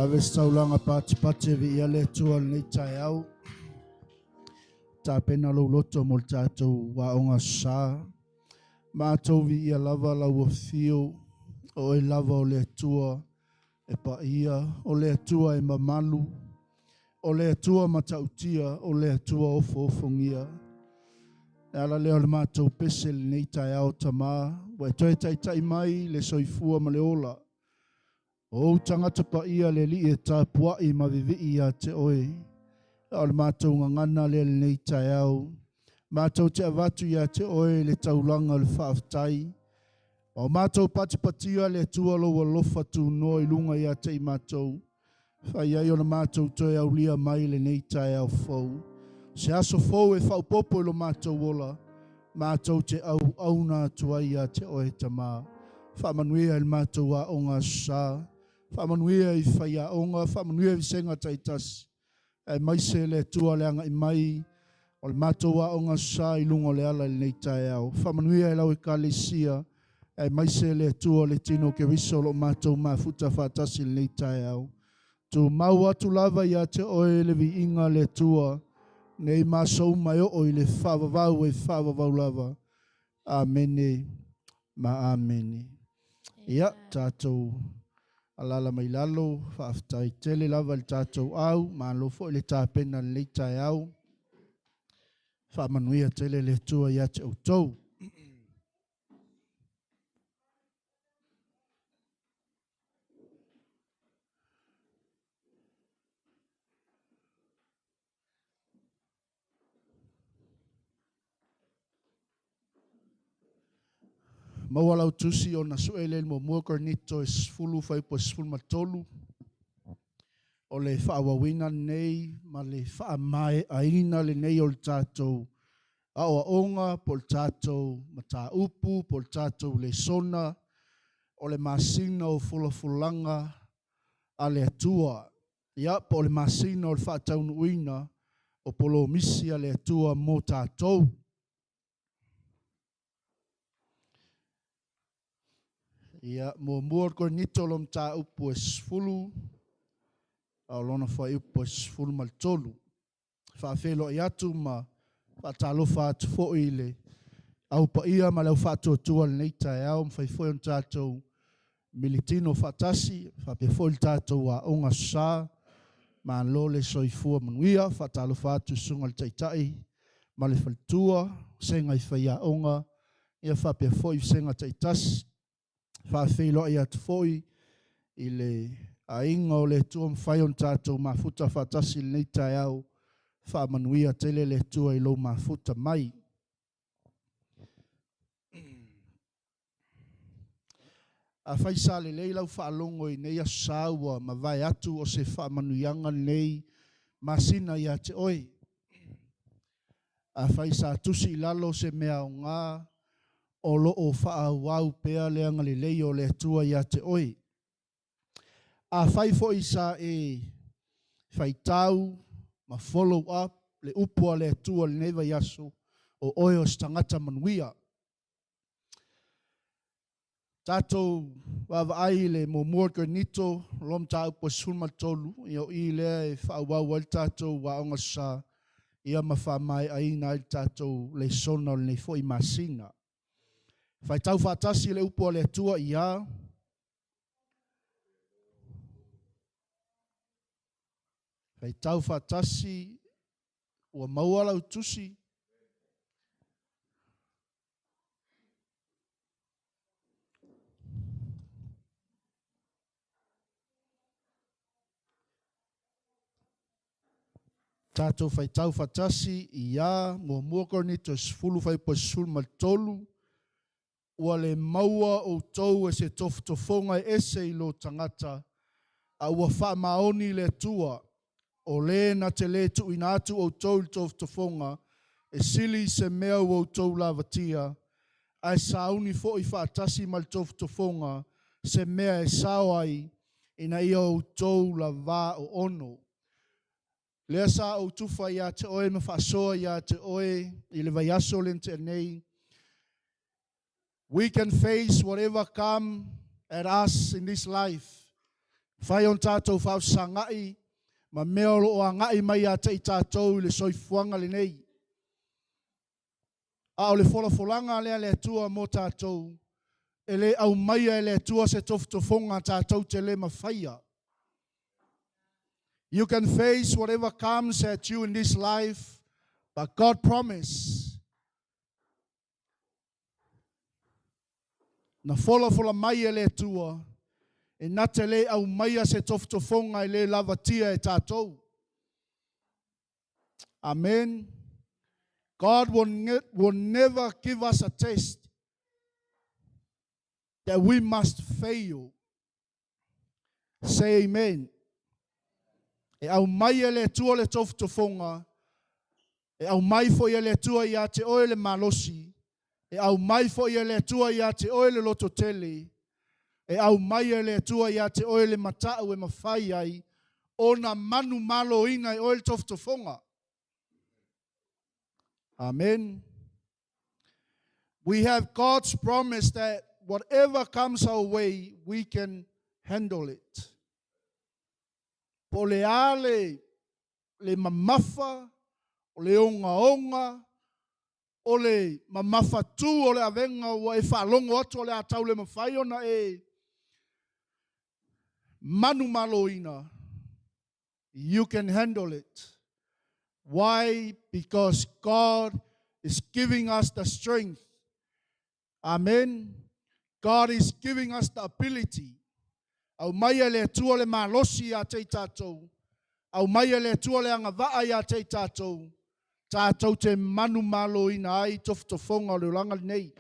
Ave se taulaga patipati e viia le Atua i lenei taeao. Tapena lou loto mo le tatou aoga sa. Matou viia lava lau afio, o oe lava o le Atua e paia, o le Atua e mamalu, o le Atua matautia, o le Atua ofoofogia. E ala lea o le matou pese lenei taeao Tamā, ua e toe taitai mai le soifua ma le ola. O ou tagata paia le Alii e tapuai ma vivii ia te oe. O le matou gagana lea lenei taeao. Matou te avatu ia te oe le taulaga o le faafetai. O matou patipatia le Atua lou alofa tunoa i luga ia te i matou. Fai ai o le matou toe aulia mai lenei taeao fou. Se aso fou e faaopoopo i lo matou ola. Matou te auauna atu ai ia te oe Tamā. Faamanuia i le matou aoga sa. Faamanuia i faiaoga, faamanuia i vasega taitasi. Aemaise le Atua le agai mai o le matou aoga sa i luga o le ala i lenei taeao. Faamanuia i lau ekalesia, aemaise le Atua le tino o Keriso o lo matou mafuta faatasi i lenei taeao. Tumau atu lava ia te oe le viiga le Atua, nei ma aso uma e oo i le faavavau e faavavau lava. Amene ma amene. Ia, tatou alala mai lalo, faafetai tele lava i le tatou au, malo foi le tapena i lenei taeao. Faamanuia tele le Atua ia te outou. Maua lau tusi ona sue lea i le muamua Korinito e 10 fuaiupu e 13. O le faaauauina lenei ma le faamaeaina lenei o le tatou aoaoga po o le tatou mataupu po o le tatou lesona o le masina o folafolaga a le Atua. Ia, po o le masina o le faataunuuina o polomisi a le Atua mo tatou. Ia, muamua o le Korinito lo mataupu e 10, a o lona fuaiupu e 13. Faafeiloai atu ma faatalofa atu foi i le au paia ma le au faatuatua i lenei taeao, mafai foi ona tatou militino faatasi, faapea foi le tatou aoga sa, malo le soifua manuia. Faatalofa atu i susuga i le Taitai ma le faletua, vasega i faiaoga, ia faapea foi vasega taitasi. Faafeiloai atu foi i le aiga o le Atua mafai ona tatou mafuta faatasi i lenei taeao. Faamanuia tele le Atua i lou mafuta mai. Afai sa lelei lau faalogo i nei aso sa ua mavae atu o se faamanuiaga lenei masina ia te oe. Afai sa tusi i lalo se mea aoga o lo o faaauau pea le agalelei o le Atua ia te oe. Afai foi sa e faitau ma follow up le upu a le Atua i lenei vaiaso, o oe o se tagata manuia. Tatou vaavaai i le muamua Korinito, loa mataupu e 13, ia o i lea e faaauau ai le tatou aoga sa, ia ma faamaeaina ai le tatou lesona o lenei foi masina. Faitau faatasi le upu a le Atua ia. Faitau faatasi ua maua lau tusi. Tatou faitau faatasi ia muamua Korinito 10 fuaiupu 13, ua le maua outou e se tofotofoga e ese i lo tagata, a ua faamaoni le Atua, o le na te le tuuina atu outou i le tofotofoga, e sili i se mea ua outou lavatia, ae sauni foi faatasi ma le tofotofoga se mea e sao ai, ina ia outou lavā oono. Lea sa ou tufa ia te oe ma faasoa ia te oe i le vaiaso le na tea nei. We can face whatever come at us in this life. Fai ona tatou faafesagai ma mea o lo o agai mai ia te i tatou i le soifuaga lenei. A o le folafolaga lea a le Atua mo tatou, e le aumaia e le Atua se tofotofoga tatou te le mafaia. You can face whatever comes at you in this life, but God promise. Na folafola mai e le Atua, e na te le aumaia se tofotofoga e le lavatia e tatou. Amen. God will never give us a test that we must fail. Say amen. E aumai e le Atua le tofotofoga, e aumai foi e le Atua ia te oe le malosi, e aumai foi e le Atua ia te oe le lototele, e aumai e le Atua ia te oe le matau e mafai ai ona manumaloina e oe le tofotofoga. Amen. We have God's promise that whatever comes our way, we can handle it. Po o le a le mamafa, o le ogaoga, o le mamafatu o le avega ua e faalogo atu o le a tau le mafai ona e manumaloina, you can handle it. Why? Because God is giving us the strength. Amen. God is giving us the ability. Aumai e le Atua le malosi ia te i tatou. Aumai e le Atua le agavaa ia te i tatou. Tatou te manumaloina ai tofotofoga o le olaga lenei.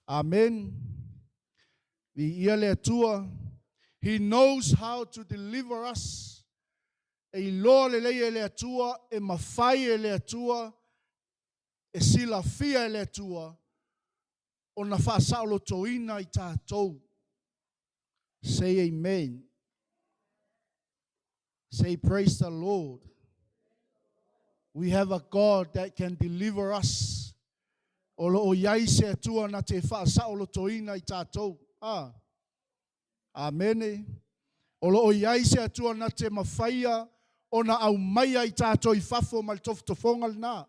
Amen. Viia le Atua. He knows how to deliver us. E iloa lelei e le Atua, e mafai e le Atua, e silafia e le Atua, ona faasaolotoina i tatou. Say amen. Say praise the Lord. We have a God that can deliver us. O lo o iai se Atua na te faasaolotoina i tatou. Ah. Amene. O lo o iai se Atua na te mafaia ona aumaia i tatou i fafo ma le tofotofoga lena.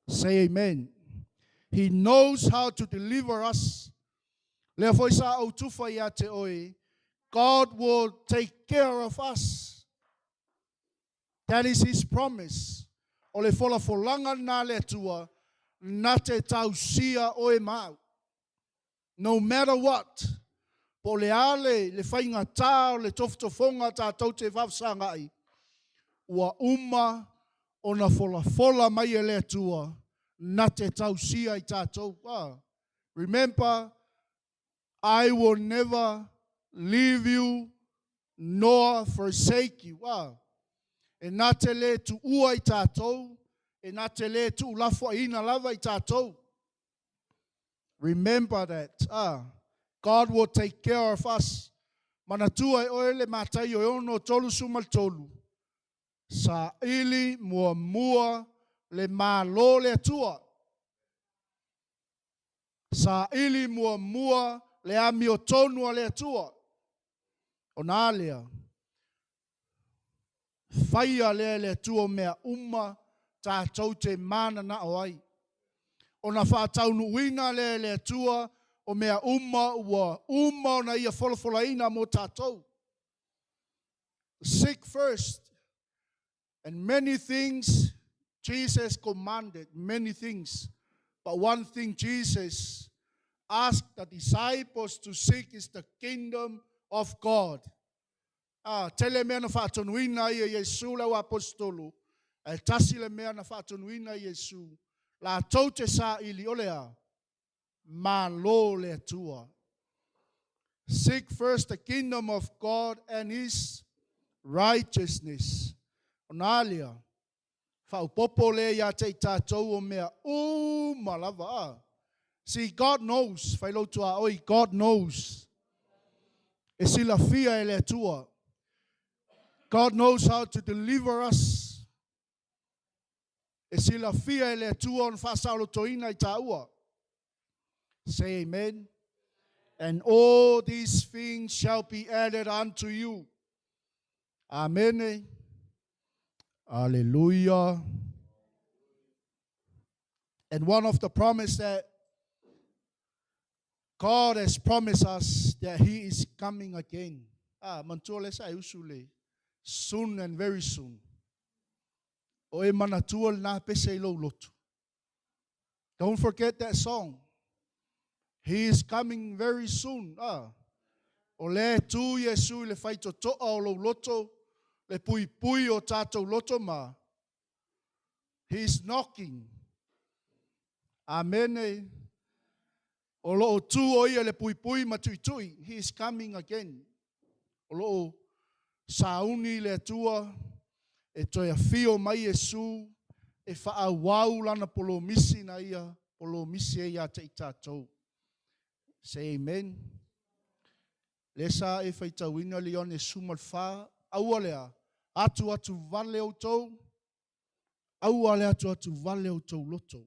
Say amen. He knows how to deliver us. Lea foi sa ou tufa ia te oe, God will take care of us. That is his promise. O le folafolaga lena a le Atua, na te tausia oe ma au. No matter what, po o le a le faigatā o le tofotofoga tatou te faafesagai, ua uma ona folafola mai e le Atua na te tausia i tatou. Ah, remember, I will never leave you nor forsake you. Ah, e na te le tuua i tatou, e na te le tuulafoaiina lava i tatou. Remember that. Ah, God will take care of us. Manatua e oe le Mataio e 6:33. Saili muamua le Malo o le Atua. Saili muamua le amiotonu a le Atua. Ona a lea, faia lea e le Atua o mea uma tatou te mananao ai. Ona faataunuuina lea e le Atua o mea uma ua uma ona Ia folafolaina mo tatou. Seek first. And many things Jesus commanded, many things. But one thing Jesus asked the disciples to seek is the kingdom of God. Ah, tele mea na faatonuina ai e Iesu le au aposetolo, ae tasi le mea na faatonuina e Iesu, latou te saili, o le a? Malo le Atua. Seek first the kingdom of God and his righteousness. Ona a lea, faaopoopo lea ia te i tatou o mea uma lava. A. See, God knows, fai lou tuaoi, God knows. E silafia e le Atua. God knows how to deliver us. E silafia e le Atua ona faasaolotoina i taua. Say amen. And all these things shall be added unto you. Amene. Alleluia. And one of the promise that God has promised us that he is coming again. Ah, manatua le sa e usu le soon and very soon. O e manatua lena pese i lou loto. Don't forget that song. He is coming very soon. Ah. O lea e tu Iesu i le faitotoa o lou loto, le puipui o tatou loto ma. He is knocking. Amene. O lo o tu o ia le puipui ma tuitui. He is coming again. O lo o sauni le Atua e toe afio mai Iesu e faaauau lana polomisi na ia polomisi ai ia te i tatou. Say amen. Le sa e faitauina le Ioane 14, aua lea, atu atu vale outou, aua le atu atu vale outou loto.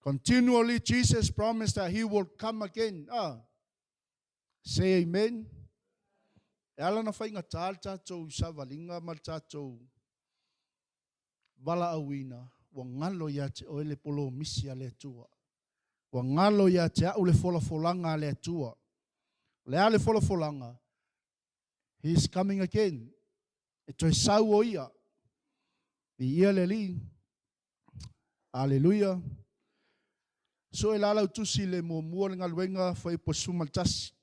Continually Jesus promised that he will come again. Ah. Say amen. E ala na faigata le tatou savaliga ma le tatou valaauina, ua galo ia te oe le polomisi a le Atua. Ua galo ia te au le folafolaga a le Atua. O le a le folafolaga? He is coming again. E toe sau o ia. Viia le Alii. Aleluia. Sue la lau tusi le muamua le galuega Fuaiupu 11.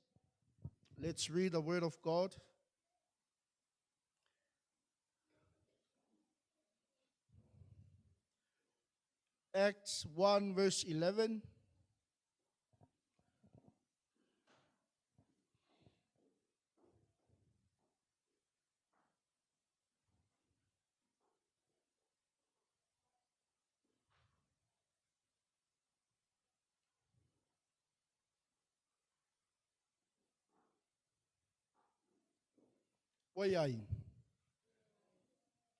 Let's read the word of God. Acts 1 verse 11. Ua i ai.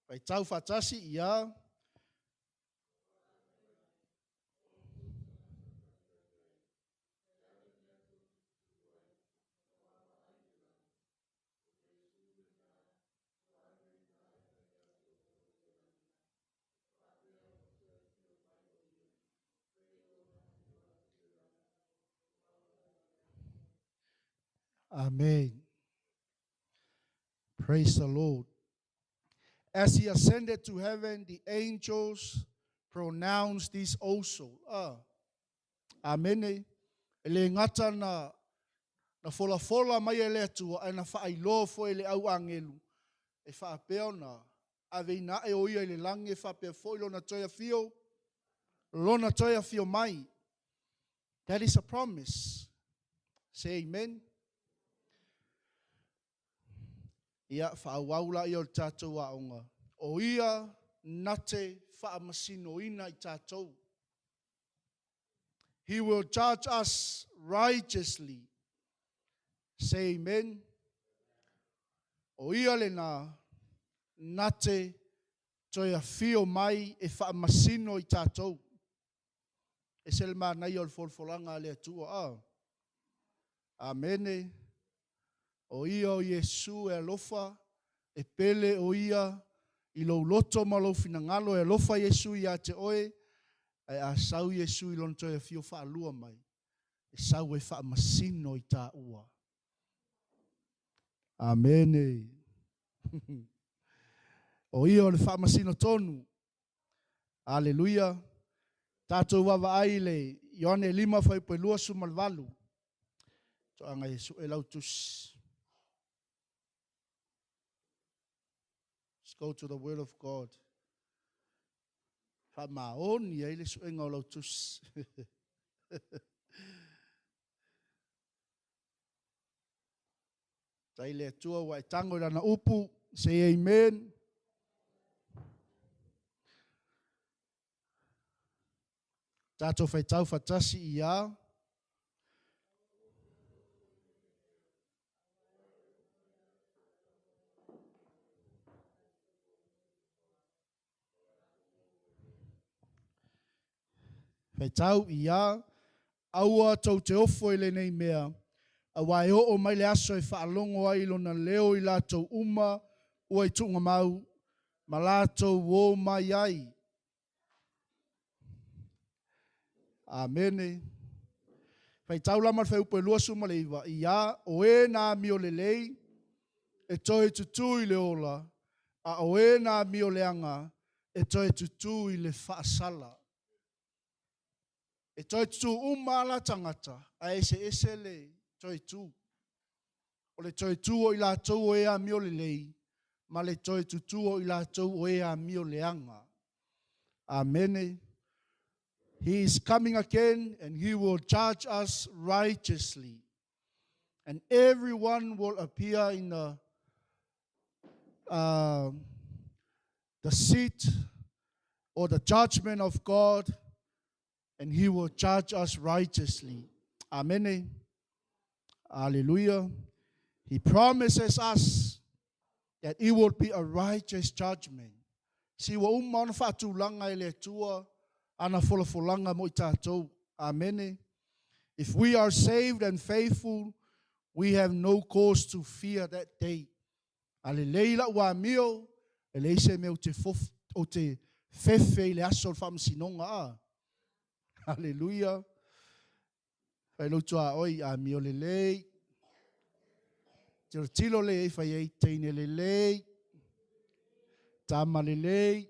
Faitau faatasi ia. Amen. Praise the Lord. As he ascended to heaven, the angels pronounced this also. Ah. Amene. E le gata na na folafola mai e le Atua, ae na faailoa foi e le au agelu, e faapea ona aveina ae o ia i le lagi e faapea foi lona toe afio, lona toe afio mai. That is a promise. Say amen. Ia, faaauau laia o le tatou aoga. O ia na te faamasinoina i tatou. He will judge us righteously. Say amen. O ia lena na te toe afio mai e faamasino i tatou. E se le manaia o le folafolaga a le Atua. Amene. O ia o Iesu e alofa, e pele o ia i lou loto ma lou finagalo, e alofa Iesu ia te oe, ae a sau Iesu i lona toe afio faalua mai, e sau e faamasino i taua. Amene. O ia o le faamasino tonu. Aleluia. Tatou vaavaai i le Ioane 5 fuaiupu 28. Toaga e sue lau tusi. Let's go to the word of God. Faamaoni ai le suega o lau tusi. Tai le Atua ua e tago i lana upu. Say amen. Tatou faitau faatasi ia. Faitau ia, aua tou te ofo i lenei mea, auā e oo mai le aso e faalogo ai i lona leo i latou uma ua i tuugamau, ma latou o mai ai. Amene. Faitau la ma le fuaiupu e 29, ia, o e na amio lelei, e toe tutū i le ola, a o e na amio leaga, e toe tutū i le faasala. E toe tutū uma lava la tagata, ae eseese le toe tū. O le toe tū o i latou o e amio lelei, ma le toe tutū o i latou o e amio leaga. Amene. He is coming again and he will judge us righteously. And everyone will appear in the seat or the judgment of God, and he will judge us righteously. Amen. Hallelujah. He promises us that it will be a righteous judgment. Si ua uma ona faatulaga e le Atua ana folafolaga mo i tatou. Amene. If we are saved and faithful, we have no cause to fear that day. A lelei lau amio, e leai se mea ou te fefe i le aso o le faamasinoga. Hallelujah. Fai lou tuaoi, amio lelei. Tilotilo le e fai ai teine lelei. Tama lelei.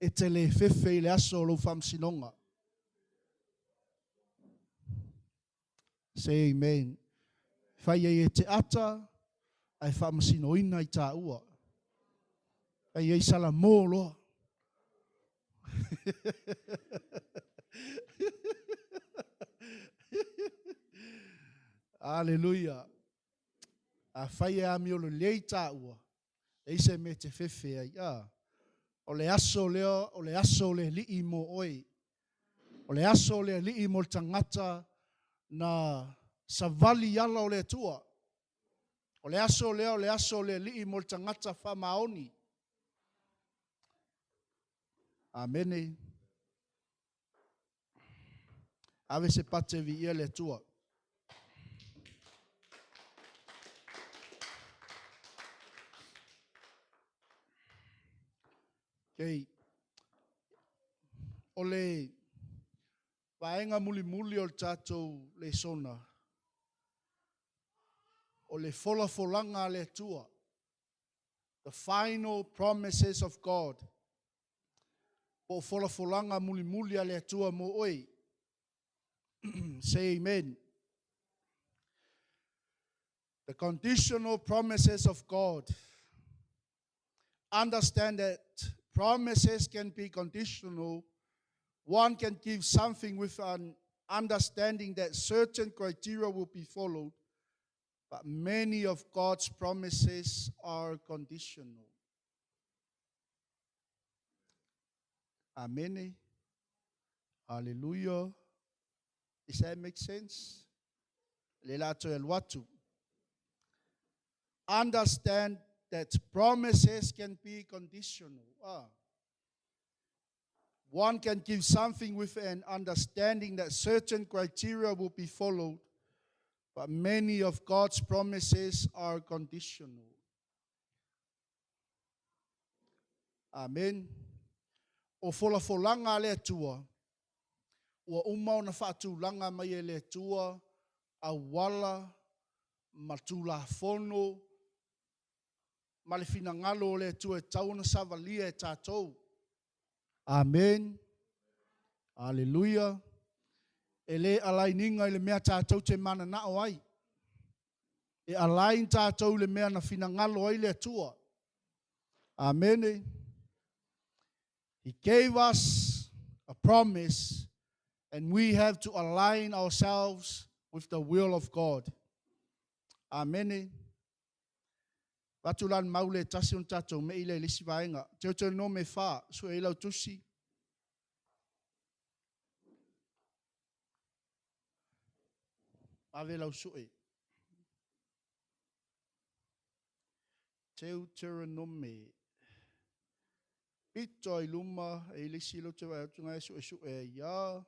E te le fefe i le aso o lou faamasinoga. Say amen. Fai ai e te ata, ae faamasinoina i tāua. Fai ai salamo loa. Hallelujah. A fai e amio lelei tāua, e leai se mea e te fefe ai. O le aso lea, o le aso o le Alii mo oe. O le aso o le Alii mo le tagata na savali i ala o le Atua. O le aso lea, o le aso o le Alii mo le tagata faamaoni. Amene. Ave se pate viia le Atua. Okay. O le vaega mulimuli o le tatou lesona, o le folafolaga a le Atua. The final promises of God. Po o folafolaga mulimuli a le Atua mo oe. Say amen. The conditional promises of God. Understand that promises can be conditional. One can give something with an understanding that certain criteria will be followed, but many of God's promises are conditional. Amen. Hallelujah. Does that make sense? Le la toe alu atu. Understand that promises can be conditional. One can give something with an understanding that certain criteria will be followed, but many of God's promises are conditional. Amen. O folafolaga a le Atua, ua uma ona faatulaga mai e le Atua auala ma tulafono ma le finagalo o le Atua e tatau ona savalia e tatou. Amen. Aleluia. E le align ina i le mea tatou te mananao ai. E align tatou i le mea na finagalo ai le Atua. Amen. He gave us a promise and we have to align ourselves with the will of God. Amen. Avatu la le mau lea e tasi ona tatou me'i lea i le isi vaega. Teuteronome 4, sue ai lau tusi. Ave lau sue. Teuteronome. Pito i luma e i le isi lea ou te vaai atu na e suesue ai ia.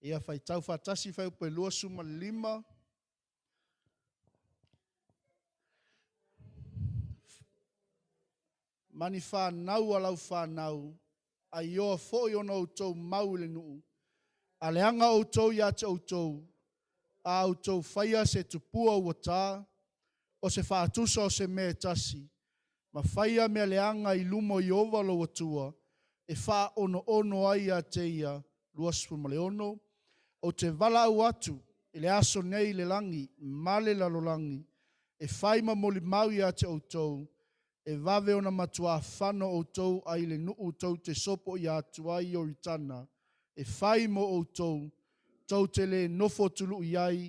Ia faitau faatasi fuaiupu e 25. Ma ni fanau a lau fanau, aioa foi ona outou mau i le nuu, a leaga outou ia te outou, a outou faia se tupua ua ta, o se faatusa o se mea e tasi, ma faia mea leaga i luma o Ieova lou Atua, e faaonoono ai ia te ia. 26. Ou te valaau atu i le aso nei i le lagi ma le lalolagi, e fai ma molimau ia te outou, e vave ona matuā fano outou ai le nuu tou te sopoia atu ai Ioritana, e fai mo outou, tou te le nofo tului ai,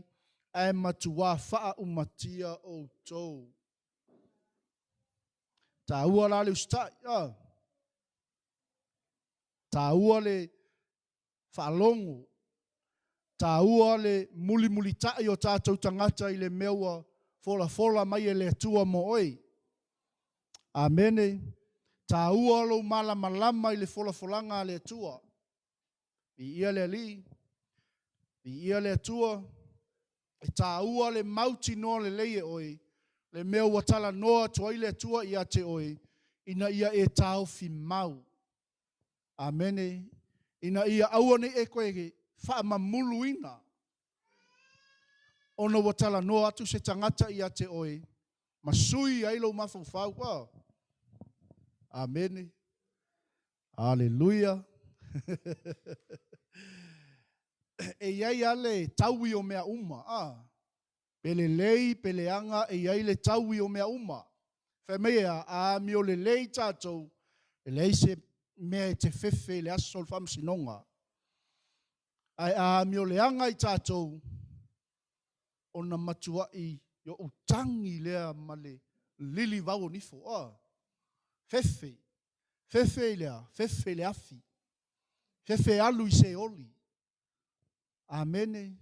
ae matuā faaumatia outou. Taua la le usitai. Ah. Taua le faalogo. Taua le mulimulitai o tatou tagata i le mea ua folafola mai e le Atua mo oe. Amene. Taua lou malamalama i le folafolaga a le Atua. Viia le Alii, viia le Atua. E taua le mautinoa lelei e oe le mea ua talanoa atu ai le Atua ia te oe ina ia e taofi mau. Amene. Ina ia aua ne i e koe faamamuluina ona ua talanoa atu se tagata ia te oe ma sui ai lou mafaufau. Oh. Amene. Aleluia. E i ai lava le taui o mea uma. Ah. Pe lelei, pe leaga, e i ai le taui o mea uma. Fai mai e a, a amio lelei tatou, e leai se mea e te fefe i le aso o le faamasinoga. Ae a amio leaga i tatou, ona matuai ou tagi lea ma le lilivau o nifo. Oh. Fefe. Fefe i le a? Fefe i le afi. Fefe alu i Seoli. Amene.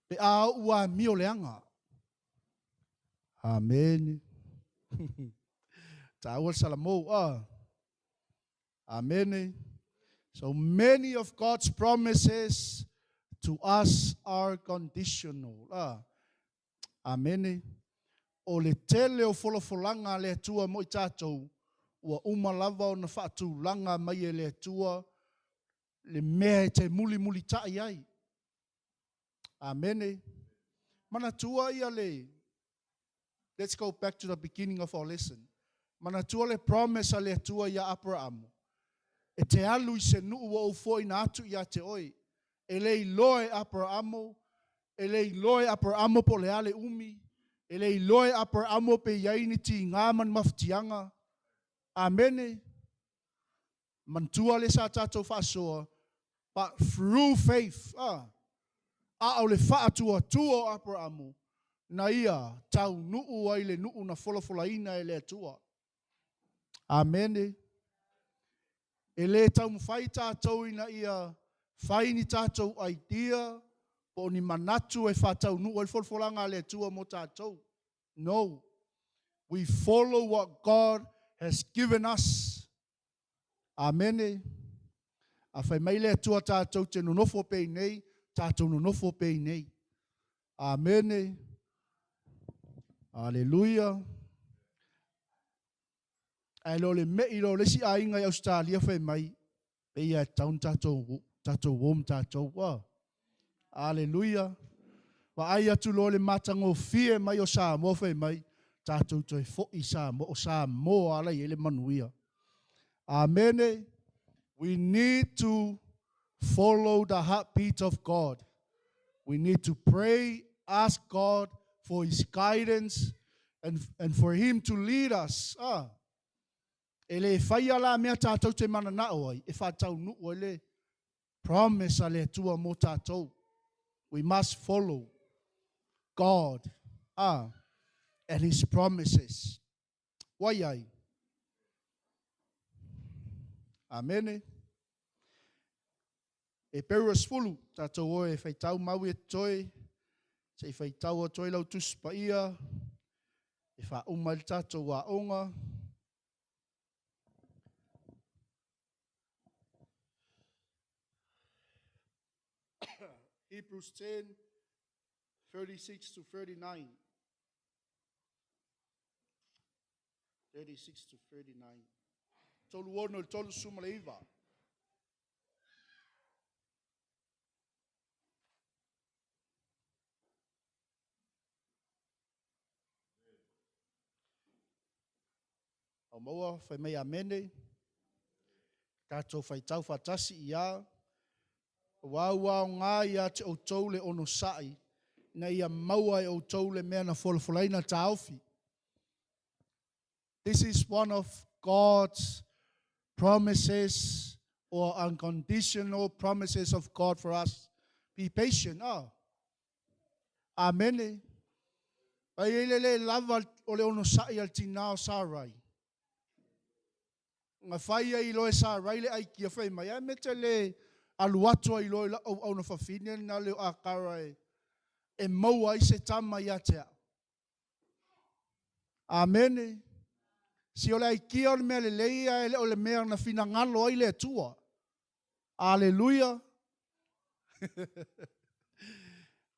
Pe a ou amio leaga. Amene. Taua le Salamo. Ah. Amene. So many of God's promises to us are conditional. Ah. Amene. O le tele o folafolaga a le Atua mo i tatou, ua uma lava ona faatulaga mai e le Atua le mea e te mulimulitai ai. Amene. Manatua ia le Let's go back to the beginning of our lesson. Manatua le promise a le Atua ia Aperamo. E te alu i se nuu ua ou foaina atu ia te oe. E le iloa e Aperamo, e le iloa e Aperamo po o le a le umi, e le iloa e Aperamo pe i ai ni tiga ma ni mafatiaga. Amene. Manatua lea sa tatou faasoa, but through faith, ah, a o le faatuatua o Aperamo, na ia taunuu ai le nuu na folafolaina e le Atua. Amene. E lē taumafai tatou ina ia fai ni tatou idea po o ni manatu e faataunuu ai le folafolaga a le Atua mo tatou. No. We follow what God has given us. Amene. A fai mai le Atua tatou te nonofo peinei, tatou nonofo peinei. Amene. Aleluia. Ae le o le mei loa o le isi aiga i Ausetalia fai mai, pei lava e tatau ona tatou o ma tatou. Ua. Aleluia. Vaai atu loa i le matagofie mai o Samoa fai mai, tatou toe foi i Samoa, o Samoa la e i ai le manuia. Amene. We need to follow the heartbeat of God. We need to pray, ask God for His guidance and for Him to lead us. Ah. E le faia la mea tatou te mananao ai, e faataunuu ai le promise a le Atua mo tatou. We must follow God and His promises. Ua i ai. Amene. Heperu 10, tatou o e faitau mau e totoe, se i faitau atu ai lau Tusi Paia, e faauma ai le tatou aoga. Hebrews 10, 36 to 39. 36 to 39. 36 i le 39. Au maua, fai mai amene. Tatou faitau faatasi ia. Aua ua aoga ia te outou le onosai, ina ia maua e outou le mea na folafolaina taofi. This is one of God's promises or unconditional promises of God for us. Be patient. Oh. Amene. Ai e le le lava o le onosai al tinā o Sarai. Na fai ai loa e Sarai le aikia fai mai, ai me te le alu atu ai loa i la'u auauna fafine lena le o Akara e maua ai se tama ia te au. Amene. Si o le aikia o le mea lelei ae le o le mea na finagalo ai le Atua. Aleluia.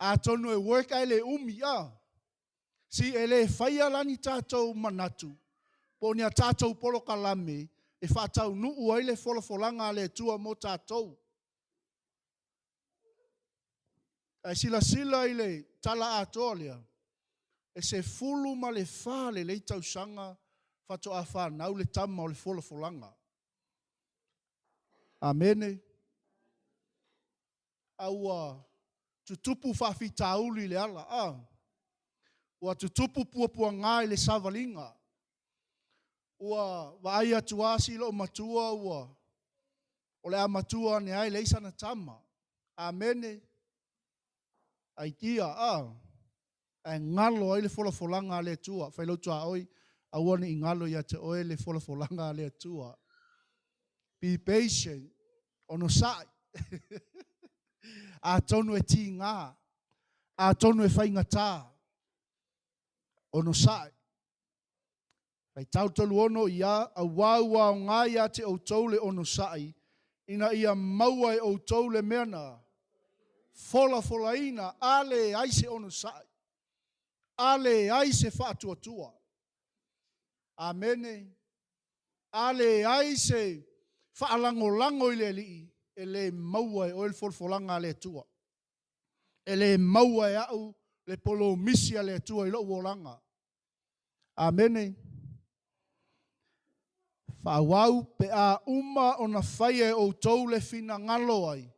Atonu e work ae le umi a. Si e le faia la ni tatou manatu po o ni a tatou polokalame e faataunuu ai le folafolaga a le Atua mo tatou. Ae silasila i le tala atoa lea, e 14 lelei tausaga faatoa fanau le tama o le folafolaga. Amene. A ua tutupu faafitauli i le ala. A. Ua tutupu puapuaga i le savaliga. Ua vaai atu lava si loomatua ua o le a matua ane ai leai sana tama. Amene. Aitia, a. Ae galo ai le folafolaga a le Atua. Fai lau tuaoi, aua ne i galo ia te oe le folafolaga a le Atua. Be patient. Onosai. Atonu e tiga. Atonu e faigata. Onosai. Faitau 36 ia, aua ua aoga ia te outou le onosai, ina ia maua e outou le mea na folafolaina, a leai se onosai, a leai se faatuatua. Amene. A leai se faalagolago i le Alii, e le maua e oe le folafolaga a le Atua. E le maua e au le polomisi a le Atua i lou olaga. Amene. Faaauau pe a uma ona faia e outou le finagalo ai.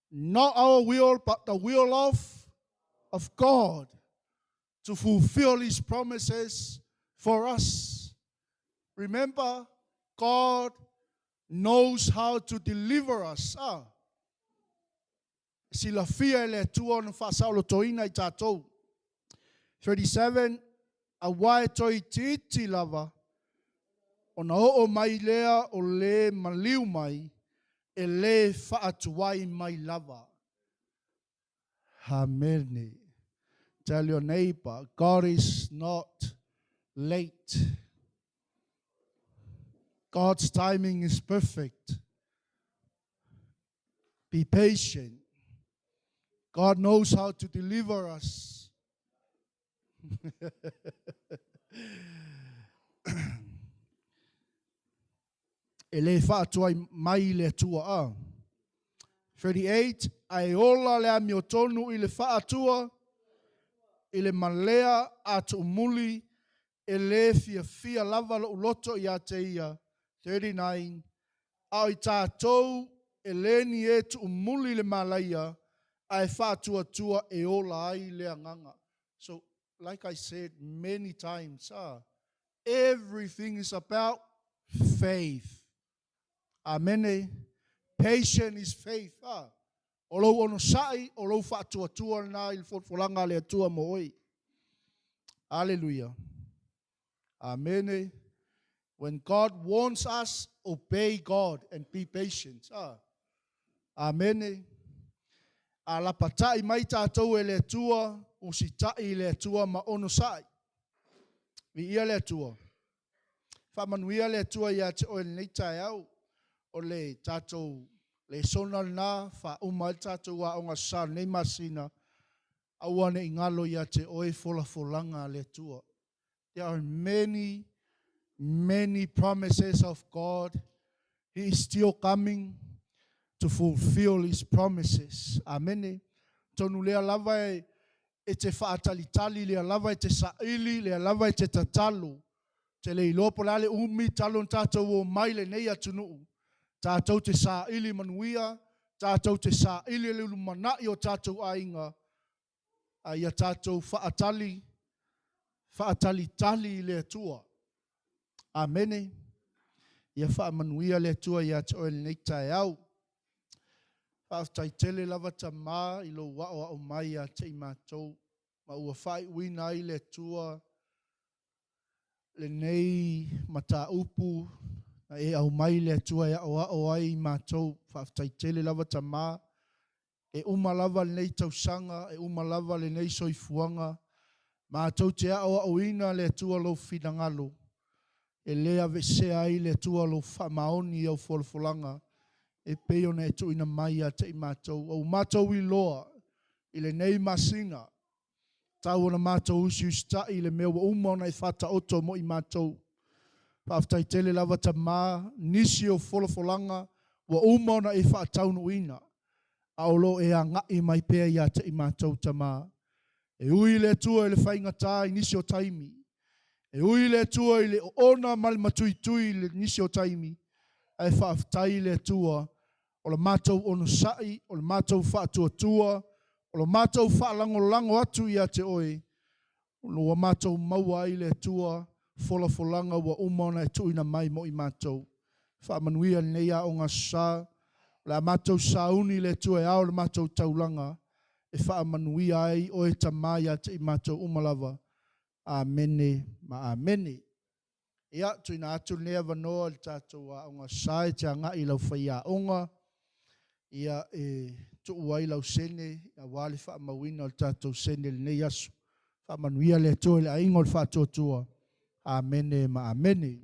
Not our will, but the will of God to fulfill His promises for us. Remember, God knows how to deliver us. Ah. Silafia e le Atua ona faasaolotoina i tatou. 37, aua e toeitiiti lava. Ona oo mai lea o le maliu mai, e lē faatuai mai lava. Amene. Tell your neighbor, God is not late. God's timing is perfect. Be patient. God knows how to deliver us. E lē faatuai mai le Atua a. 38 ae ola le amiotonu i le faatua i le malea a tuumuli e lē fiafia lava lo'u loto ia te ia. 39 A o i tatou e le ni e tuumuli le malaia ae faatuatua e ola ai le agaga. So, like I said many times, everything is about faith. Amene. Patient is faith. O lou onosai, o lou faatuatua lena i le folafolaga a le Atua mo oe. Aleluia. Amene. When God warns us, obey God and be patient. Amene. A lapatai mai tatou e le Atua, usitai i le Atua ma onosai. Viia le Atua. Faamanuia le Atua ia te oe lenei taeao. O le tatou lesona lena, faauma ai le tatou aoga sa lenei masina, aua ne i galo ia te oe folafolaga a le Atua. There are many, many promises of God. He is still coming to fulfill His promises. Amene. Tonu lea lava e te faatalitali, lea lava e te saili, lea lava e te tatalo. Te le iloa po o le a le umi talu ona tatou omai lenei atunuu. Tatou te saili manuia, tatou te saili le lumanai o tatou aiga, a ia tatou faatali, faatalitali i le Atua. Amene. Ia faamanuia le Atua ia te oe lenei taeao. Faafetai tele lava Tamā i lou aoao mai ia te i matou, ma ua faaiuina ai le Atua lenei mataupu na e aumai le Atua e aoao ai i matou. Faafetai tele lava Tamā. E uma lava lenei tausaga, e uma lava lenei soifuaga, matou te aoaoina le Atua lou finagalo, e lē aveesea ai le Atua lou faamaoni i au folafolaga e pei ona e tuuina mai ia te i matou. Ua matou iloa i lenei masina, tau ona matou usiusitai i le mea ua uma ona e faataoto mo i matou. Faafetai tele lava Tamā, nisi o folafolaga ua uma ona e faataunuuina, a o lo o e agai mai pea ia te i matou Tamā. E ui le Atua i le faigata i nisi o taimi, e ui le Atua i le oona ma le matuitui i nisi o taimi, ae faafetai le Atua o le matou onosai, o le matou faatuatua, o le matou faalagolago atu ia te oe, ua matou maua ai le Atua folafolaga ua uma ona e tuuina mai mo i matou. Faamanuia lenei aoga sa, o le a matou sauni le Atua e ao le matou taulaga, e faamanuia ai oe Tamā ia te i matou uma lava. Amene ma amene. Ia, tuuina atu lenei avanoa i le tatou aoga sa e te agai i lau faiaoga, ia e tuu ai lau sene, aua le faamauina o le tatou sene i lenei aso. Faamanuia le Atua i le aiga o le faatuatua. Amene ma amene.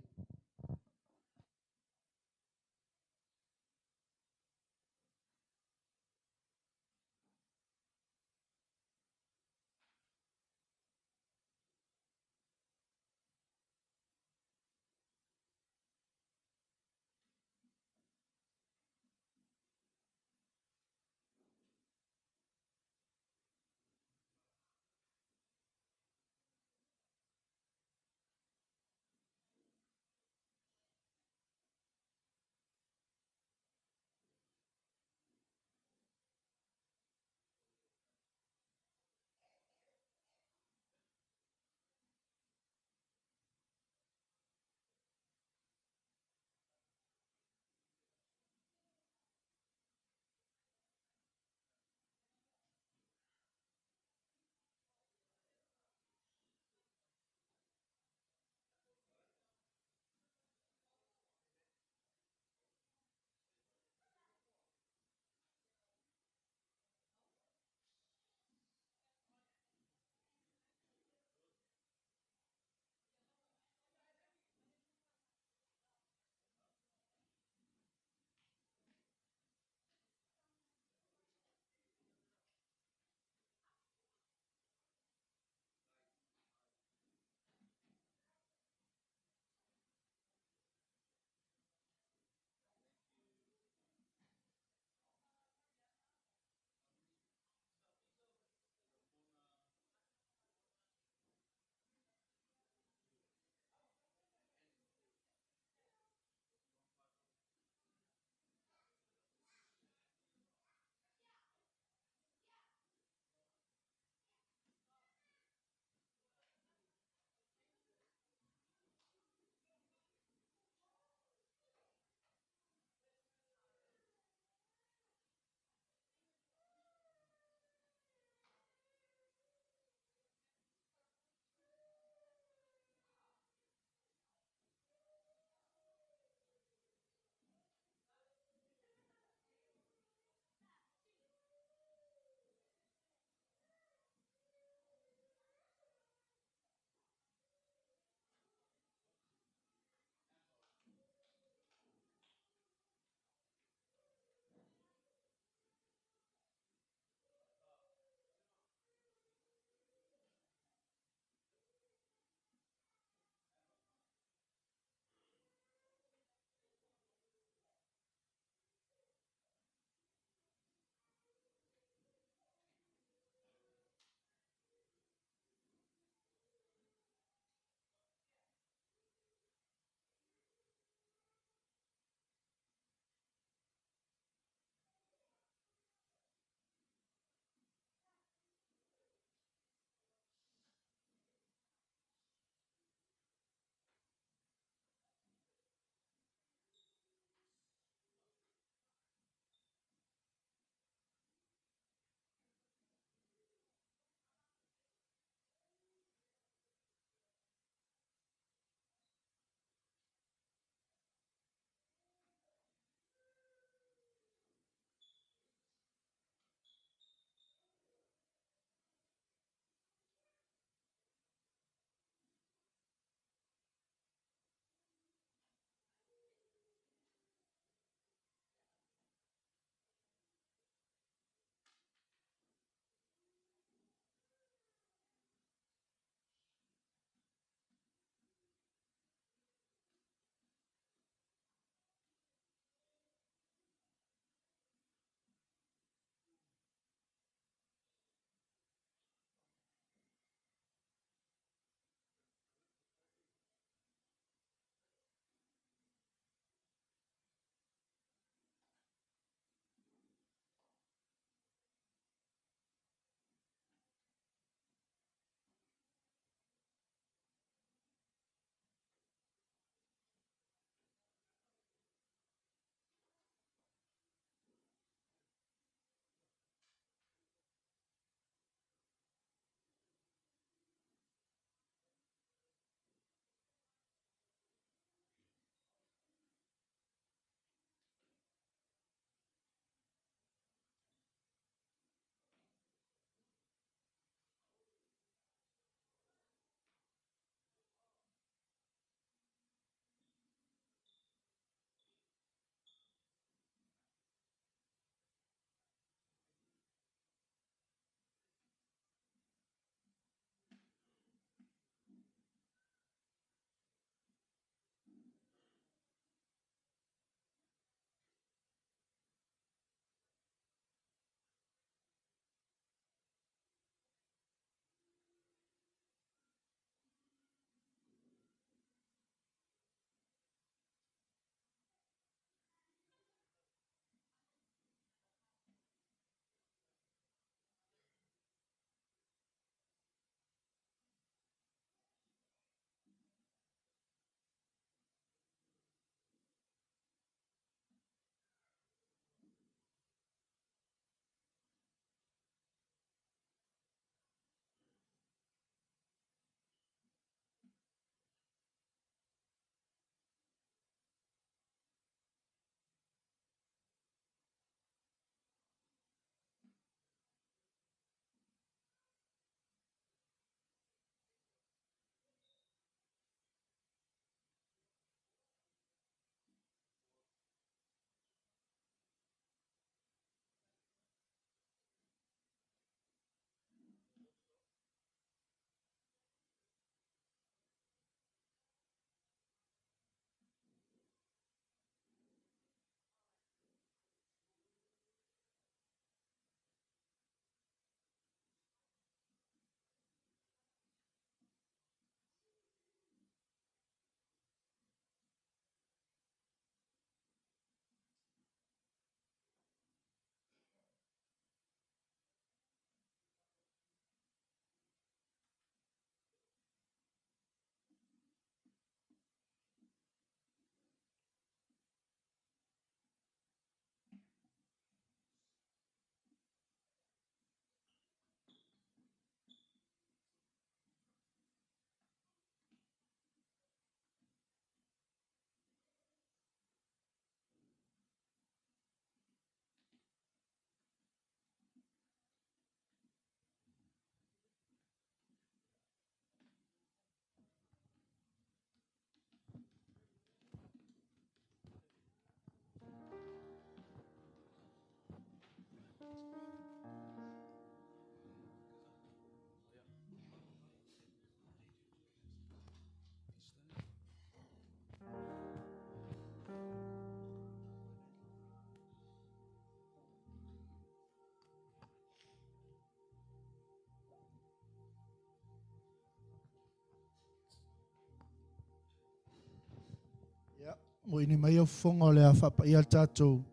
Ua ini mai au fofoga o le a faapaia le tatou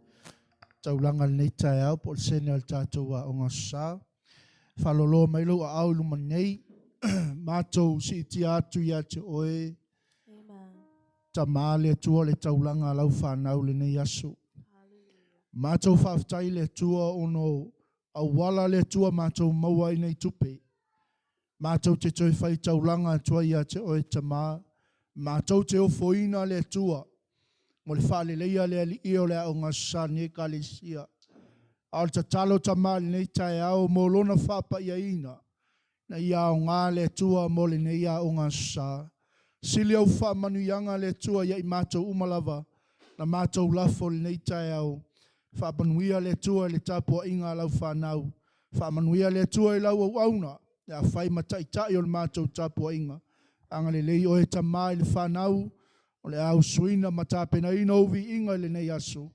taulaga i lenei taeao po o le sene o le tatou Aoga Aso Sa. Faaloloa mai lou aao i luma nei, matou siitia atu ia te oe, Tama le Atua le taulaga a lau fanau lenei aso. Matou faafetai le Atua ona auala le Atua matou maua ai nei tupe. Matou te toe fai taulaga atu ai ia te oe Tama. Matou te ofoina le Atua mo le faaleleia le alii o le Aoga Aso Sa lenei Ekalesia. A o le tatalo Tama i lenei taeao mo lona faapaiaina, na ia aoga le Atua mo lenei Aoga Aso Sa. Sili au faamanuiaga le Atua ia i matou uma lava, na matou lafo lenei taeao. Faamanuia le Atua i le tapuaiga a lau fanau. Faamanuia le Atua i lau auauna, le a fai ma taitai o le matou tapuaiga. Agalelei oe Tama i le fanau, o le a usuina ma tapenaina ou viiga i lenei aso.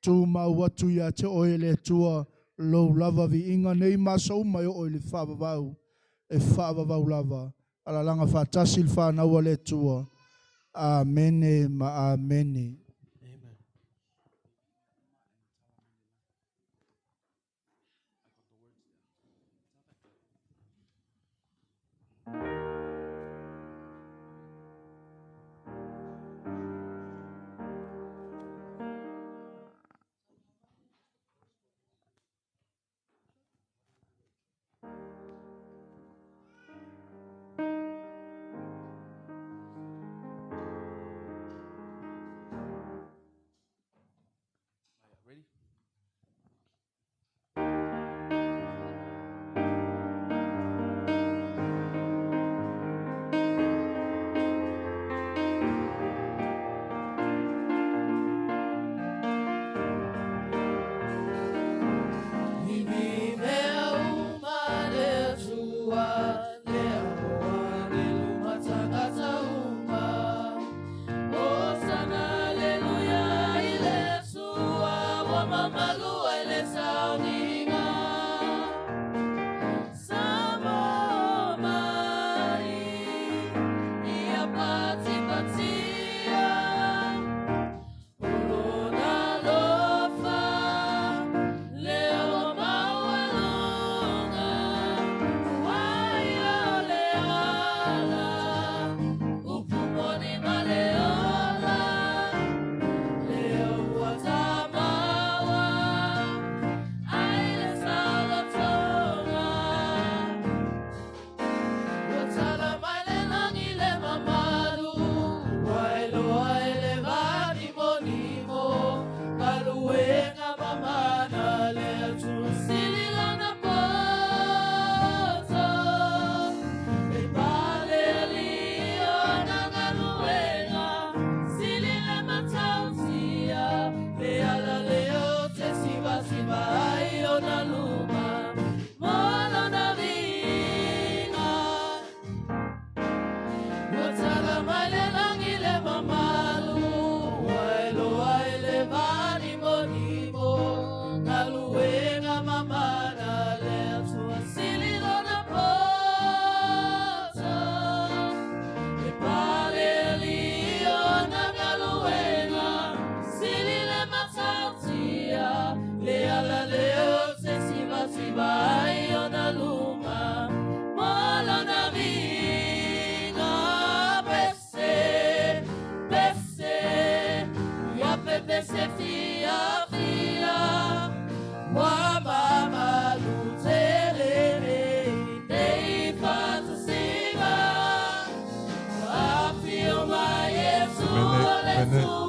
Tumau atu ia te oe le Atua, lou lava viiga nei ma aso uma e oo i le faavavau, e faavavau lava. Alalaga faatasi le fanau a le Atua. Amene ma amene. Amen. Ready? Amen.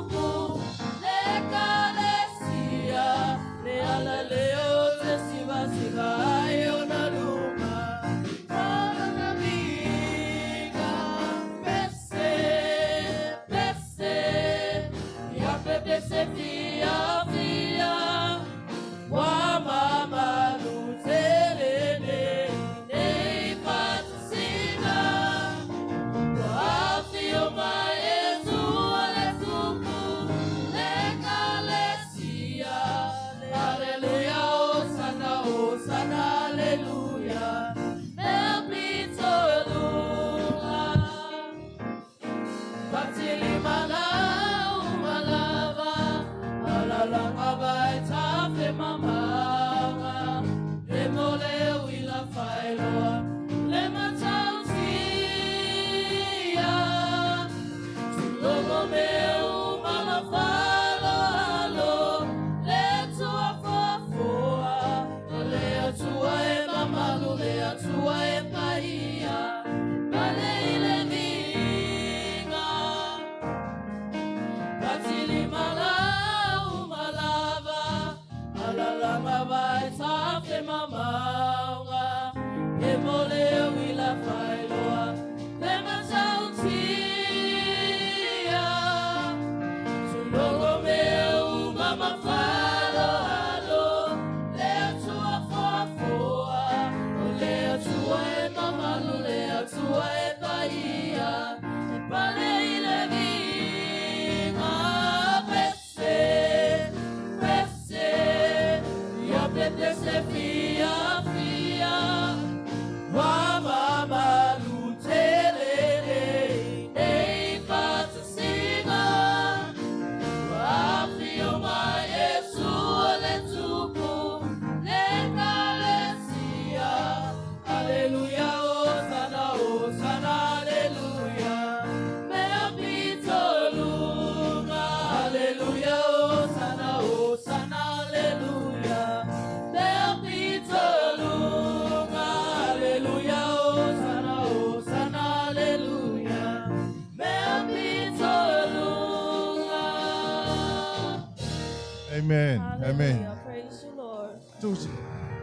Amen. Amen. Hallelujah. Praise the Lord. Tusi.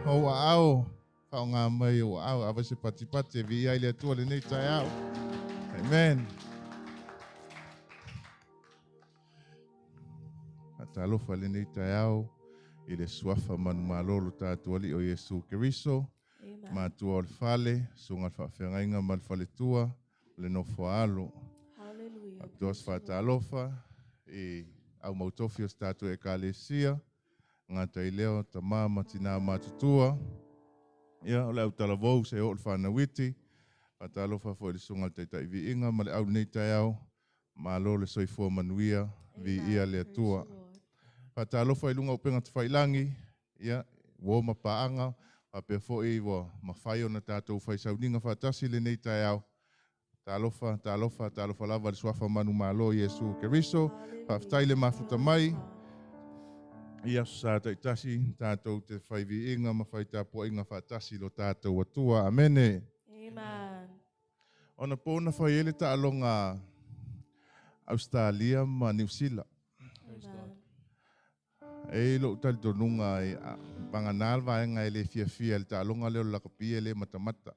O ua ao, whaonga mai o ao, awa se patipati e vi ai le atua le nei tai ao. Amen. Atalofa le nei tai ao, i le suafa manu malolo tātua li o Iesu Keriso, Amen. mātua o le fale, sunga le whaawhengainga ma le fale tua, le nofo alo. Hallelujah. Apitoa se whaatalofa, i au mautofi o se tātou e kalesia, ngā tai leo, tamā, matinā, matutua. Ia, o le au talavou se o le whanawiti, whaatalofa fo i le sunga le taitai viinga, ma le au nei tai au, malo le soifua manuia, vi ia le Praise atua. the Lord. Whaatalofa i lunga o penga te whailangi, ia, wo mapaanga, whapea foi wa mawhai o na tātou whaisauninga whaatasi le nei tai au. Talofa, talofa, talofa lava le suafa manu malo Iesu Keriso. Whaaftai le mafuta mai. I aso sa taitasi, tātou te whaiviinga ma whaitapuainga whaatasi lo tātou atua. Amene. Amen. Ona pōna whai ele taaloga Australia ma New Zealand. Praise God. E lo talitonunga e panganal vaenga e le fiafia le taaloga leo le lakapi e le matamata.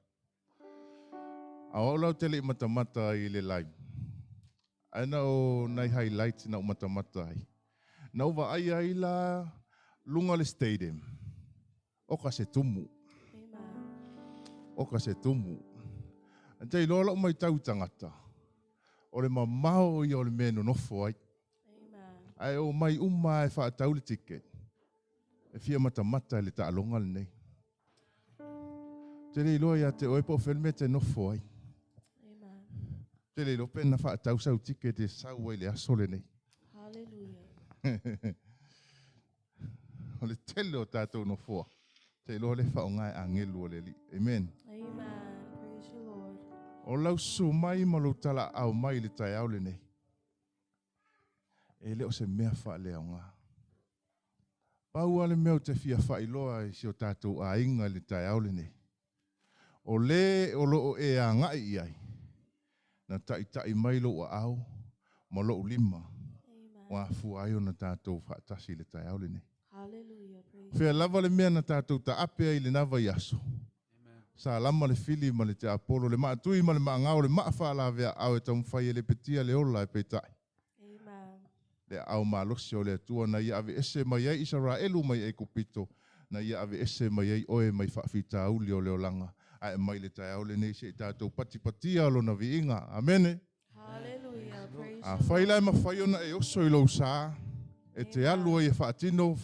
A o lau tele i matamata i le live. Aina o nai highlights na o matamata ai. Na uva ai ai la lunga le stadium. O ka se tumu. Amen. O ka se tumu. Ante i loa lau mai tau tangata. O le mamao i o le mea nonofo ai. Amen. Ai o mai uma e whaatau le ticket. E fia matamata i le taaloga lenei. Te le iloa ia te oe po o fele mea te nofo ai. Amen. Te le iloa pena whaatau sau ticket e sau ai le aso lenei. Hallelujah. O le tele o tātou nofoa. Te iloa le whaonga e angelu o le li. Amen. Amen. Praise the Lord. O lau su mai ma lau tala au mai le tai au lenei. E le o se mea wha leo ngā. Pau ale mea o te fia whailoa i si o tātou ainga le tai au lenei. O le o loo e a ngai i ai. Na tai mai lo ua au ma loo lima. Amen. Wa fua ai o na tātou whaatasi le tai au lenei. Hallelujah. Praise Fea lava le mea na tātou ta apea i le nava i aso. Amen. Sa lama le fili ma le te apolo, le maatui ma le maangao, le maawhaalavea au e taumawhai e le petia le ola e peitai. Amen. Le au malosi o le atua na ia ave ese mai ai Israelu mai ai Kupito, na ia ave ese mai ai oe mai whaafitauli o le olanga. A e mai le tai au le nei se i tātou patipatia lo na viinga. Amene. Hallelujah. Praise A the whai lai ma whai ona e oso i lou sā, e te alu ai e whaatino,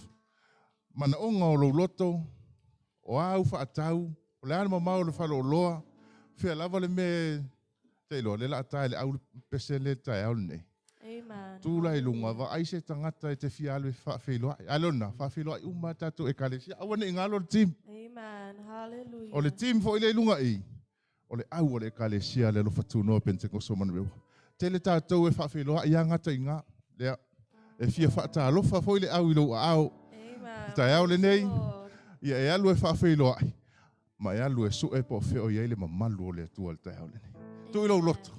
mana onga o lou loto, o au whaatau, o le ana mamau le whalo o loa, whia lava le me, te iloa, le la tae le au pese le tae au nei. Amen. Tūla i lunga, wa ai se tangata e te fia alu e whaawhiloa ai. Alona, whaawhiloa ai uma tātou e kalesia. Aua ne i ngalo le team. Amen. Hallelujah. O le team fo i le lunga i. O le au o le kalesia le alofa tūnoa Pentekoso manuewa. Tele tātou e whaawheloa i ngata i ngā. Lea, e fia whaatalofa foi le au i lou ao. Amen. Tai au le Praise the nei. Lord. Ia e alu e whaawheloa ai. Ma e alu e sue po feo i le mamalu o le atua le tai au le nei. Tu i lou loto.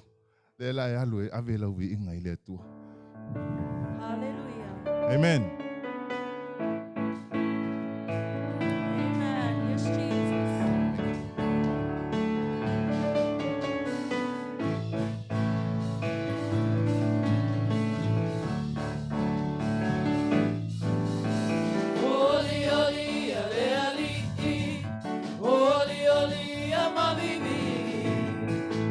Le la e alu e ave lau vi inga i le atua. Hallelujah. Amen. Amen. Yes, Jesus. Oli oli ale ali'i, oli oli amavivi.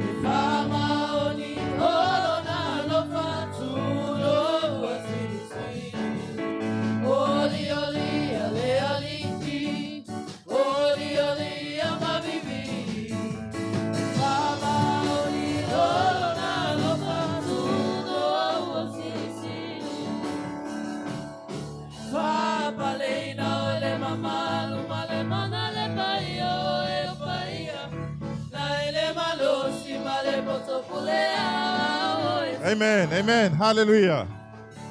E whamaoni olona alofa tulo ua silisili. Oli oli ale ali'i, oli oli amavivi. E whamaoni olona alofa tulo ua silisili. Fapaleina o le mamalu ma le mana le paia o e paia. La ele malosi ma le poto pulea o e. Amen. Amen. Hallelujah.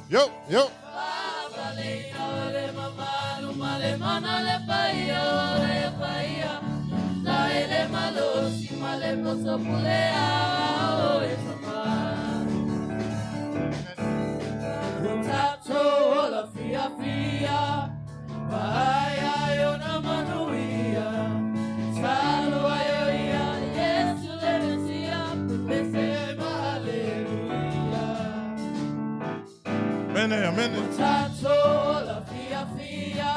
Yo, yo. Fapaleina o le mamalu ma le mana le paia o e paia. La ele malosi ma le poto pulea o e tama. Tato ola fia fia, paia yo na manuia. Talo ayo ia, Yesu le Mesia, pese ma aleluia. Amen. Amen. Tato ola fia fia,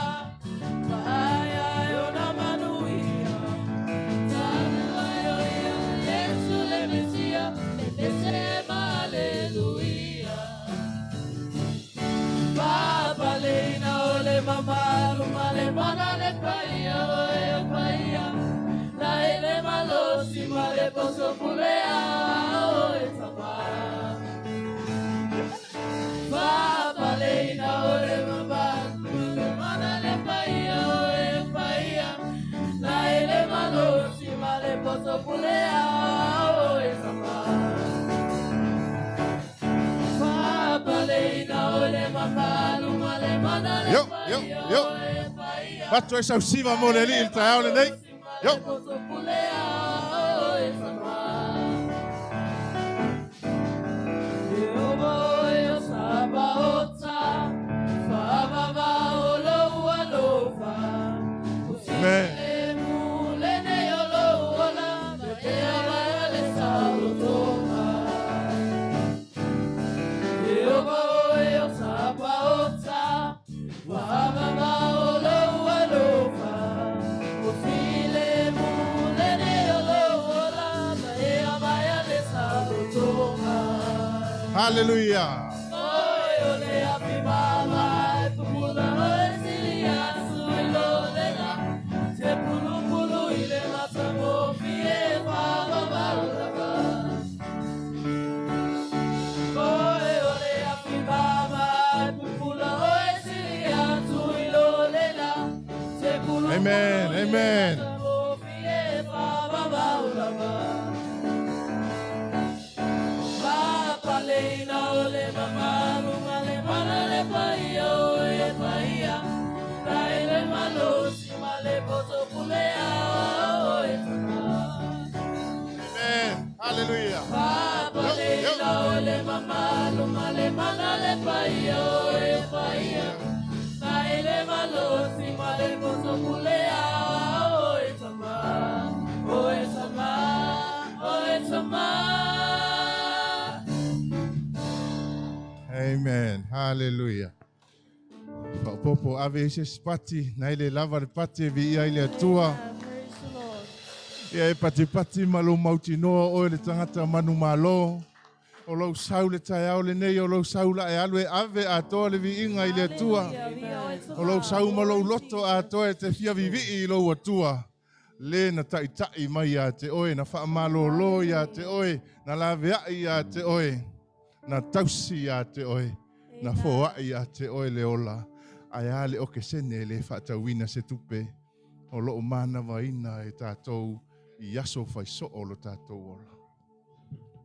paia yo na manuia. Talo ayo ia, Yesu le Mesia, pese ma aleluia. Papaleina ole mamalu male mana le paia oe o paia. La ele malosi male poso pulea oe tama. Papaleina ole mamalu male mana le paia oe o paia. La ele malosi male poso pulea oe tama. Papaleina ole mamalu male mana le Yo, yo, paia yo. oe paia. Fatu e sausiva mo le li i le tai au le nei. Yo. Amen. Hallelujah. Amen, amen. Amen. Hallelujah. Amen. Hallelujah. Whapopo ave ese spati, na ile lava le pati e vi ia i le atua. Amen. Praise the Lord. Ia e pati pati malo mauti noa oe le tangata manu malo. O lau sau le tai au le nei, o lau sau la e alu e ave a toa le vi inga i le atua. Hallelujah. Vi o e O lau sau ma lou tama. loto a toa e te fia vivii i lou atua. Le na taitai mai ia te oe, na whaamalolo ia te oe, na laveai ia te oe, na tausi ia te oe, na foai ia te oe le ola. Ai a le oke sene le whaatauina se tupe, o loo mana vaina e tātou i aso whai so o lo tātou ola.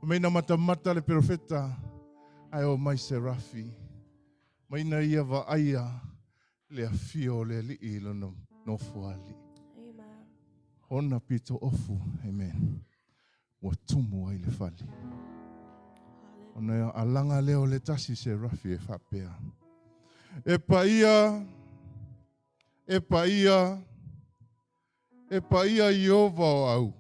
Mai na matamata le perofeta ae o mai se rafi. Mai na ia vaaia le afio o le alii i lona nofoali. Amen. Ona pito ofu, amen. Ua tumu ai le fale. Hallelujah. Ona alaga lea o le tasi se rafi e faapea. E paia, e paia, e paia Iova o au.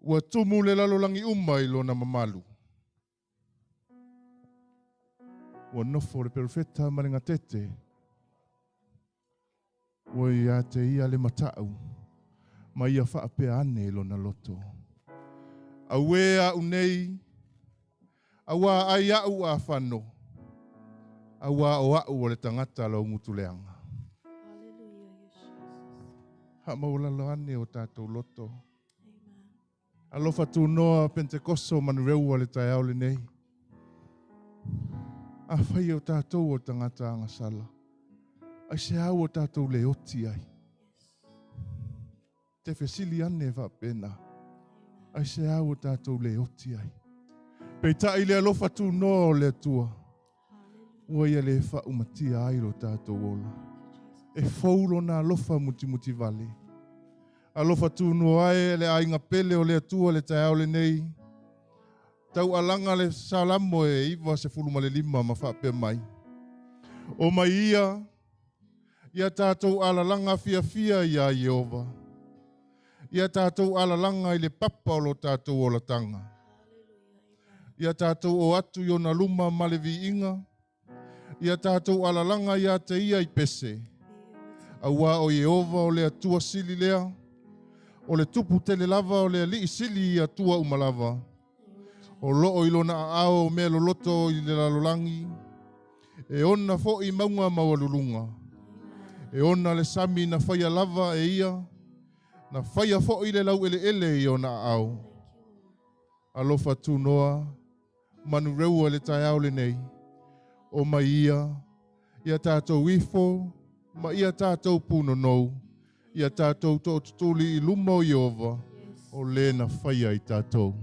Ua tumu le lalolagi uma i lona mamalu. Ua nofo le perofeta ma le gatete. Ua ia te ia le matau. Ma ia faapea ane i lona loto. Auē a'u nei, auā ai a'u afano. Auā o a'u o le tagata laugutuleaga. Hallelujah. Yes, Jesus. Faamaualalo ane o tatou loto. Amen. Alofa tunoa Pentekoso manureua le taeao lenei. Afai o tatou o tagata agasala. Ai se au o tatou le oti ai. Te fesili ane faapena. Ai se au o tatou le oti ai. Peitai le alofa tunoa o le Atua. Hallelujah. Ua ia le faaumatia ai lo tatou ola. Thank you, Jesus. E fou lona alofa mutimuti vale. Alofa tunoa e le aiga pele o le Atua le taeao lenei. Tau alaga le Salamo e 95 ma faapea mai. O mai ia, ia tatou alalaga fiafia iā Ieova. Ia tatou alalaga i le papa o lo tatou olataga. Hallelujah. Amen. Ia tatou o atu i ona luma ma le viiga. Ia tatou alalaga ia te ia i pese. Auā o Ieova o le Atua sili lea. O le tupu tele lava o le alii sili i Atua uma lava. O loo i lona aao o mea loloto i le lalolagi. E ona fo'i mauga maualuluga. E ona le sami na faia lava e ia. Na faia fo'i le laueleele i ona aao. Alofa tunoa, manureua le taeao lenei. O mai ia, ia tatou ifo, ma ia tatou punonou. Ia tatou tootutuli i luma o Iova, o le na faia i tatou.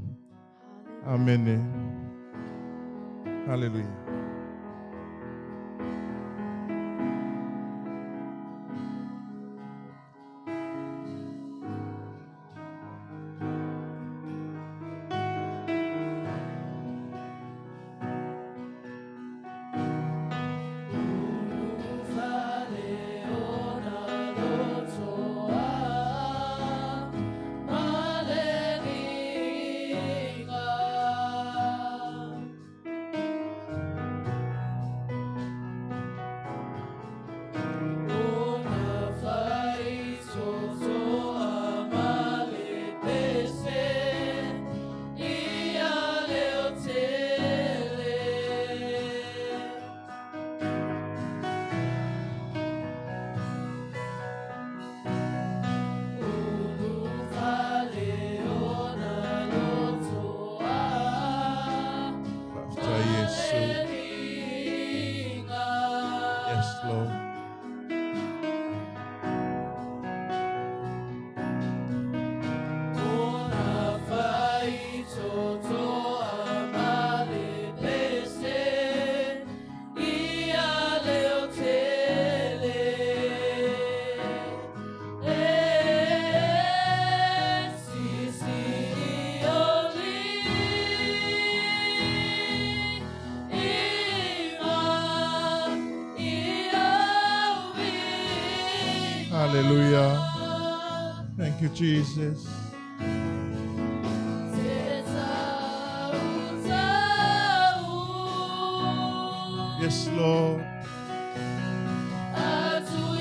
Amene. Hallelujah. Faafetai Iesu. Yes, Lord. Hallelujah. Thank you, Jesus. Yes, Lord. Hallelujah.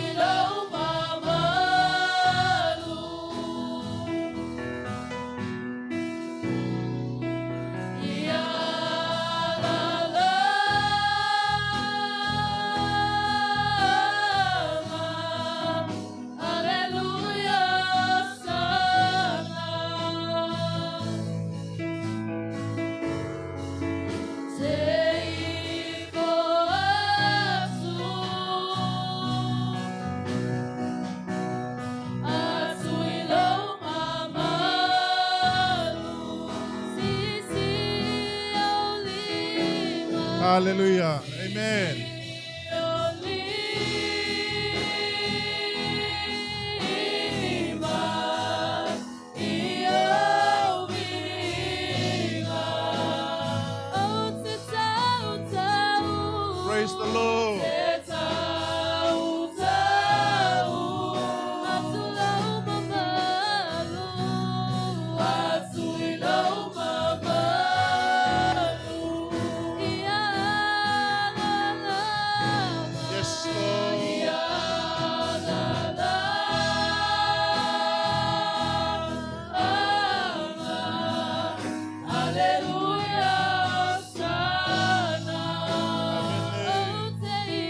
Hallelujah. Amen. Praise the Lord. Yes, Lord. Hallelujah, Hosanna. Amen.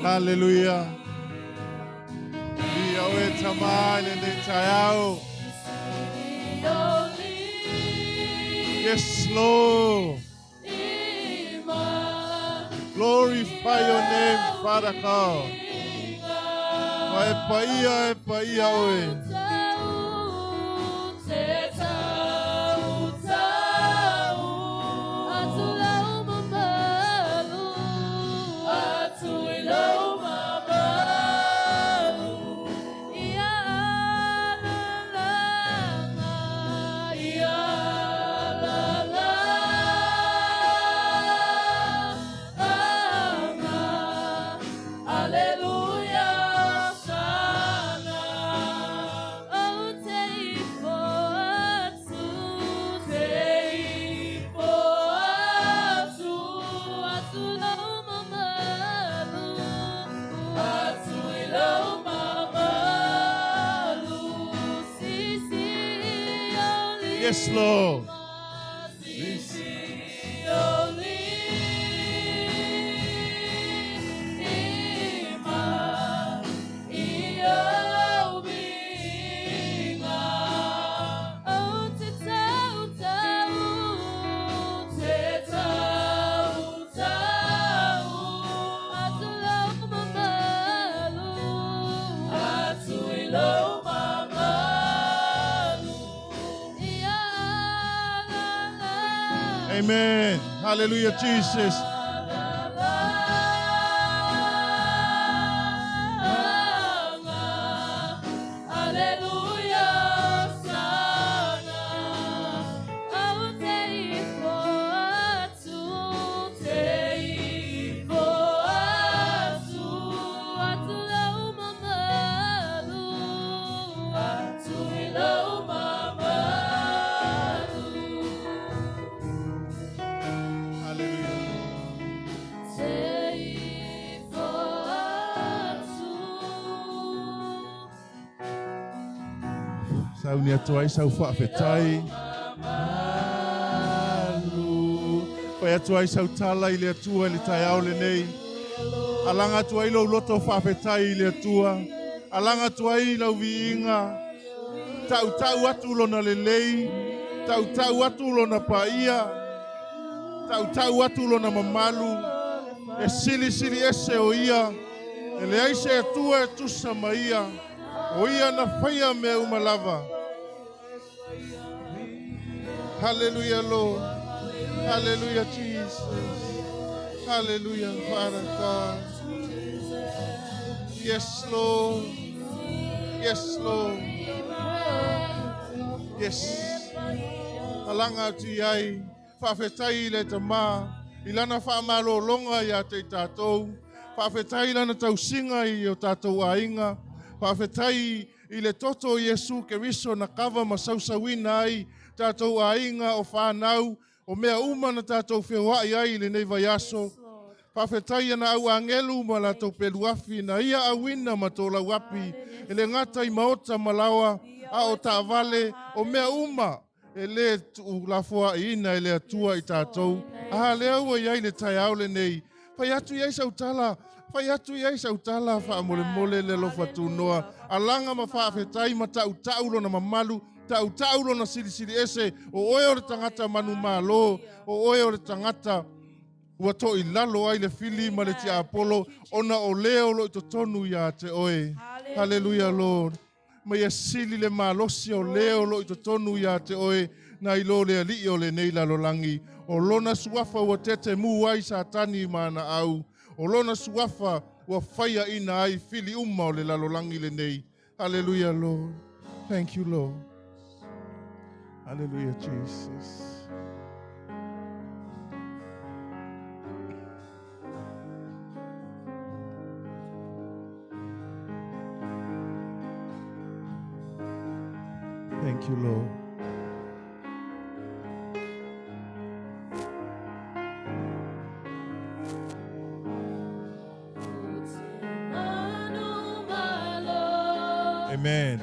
Hallelujah. Ia oe tamai le nei taiao. Yes, Lord. Glorify your name, Father God. Ma e paia e paia oe. Hallelujah, Hosanna. Yes, Lord. Amen. Hallelujah, Jesus. Hallelujah, Hosanna. Hallelujah. Sau ni atu ai sau whaafetai. Malu. Whai atu ai sau tala i le atua i le tai au le nei. Alanga atu ai lau loto whaafetai i le atua. Alanga atu ai lau viinga. Tau tau atu lona lelei. Tau tau atu lona paia. Tau tau atu lona mamalu. E sili sili ese o ia. E le aise atua e tusa maia. O ia na whaia mea umalava. Hallelujah, Lord. Hallelujah, Jesus. Hallelujah, Father God. Yes, Lord. Yes, Lord. Yes. Alanga atu iai, faafetai i le tamā, i lana faamalōloga iā te i tatou, faafetai i lana tausiga i o tatou aiga, faafetai i le toto o Iesu Keriso na kava ma sausauina ai tatou aiga o fanau, o mea uma na tatou feoai ai i lenei vaiaso. Faafetai ana au agelu ma latou peluafi na ia auina ma tolauapi e le gata i maota ma laoa a o taavale o mea uma e lē tuulafoaʻiina e le Atua i tatou. A lea ua iai le taeao lenei. Fai atu i ai sautala, fai atu i ai sautala faamolemole le alofa tunoa. Alaga ma faafetai ma taʻutaʻu lona mamalu, taʻutaʻu lona silisili ese, o oe o le tagata manumālō, o oe o le tagata ua toʻilalo ai le fili ma le tiapolo, ona o lē o loo i totonu iā te oe. Hallelujah, Lord. Ma ia sili le malosi o lē o loo i totonu iā te oe, na i lo le aliʻi o lenei lalolagi. O lona suafa ua tetemū ai Satani ma ana au. O lona suafa ua faiaʻina ai fili uma o le lalolagi lenei. Hallelujah, Lord. Thank you, Lord. Hallelujah, Jesus. Thank you, Lord. Amen.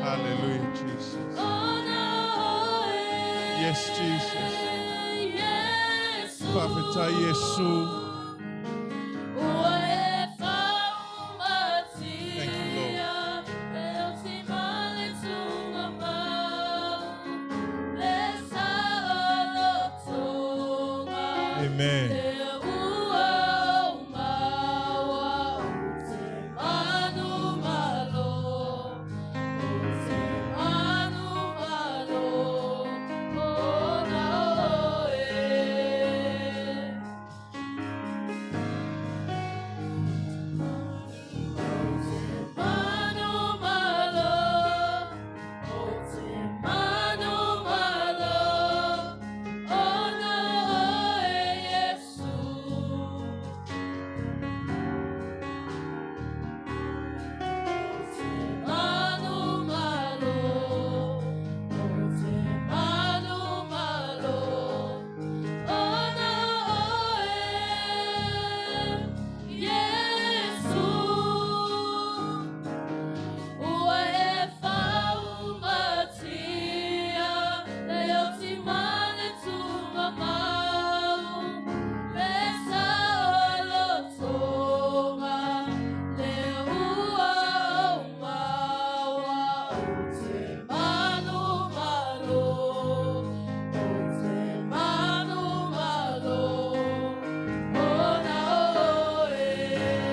Hallelujah, Jesus. Yes, Jesus. Faafetai Iesu. Thank you, Lord. Amen.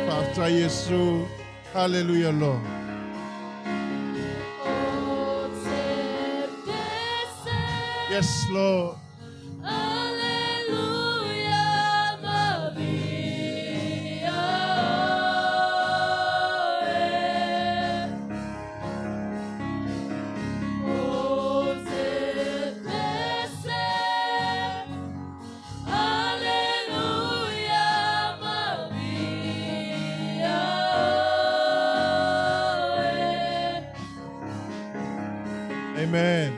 Faafetai Iesu. Hallelujah, Lord. Yes, Lord. Amen.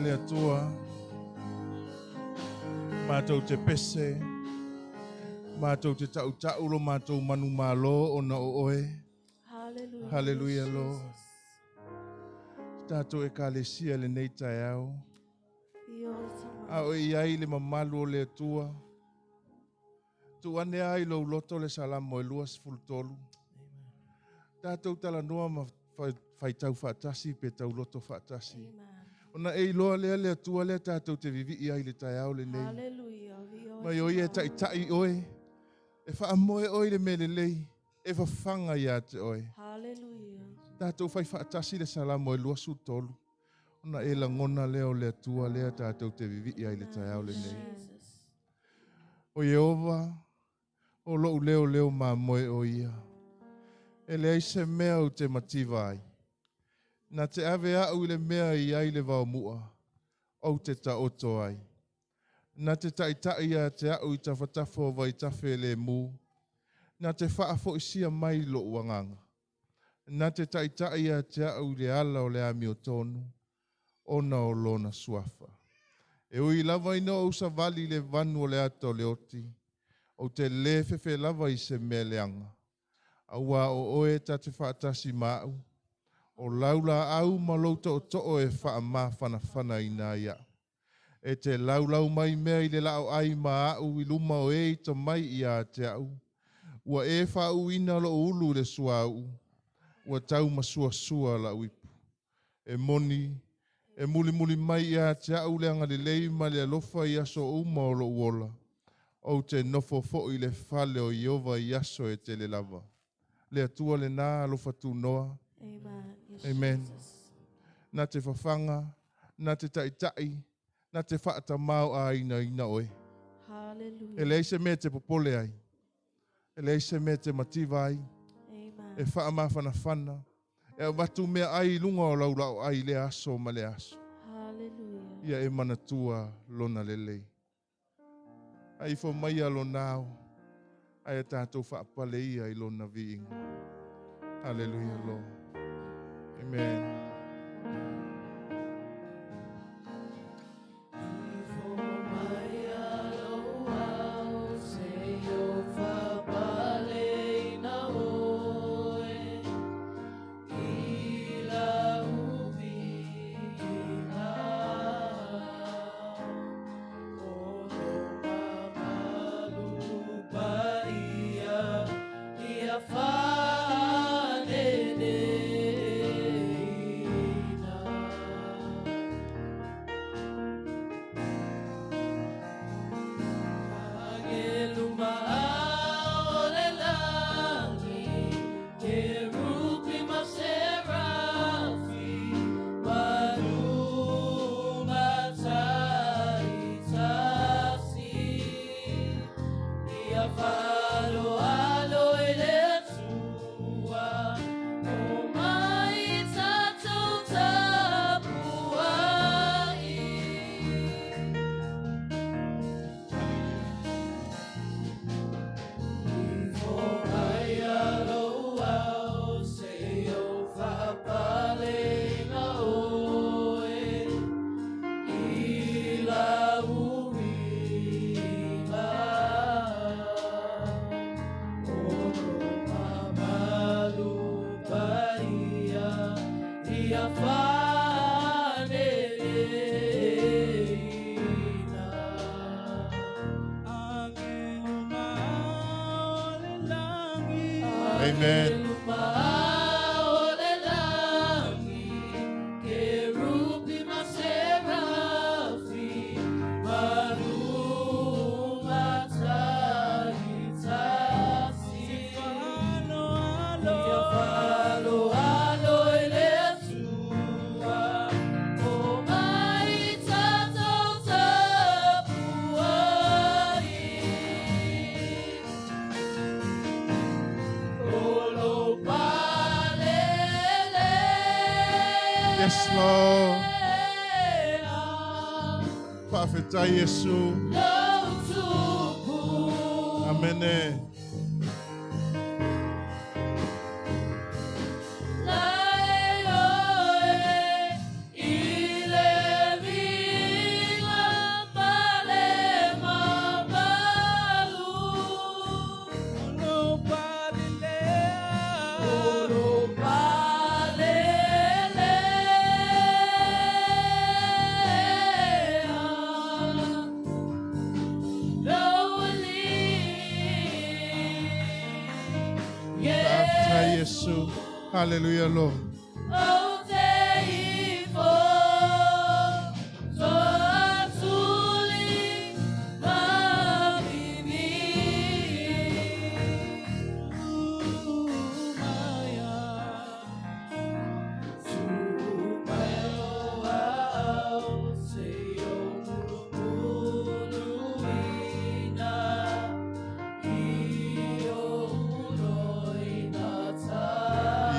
le Atua. Mātou te pese, mātou te ta'uta'u lo mātou manumalo ona o oe. Hallelujah. Hallelujah, Yes, Lord. Jesus. Tātou e kalesia lenei taeao. Io le tama. A o i ai le mamalu o le Atua. Tu ane ai lo loto le salamo e 23. Tātou talanoa ma whaitau whaatasi pe tau loto whaatasi. Amen. Ona e iloa lea le Atua lea tātou te vivi ai le taeao lenei. Hallelujah. Io le Mai o ia tama. tai tai oe. E whaamoe oe le mele lei. E whawhanga ia te oe. Hallelujah. Tātou whai whaatasi le salamo e 23. Ona e langona lea o le Atua lea tātou te vivi ai le taeao lenei. Jesus. O Iehova, o lou leo leo ma moe o ia. E leai se mea o te mativa ai. Na te ave au i le mea i ai le vao mua, au te taoto ai. Na te taitai a te au i tawhatafo o vaitafe le mū. Na te whaafoisia mai lo uanganga. Na te taitai a te au i le ala o le ami o tonu, ona o lona suafa. E ui lava ina o usavali le vanu o le ata o le oti, o te le fefe lava i se mea leanga. Aua o oe ta te whaatasi maau, o laula au ma lou to'oto'o e whaamawhanawhana i nā ia. E te laulau mai mea i le lao ai ma au i luma o e i ta mai i a te au. Ua e whaauina lo ulu le suau, ua tau masuasua la uipu. E moni, e muli muli mai ia te au le anga le lei ma le alofa i aso uma o lo uola. O te nofo fo i le fale o Iova i aso e te le lava. Le atua le nā alofa tūnoa. Amen. Yes, Amen. Jesus. Nā te whawhanga, nā te taitai, nā te whaatamau a ina ina oe. Hallelujah. E leai se mea te popole ai. E leai se mea te mativa ai. Amen. E whaamawhanawhana. E watu mea ai i lunga o laulao ai le aso ma le aso. Hallelujah. Ia e manatua lona lelei. Ai fo mai a lonao. Ai e tātou whaapale ia i lona viinga. Hallelujah, Lord. Amen. Amen. Yes, Lord. Whaafetai Yesu. Amen. Lai oe i le vi Yesu. Hallelujah, Lord.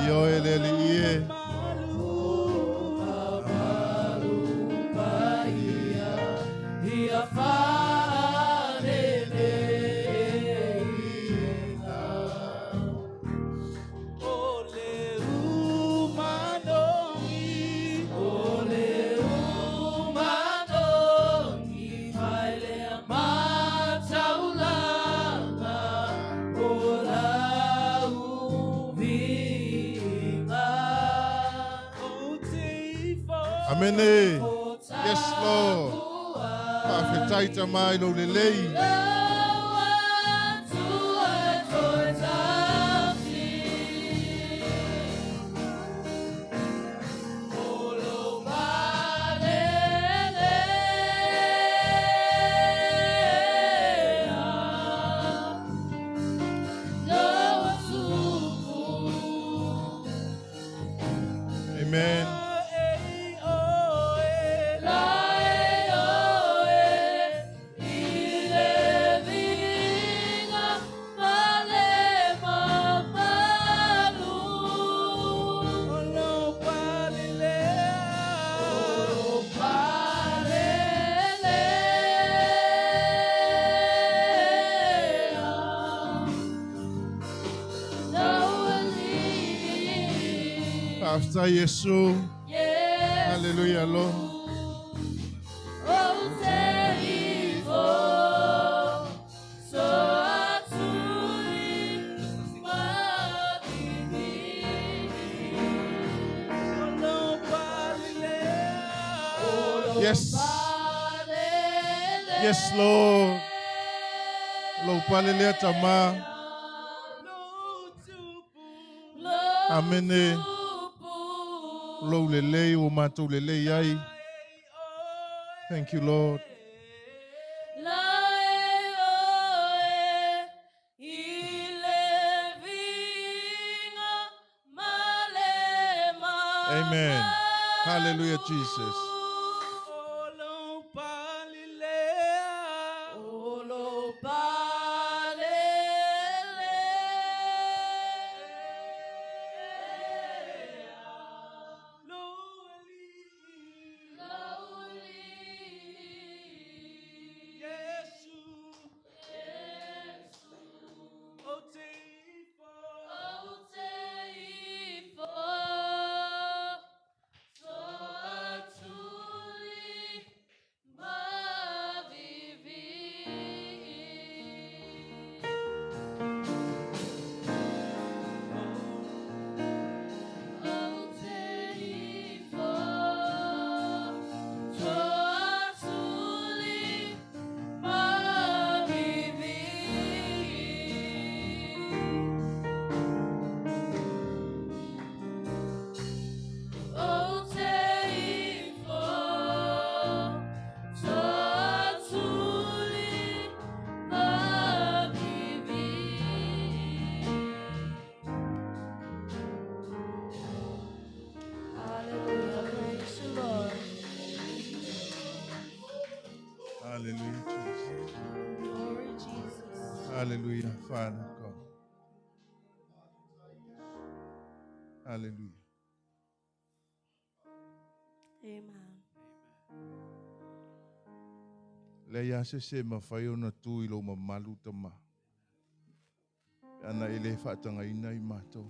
Io e le li e. Amen. Yes, Lord. Whawhetaita mai lo le lei. Amen. Whawhetai Yesu. Hallelujah, Lord. Yes. Yes, Lord. Lo palelea tama. Amene. Lo lelei o mātou lelei ai. Thank you, Lord. Amen. Hallelujah, Jesus. Hallelujah. Praise the Lord. Hallelujah, Jesus. Glory, Jesus. Hallelujah, Father God. Hallelujah. Amen. Le ia se se mawhai ona tū i lo mamalu tama. Ana e le whaatanga ina i mātou.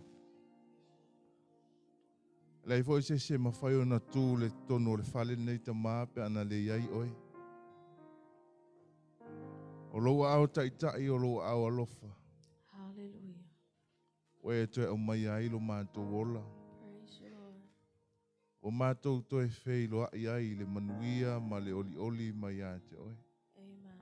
Le foi se se mawhai ona tū le tono le whale nei tama pe ana le iai oi. O lou au taitai o lou au alofa. Hallelujah. Oe e toe au mai ai lo mātou ola. Praise the Lord. O mātou toe whei lo ai ai le manuia ma le oli oli mai a te oe. Amen.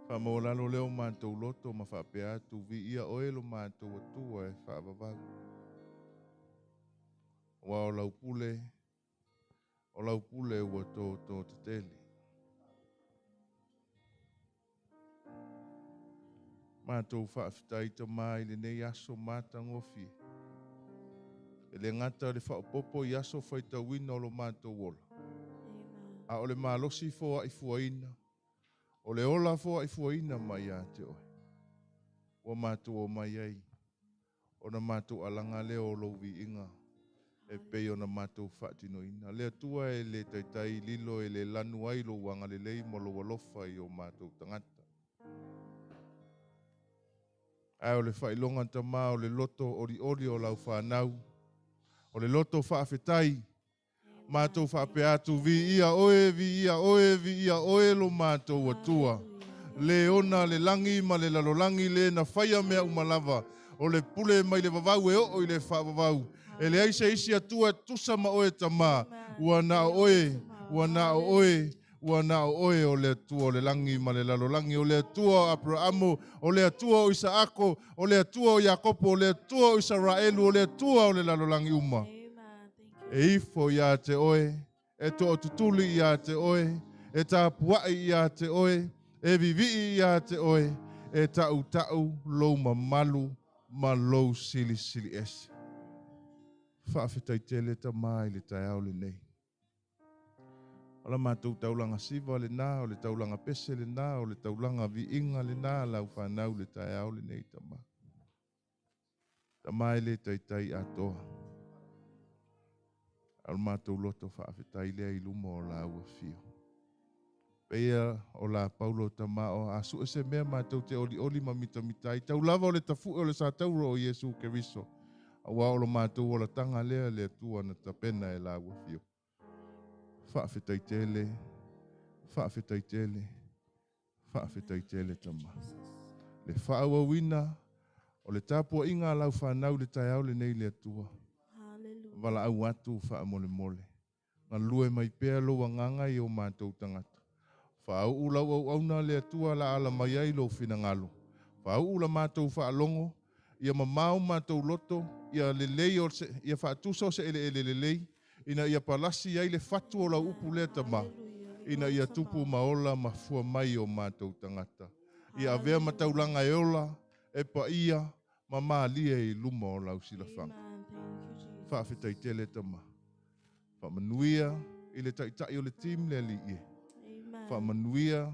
Whaamawalalo leo mātou loto ma whaapea atu vi ia oe lo mātou atua e whaavavau. Wa o lau pule, o lau pule ua tō tō te tele. Mātou whaawhitai ta mai le nei aso mātangofie. E le ngata le whaopopo i aso whaitauina o lo mātou ola. Amen. A o le malosi fō ai fuaina. O le ola fō ai fuaina mai a te oe. Ua mātou o mai ai. O na mātou alanga leo o lou viiga. E pei o na mātou whaatinoina. Le atua e le taitai lilo e le lanu ai lo wanga le lei mo lo walofa i o mātou tangata. Ai o le whailonga tamā o le loto ori ori o lau whanau. O le loto whaafetai. Mātou whaapea atu vi ia oe, vi ia oe, vi ia oe lo mātou atua. Le ona le langi ma le lalolangi le na whaia mea umalava. O le pule mai le vavau e oo i le whaavavau. E le aise isi atua tusa ma oe tamā. Ua na o oe, ua na o oe, ua na o oe o le atua o le langi ma le lalolangi. O le atua o Abrahamu, o le atua o Isaako, o le atua o Iakopo, o le atua o Israelu, o le atua o le lalolangi uma. Amen. Thank you. E ifo ia te oe, e to'o tutuli ia te oe, e tapua'i ia te oe, e vivi'i ia te oe, e ta'u ta'u lou mamalu ma lou silisili ese. Whaafetai tamā i le taeao lenei. O la mātou taulanga siva le nā, o le taulanga pese le nā, o le taulanga viiga le nā, lau whanau le taeao lenei tamā. Tamā i le taitai atoa. A o le mātou loto whaafetai lea i luma o la ua fio. Peia o la Paulo tamā o asu e se mea mātou te oli oli ma mita mita i tau lava o le tafu o le sa tauro o Iesu Keriso. A wā o lo mātou o la tanga lea le atua na tapena e la ua fio. Whaafetai tele, whaafetai tele, whaafetai tele tamā. Le whaawawina o le tāpua inga lau whanau le taeao le nei le atua. Hallelujah. Wala au atu wha mole mole. Ngā lue mai pea lo wanganga i o mātou tangata. Wha au lau au auna le atua la ala mai ai lo whinangalo. Wha au la mātou wha alongo, ia mamau mātou loto, ia lelei o se, ia whaatusa o se ele ele lelei, ina ia palasi ai le fatu o lau upu lea tamā. Hallelujah. Ina ia tupu maola mafua mai o mātou tangata. Ia avea mataulanga e ola, e pa ia, ma maalia i luma o lau silafanga. Amen. Thank you, Jesus. Whaafetai tele tamā. Whaamanuia i le taitai o le team le ali ie. Amen. Whaamanuia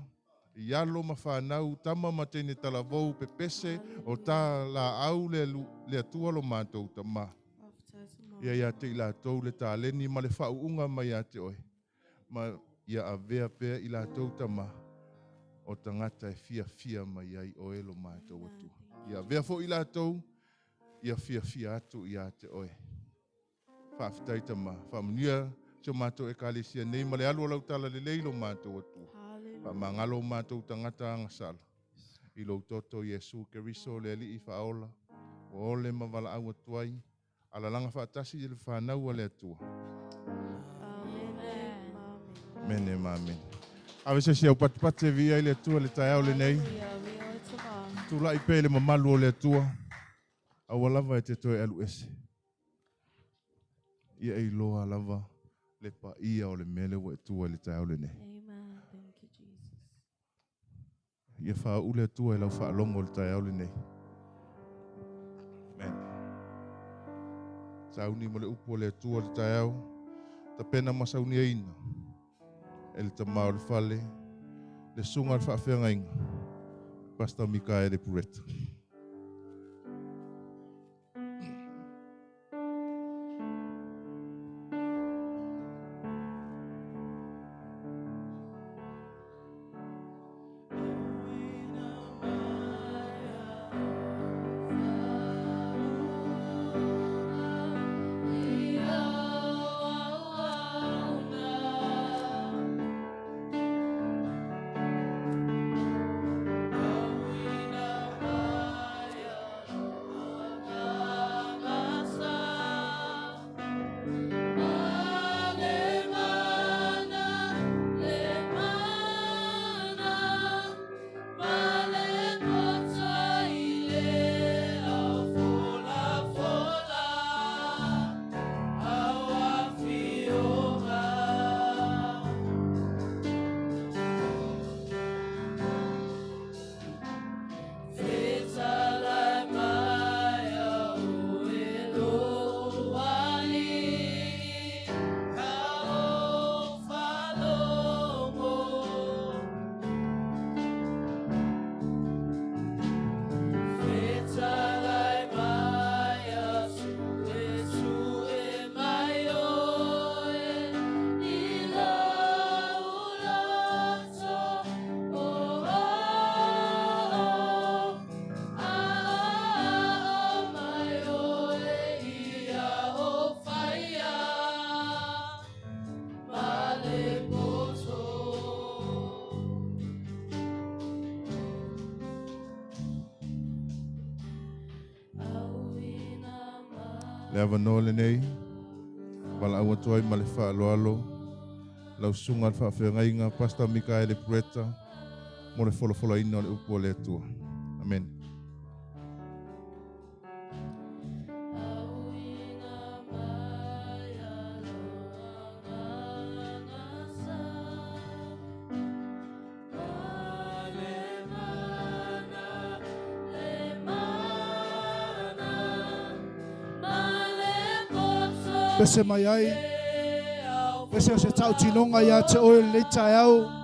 i alo ma whanau, tama ma tene talavou pepese o tā la au le, le atua lo mātou tamā. Ia ia te i lātou le tāleni ma le whauunga mai ia te oe. Ma ia avea pea i lātou tamā o tangata e fia fia mai ai oe lo mātou atua. Ia avea fo i lātou, ia fia fia atu ia te oe. Whaafetai tamā. Whaamanuia si o mātou e kalesia nei ma le alu o lau tala lelei lo mātou atua. Hallelujah. Whaamangalo mātou tangata angasala. I lou toto Iesu Keriso le ali'i whaola. O ole ma wala au atuai. Alalanga whaatasi i le whanau a le atua. Amen. Amen. Mene ma mene. Ave se si au patipate via i le atua le taeao lenei. Hallelujah. We are tamā. Tūlai pe le mamalu o le atua. Aua lava e te toe alu ese. Ia e iloa lava le paia o le mele ua e tua i le taeao lenei. Amen. Thank you, Jesus. Ia whaau le atua e lau whaalongo le taeao lenei. Amen. Sauni mo le upu o le atua le taeao. Tapena ma sauni aina. E le tamā o le fale. Le sunga le whaafeangainga. Pastor Mikaele Pureta. Auna. Le avanoa lenei, valaau atu ai ma le faaaloalo lau susuga i le faafeagaiga Pastor Mikaele Pureta mo le folafolaina o le upu a le Atua. Amene. Pese mai ai, pese o se tautinoga ia te oe lenei taeao.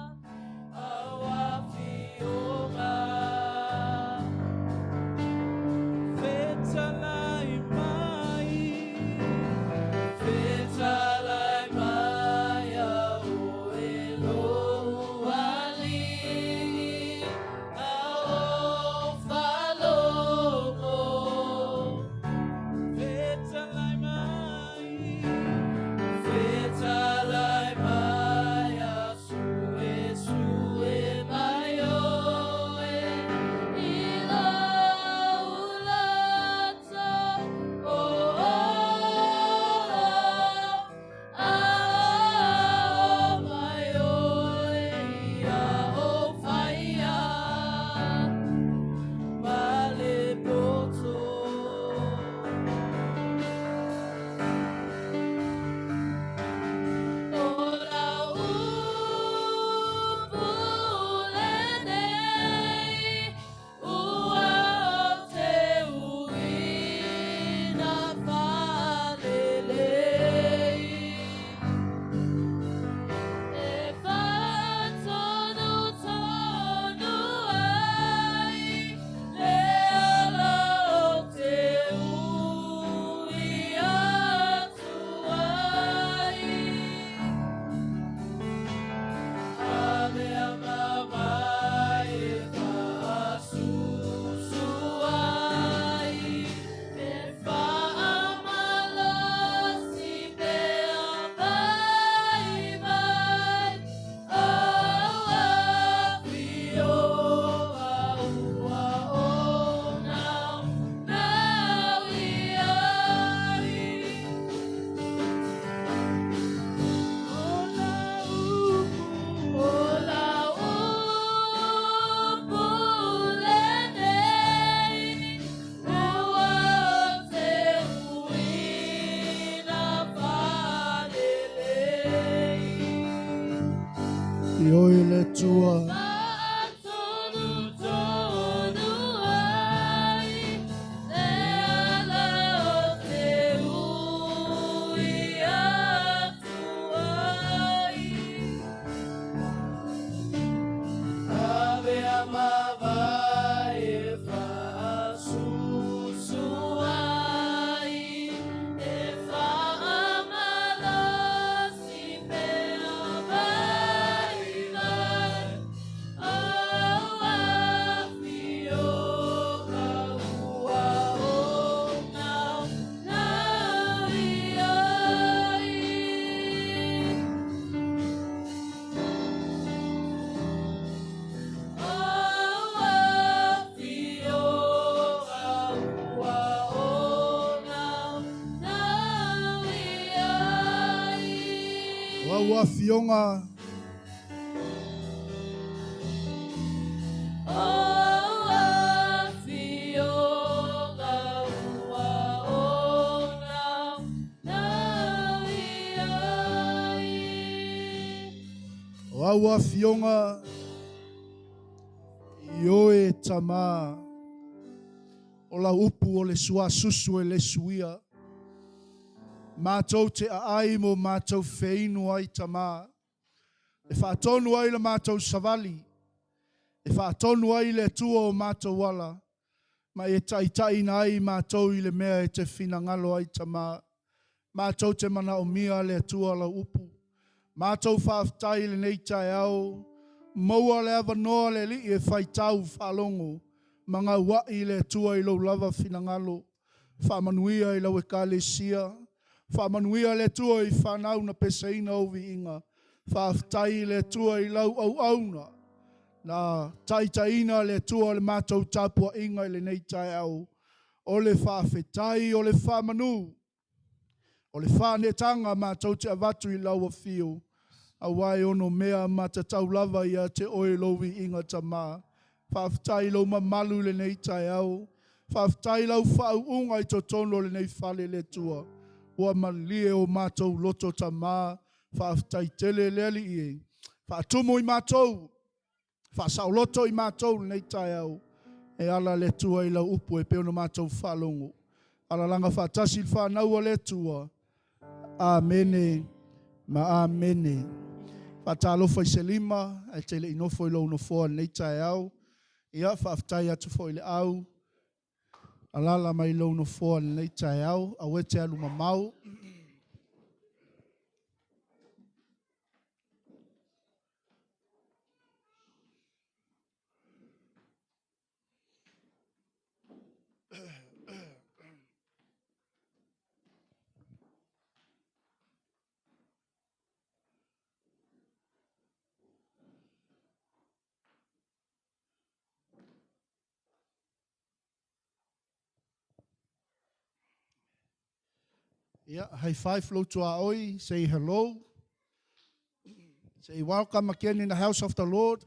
I oe le Atua. O au afioga. O au afioga i oe tamā o lau upu o le suasusu e le suia. Matou te aai mo matou feinu ai tamā. E faatonu ai le matou savali. E faatonu ai le Atua o matou ala. Ma e taitaiina ai matou i le mea e te finagalo ai tamā. Matou te manaomia le Atua lau upu. Matou faafetai i lenei taeao. Maua le avanoa le Alii e faitau faalogo. Ma gauai le Atua i lou lava finagalo. Faamanuia i lau ekalesia. Faamanuia le Atua i fanau na pesaina ou viiga. Faafetai i le Atua i lau auauna. Na taitaiina le Atua o le matou tapuaiga i lenei taeao. O le faafetai o le faamanu. O le faaneetaga matou te avatu i lau afio, auā e onomea ma tatau lava ia te oe lou viiga Tamā. Faafetai i lou mamalu i lenei taeao. Faafetai i lau faauuga i totonu o lenei fale le Atua. Ua malie o matou loto Tamā. Faafetai tele le Alii e. Faatumu i matou, faasaoloto i matou lenei taeao. E ala le Atua i lau upu e pei ona matou faalogo. Alalaga faatasi le fanau a le Atua. Amene ma amene. Faatalofa i se lima, ae te le i nofo i lou nofoa i lenei taeao. Ia, faafetai atu foi i le au, alala mai lou nofoa i lenei taeao, aua e te alu mamao. Ia, high five lou tuaoi, say hello. Say welcome again in the house of the Lord.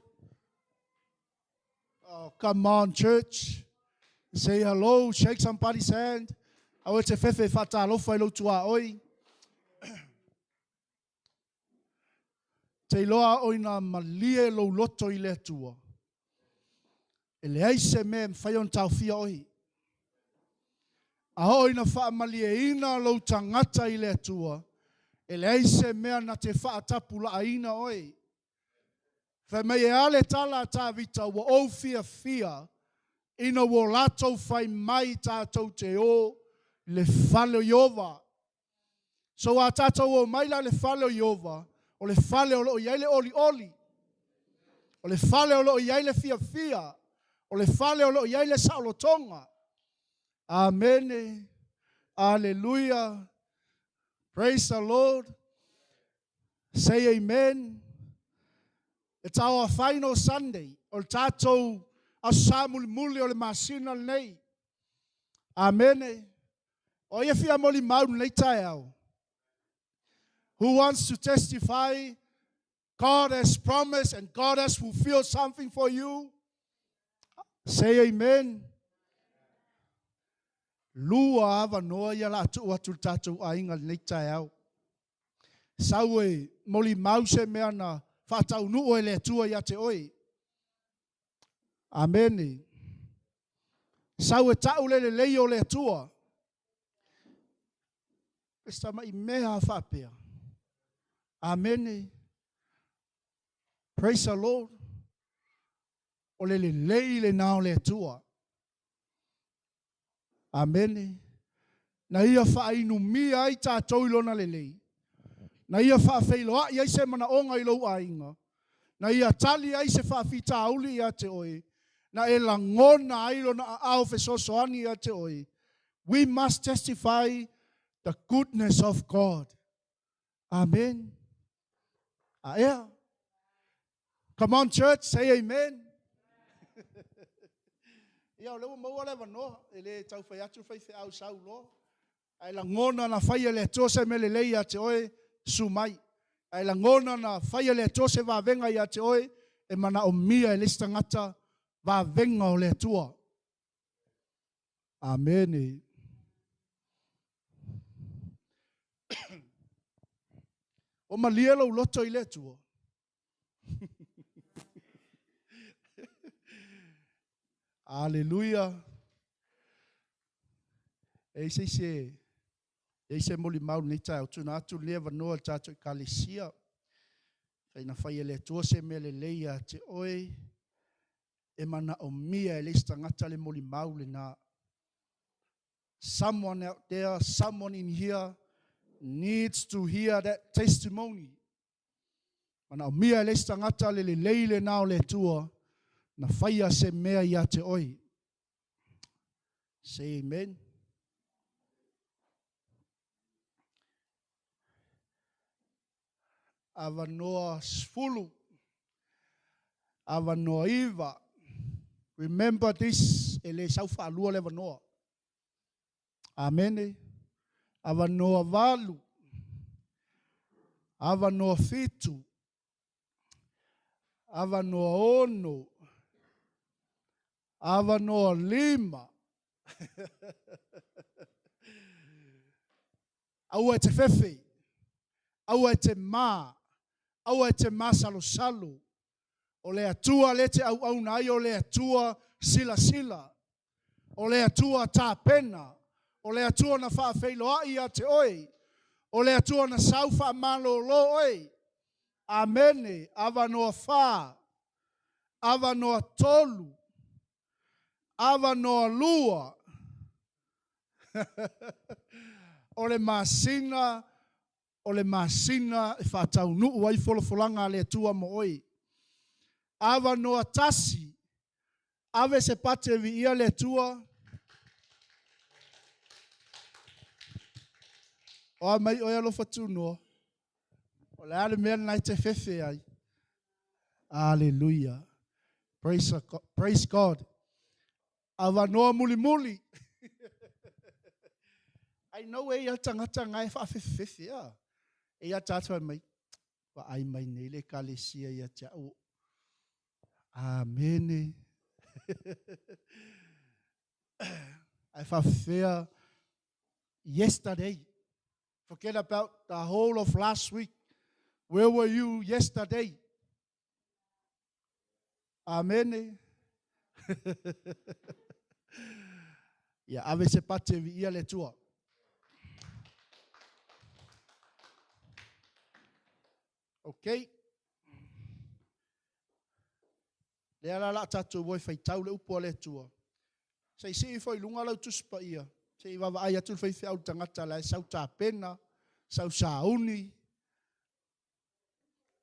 Oh, come on, church. Say hello, shake somebody's hand. Aua e te fefe faatalofa i lou tuaoi. Te iloa o ina malie lou loto i le Atua. E leai se mea e mafai ona taofia oe. A oo ina faamalieina lou tagata i le Atua, e leai se mea na te faatapulaaina oe. Fai mai e a le tala a Tavita, ua ou fiafia ina ua latou fai mai tatou te o i le fale o Ieova. So a tatou omai la i le fale o Ieova, o le fale o lo o i ai le olioli, o le fale o lo o i ai le fiafia, o le fale o lo o i ai le saolotoga. Amene. Aleluia. Praise the Lord. Say amen. It's our final Sunday. O le tatou aso Sa mulimuli o le masina lenei. Amene. O ai e fia molimau i lenei taeao? Who wants to testify God has promised and God has fulfilled something for you? Say amen. Lua avanoa ia la tuu atu le tatou aiga i lenei taeao. Sau e molimau se mea na faataunuu e le Atua ia te oe. Amene. Sau e tau le lelei o le Atua. E sa mai mea faapea. Amene. Praise the Lord. O le lelei lena o le Atua. Amene. Na ia faainumia ai tatou i lona lelei. Na ia faafeiloai ai se manaoga i lou aiga. Na ia tali ai se faafitauli ia te oe. Na e lagona ai lona aao fesoasoani ia te oe. We must testify the goodness of God. Amen. Aea. Come on, church, say amen. Ia, o lea ua maua le avanoa, e le tau fai atu faifeau sau loa. Ae lagona na faia e le Atua se mea lelei ia te oe, susu mai. Ae lagona na faia e le Atua se vavega ia te oe, e manaomia e le isi tagata vavega o le Atua. Amene. O malie lou loto i le Atua. Aleluia. E i se isi e i se molimau lenei taeao, tuuina atu lenei avanoa i le tatou ekalesia. Fai na fai e le Atua se mea lelei ia te oe, e manaomia e le isi tagata le molimau lena. Someone out there, someone in here needs to hear that testimony. Manaomia e le isi tagata le lelei lena o le Atua na faia se mea ia te oe. Say amen. Avanoa 10, avanoa 9. Remember this, e le sau faalua le avanoa. Amene. Avanoa 8, avanoa 7, avanoa 6, avanoa 5. Aua e te fefe, aua e te mā, aua e te masalosalo. O le Atua le te auauna ai, o le Atua silasila. O le Atua tapena. O le Atua na faafeiloai ia te oe. O le Atua na sau faamalolo oe. Amene. Avanoa 4, avanoa 3, avanoa 2. O le masina, o le masina e faataunuu ai folafolaga a le Atua mo oe. Avanoa 1, ave se pate viia le Atua. O a mai oe alofa tunoa. O le a le mea lena e te fefe ai. Aleluia. Praise God. Praise God. Avanoa mulimuli. I know e ia tangata ngai whaafefefe a. E ia tātua mai. Wa ai mai nei le kalesia ia te au. Amene. Ai whaafefea yesterday. Forget about the whole of last week. Where were you yesterday? Amene. Ia ave se pate vi ia le tua. Okay. Lea la la tātou oi whaitau le upu a le Atua. Se i sii foi lunga lau tusi paia. Se i vavaai atu le faifeau tagata la e sau tapena, sau sauni.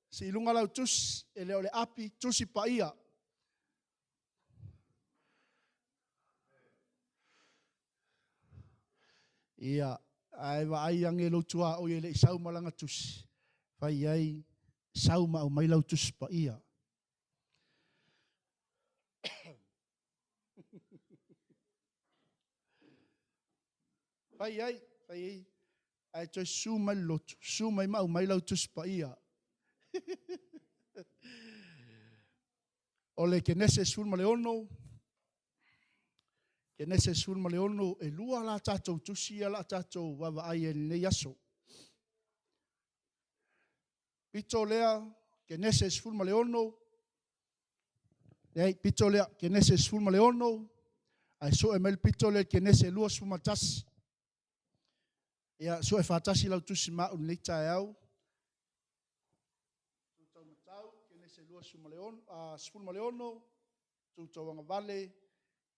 Se i lunga lau tusi, e le o le api, tusi paia. Ia, ae vaai age lou tuaoi e le i sau ma lana tusi. Fai ai, sau ma aumai lau tusi paia. Fai ai, fai ai. Ae toe susu mai le lotu, susu mai ma aumai lau tusi paia. O le Kenese 16, Kenese 16, e lua la tātou tusi ia la tātou vaavaai ai i lenei aso. Pito lea, Kenese 16, leai, pito lea, Kenese 16, ae sue mai le pito lea Kenese 21. Ia, sue faatasi lau tusi ma au lenei taeao. Tu taumatau, Kenese 26, tu tauagavale,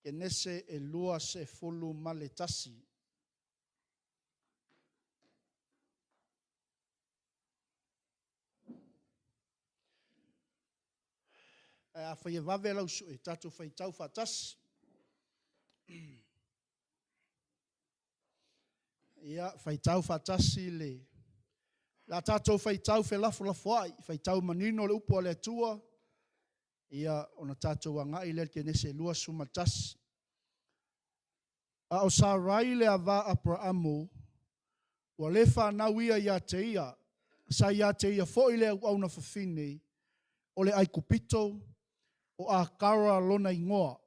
Kenese e 21. Ae a fai e vave lau sue, tātou faitau faatasi. Ia, faitau faatasi le... La tātou faitau felafolafoai, faitau manino le upu a le Atua, ia, ona tātou agai lea i le Kenese 21. A o Sarai le ava Aperamo, ua le whanau ia ia te ia, sa ia te ia foi le auauna fafine, o le Aikupito, o Akara lona ingoa.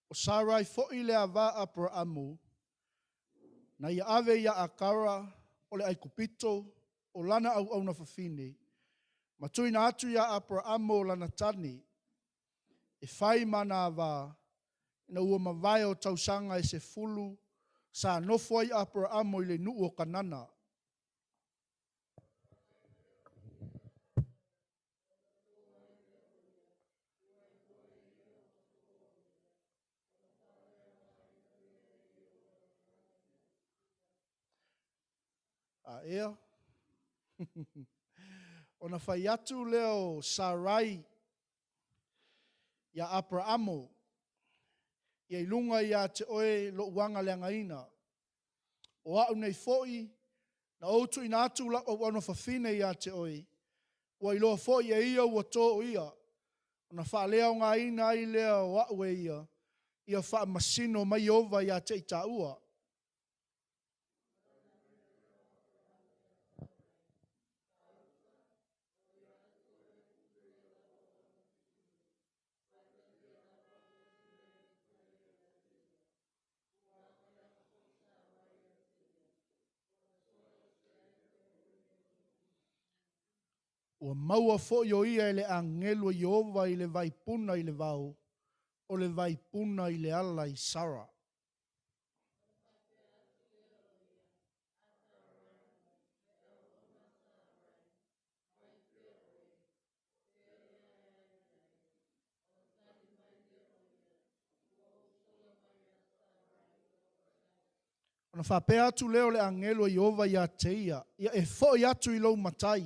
O Sarai foi le ava Aperamo, na ia ave ia Akara o le Aikupito, o lana auauna fafine, ma tuina atu ia Aperamo lana tane, e fai mana ava, na ua mavae o tausaga e se fulu, sa nofo ai Aperamo i le nuu o Kanana. A ea. Ona fai atu leo Sarai ia Aperamo, Ia i luga ia te oe lo'u agaleagaina. O a'u nei fo'i, na ou tuuina atu la'u auauna fafine ia te oe, ua iloa fo'i e ia ua tō o ia, ona faaleaogaina ai lea o a'u e ia, ia faamasino mai Ieova ia te i tāua. Ua maua fo'i o ia e le agelu o Ieova i le vaipuna i le vao, o le vaipuna i le ala i Sara. Ona faapea atu lea o le agelu a Ieova ia te ia, Ia e fo'i atu i lou matai,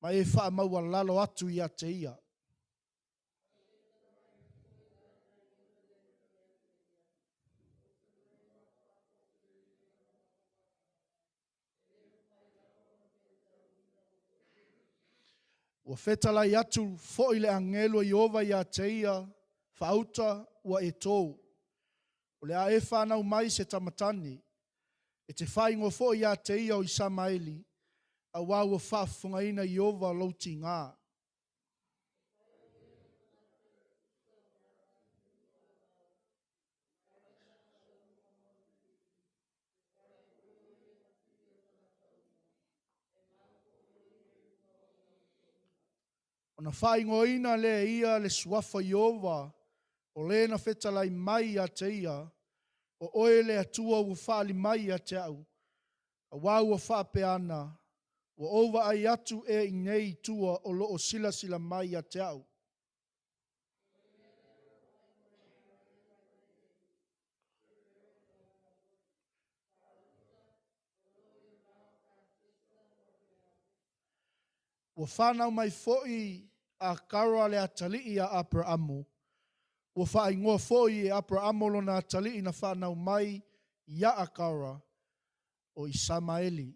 ma e faamaualalo atu ia te ia. Ua fetalai atu fo'i le agelu a Ieova ia te ia, Faauta, ua e tō. O le a e fanau mai se tamatane. E te faaigoa foi ia te ia o Isamaeli, auā ua faafofogaina Ieova lou tigā. Ona faaigoaina lea e ia le suafa Ieova, o le na fetalai mai ia te ia, O oe le Atua ua faaali mai ia te a'u, auā ua faapea ana, Ua ou vaai atu ea i inei i tua o lo o silasila mai ia te a'u. Ua fanau mai fo'i Akara le atalii ia Aperaamo. Ua faaigoa fo'i e Aperaamo lona atalii na fanau mai ia Akara, o Isamaeli.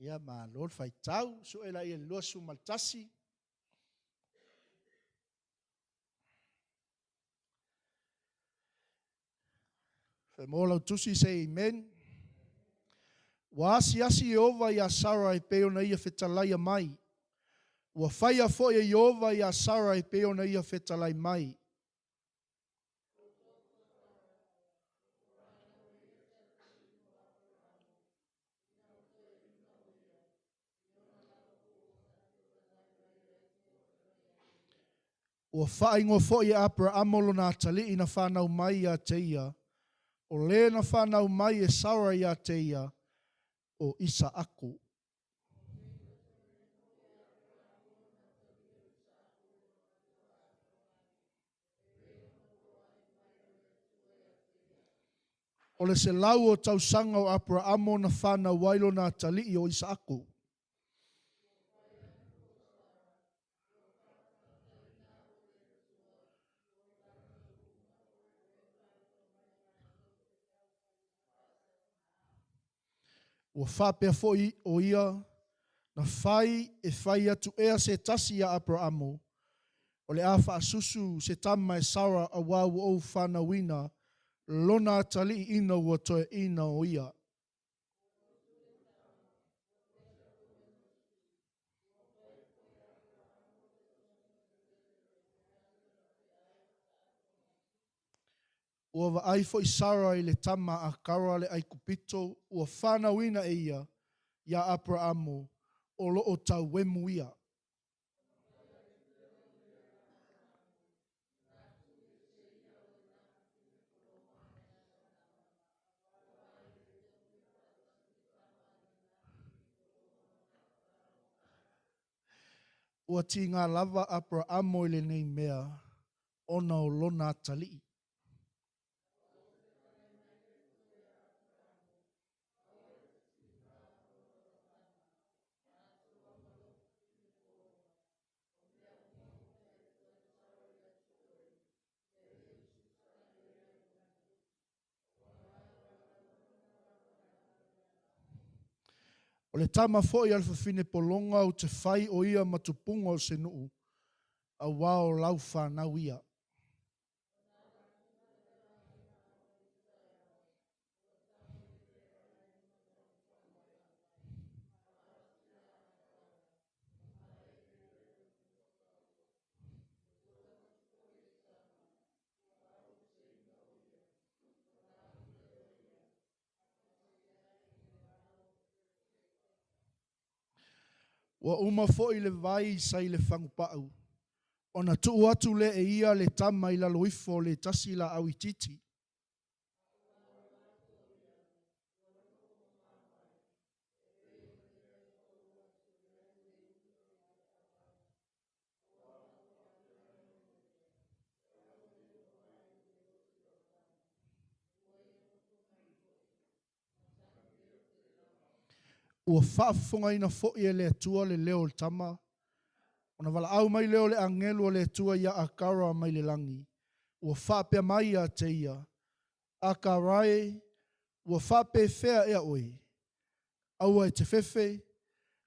Ia, malo le faitau. Sue laia i le 21. Fai lau tusi say amen. Ua asiasi Ieova iā Sara e pei ona ia fetalaia mai. Ua faia fo'i e Ieova iā Sara e pei ona ia fetalai mai. Ua faaigoa fo'i e Aperaamo lona atalii na fanau mai ia te ia, o le na fanau mai e Sara ia te ia, o Isaako. O le 100 o tausaga o Aperaamo na fanau ai lona atalii o Isaako. Ua faapea fo'i o ia na fai e fai atu ea se tasi ia Aperaamo, o le a faasusu se tama e Sara auā ua ou fanauina lona atalii ina ua toeaina o ia. Ua vaai fo'i Sara i le tama a Kara le Aikupito ua fanauina e ia iā Aperaamo, o lo'o tauemu ia. Ua tigā lava Aperaamo i lenei mea ona o lona atalii. O le tama foi a le fafine pologa ou te fai o ia ma tupuga o se nuu, auā o lau fanau ia. Ua uma foi le vai sa i le fagupau, ona tuu atu lea e ia le tama i lalo ifo o le tasi laau itiiti. Ua faafofogaina foi e le Atua le leo o le tama, ona valaau mai lea o le agelu a le Atua ia Akara mai le lagi, ua faapea mai ia te ia, Akara e, ua faapefea ea oe? Aua e te fefe,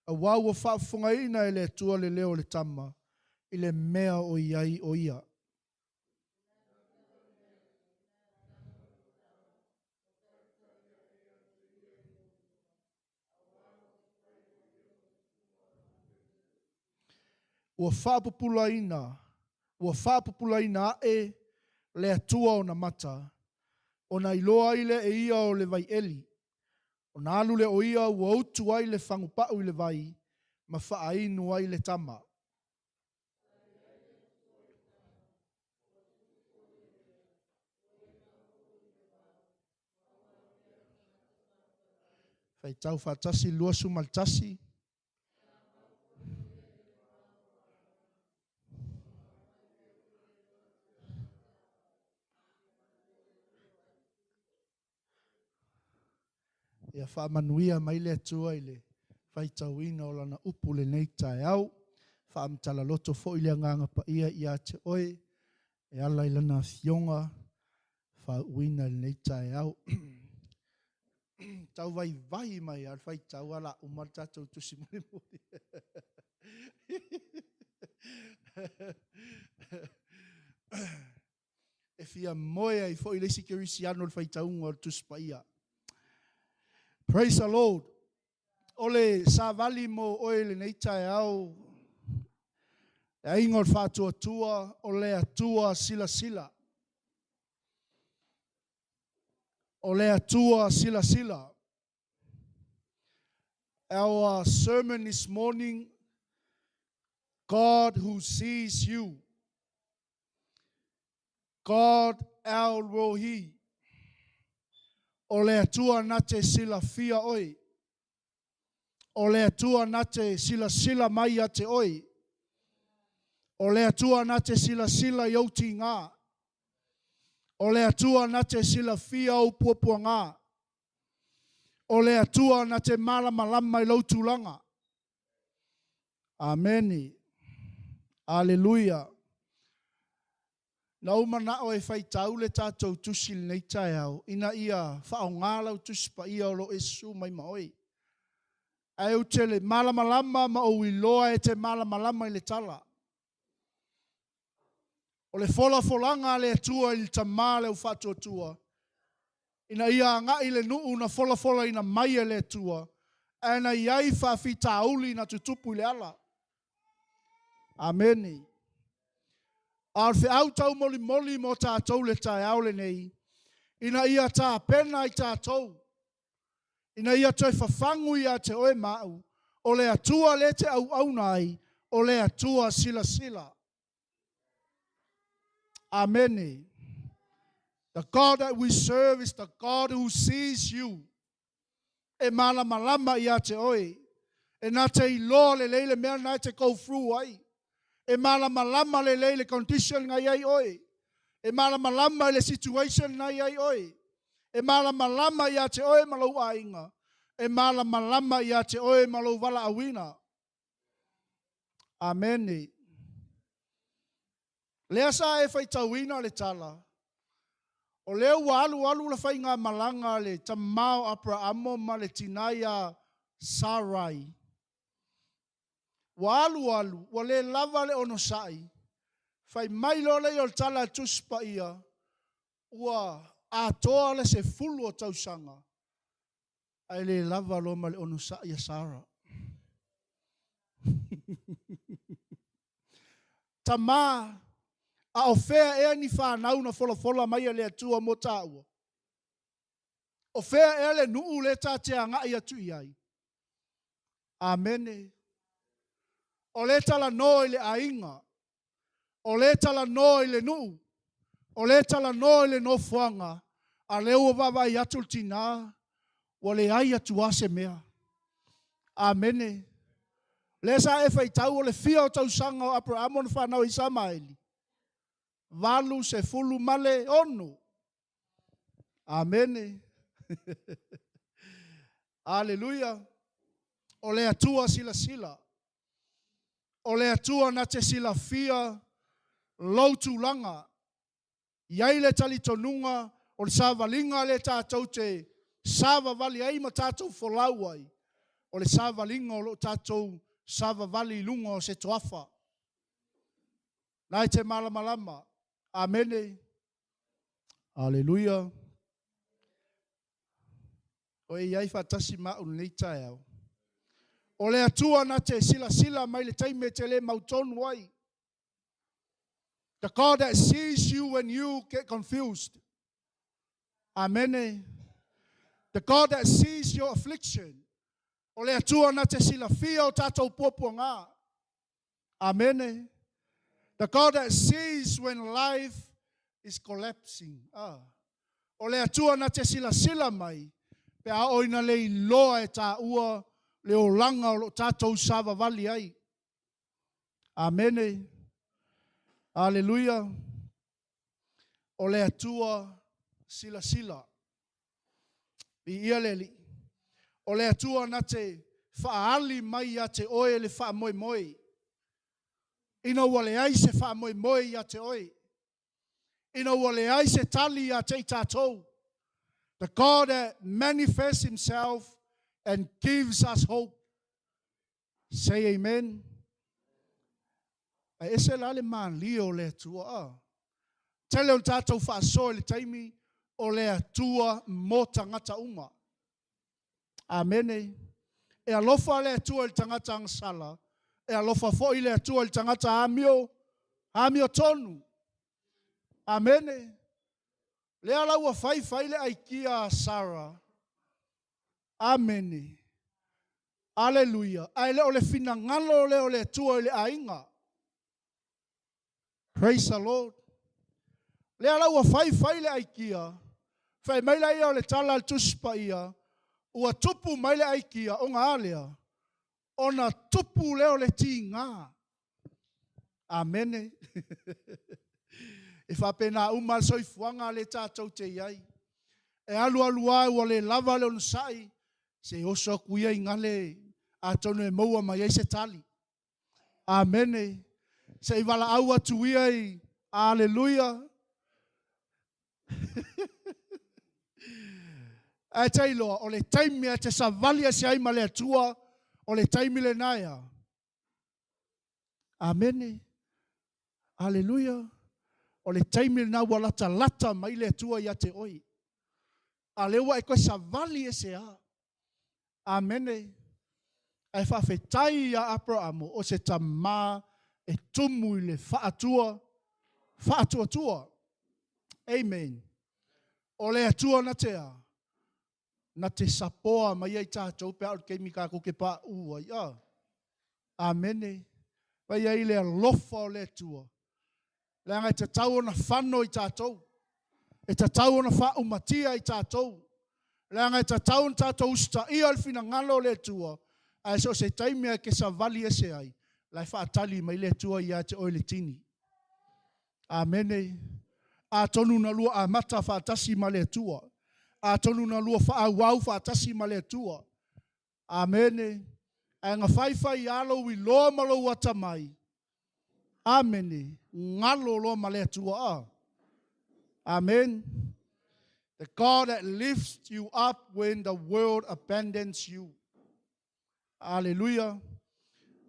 auā ua faafofogaina e le Atua le leo o le tama i le mea o i ai o ia. Ua faapupulaina, ua faapupulaina ae le Atua ona mata, ona iloa ai lea e ia o le vaieli. Ona alu lea o ia ua utu ai le fagupau i le vai, ma faainu ai le tama. Faitau faatasi 21. Ia faamanuia mai le Atua i le faitauina o Lana upu lenei taeao. Faamatala loto foi le Agaga Paia ia te oe e ala i Lana Afioga faauuina i lenei taeao. Tau vaivai mai lava le faitau, ae o le a uma le tatou tusi mulimuli. E fia moe ai foi le isi kerisiano i le faitauga o le Tusi Paia. Praise the Lord. O le savali mo oe i lenei taeao, le aiga o le faatuatua, o le Atua silasila. O le Atua silasila. Our sermon this morning, God who sees you. God El Rohi. O le Atua na te silafia oe. O le Atua na te silasila mai ia te oe. O le Atua na te silasila i ou tigā. O le Atua na te silafia ou puapuagā. O le Atua na te malamalama i lou tulaga. Amene. Aleluia. Na ou manao e faitau le tatou tusi i lenei taeao ina ia faaaoga lau Tusi Paia o lo o e susu mai ma oe. Ae ou te malamalama ma ou iloa e te malamalama i le tala. O le folafolaga a le Atua i le tama le au faatuatua, ina ia agai i le nuu na folafolaina mai e le Atua, ae na i ai faafitauli na tutupu i le ala. Amene. A o le feau taumolimoli mo tatou i le taeao lenei, ina ia tapena ai tatou, ina ia toe fafagu ia te oe ma au, o le Atua lea e te auauna ai, o le Atua silasila. Amene. The God that we serve is the God who sees you. E malamalama ia te oe. E na te iloa lelei le mea na e te go through ai. E malamalama lelei le condition na i ai oe. E malamalama i le situation na i ai oe. E malamalama ia te oe ma lou aiga. E malamalama ia te oe ma lou valaauina. Amene. Lea sa e faitauina le tala, o lea ua alu alu le faigamalaga a le tama o Aperamo ma le tina ia Sarai. Ua alu alu, ua le lava le onosai, fai mai loa lea o le tala a le Tusi Paia, ua atoa le 10 o tausaga, ae le lava loa ma le onosai a Sara. Tama, a o fea ea ni fanau na folafola mai e le Atua mo tāua? O fea ea le nuu le ta te agai atu i ai? Amene. O le talanoa i le aiga, o le talanoa i le nuu, o le talanoa i le nofoaga, a lea ua vaavaai atu le tinā, ua leai atu lava se mea. Amene. Lea sa e faitau o le fia o tausaga o Aperamo na fanau ai Isamaeli? 86. Amene. Aleluia. O le Atua silasila. O le Atua na te silafia lou tulaga. I ai le talitonuga o le savaliga le tātou te savavali ai ma tātou folau ai, o le savaliga o lo o tātou savavali i luga o se toafa. Na e te malamalama. Amene. Aleluia. O e i ai faatasi ma au i lenei taeao. O le Atua na te silasila mai le taimi e te le mautonu ai. The God that sees you when you get confused. Amene. The God that sees your affliction. O le Atua na te silafia o tātou puapuaga. Amene. The God that sees when life is collapsing. Ah. O le Atua na te silasila mai, pe a oo ina le iloa e tāua le olaga o lo o tātou savavali ai. Amene. Aleluia. O le Atua silasila. Viia le Alii. O le Atua na te faaali mai ia te oe le faamoemoe. Ina ua leai se faamoemoe ia te oe. Ina ua leai se tali ia te i tātou. The God that manifests himself and gives us hope. Say amen. Ae ese la le malie o le Atua. Ah. Tele o le tātou faasoa i le taimi o le Atua mo tagata uma. Amene. E alofa le Atua i le tagata agasala, e alofa foi le Atua i le tagata amio, amio tonu. Amene. Lea la ua fai fai le aikia a Sara. Amene. Aleluia. Ae le o le finagalo lea o le Atua i le aiga. Praise the Lord. Lea la ua fai fai le aikia, fai mai laia o le tala a le Tusi Paia, ua tupu mai le aikia ona a lea? Ona tupu lea o le tiga. Amene. E faapena uma le soifuaga le tātou te i ai. E alu alu lava ua le lava le onosai, se oso atu ia i gale atonu e maua mai ai se tali. Amene. Se i valaau atu ia i aleluia. Ae te iloa, o le taimi e te savali ese ai ma le Atua, o le taimi lena ea. Amene. Aleluia. O le taimi lena ua latalata mai le Atua ia te oe. A lea ua e toe savali ese a. Amene. Ae faafetai ia Aperamo o se tamā e tumu i le faatua, faatuatua. Amen. O le Atua na te a, na te sapoa mai ai tātou pe a o le taimi tātou te paʻū ai. Ah. Amene. Vai ai le alofa o le Atua. Leaga e tatau ona fano i tātou. E tatau ona faaumatia i tātou. Leaga e tatau ona tātou usitaia le finagalo o le Atua. Ae so o se taimi e ke savali ese ai, la e faatali mai le Atua ia te oe le tini. Amene. Atonu na lua amata faatasi ma le Atua. Atonu na lua faaauau faatasi ma le Atua. Amene. Ae na faifai lava lou iloa ma lou atamai. Amene. Galo loa ma le Atua. Ah. Amen. The God that lifts you up when the world abandons you. Aleluia.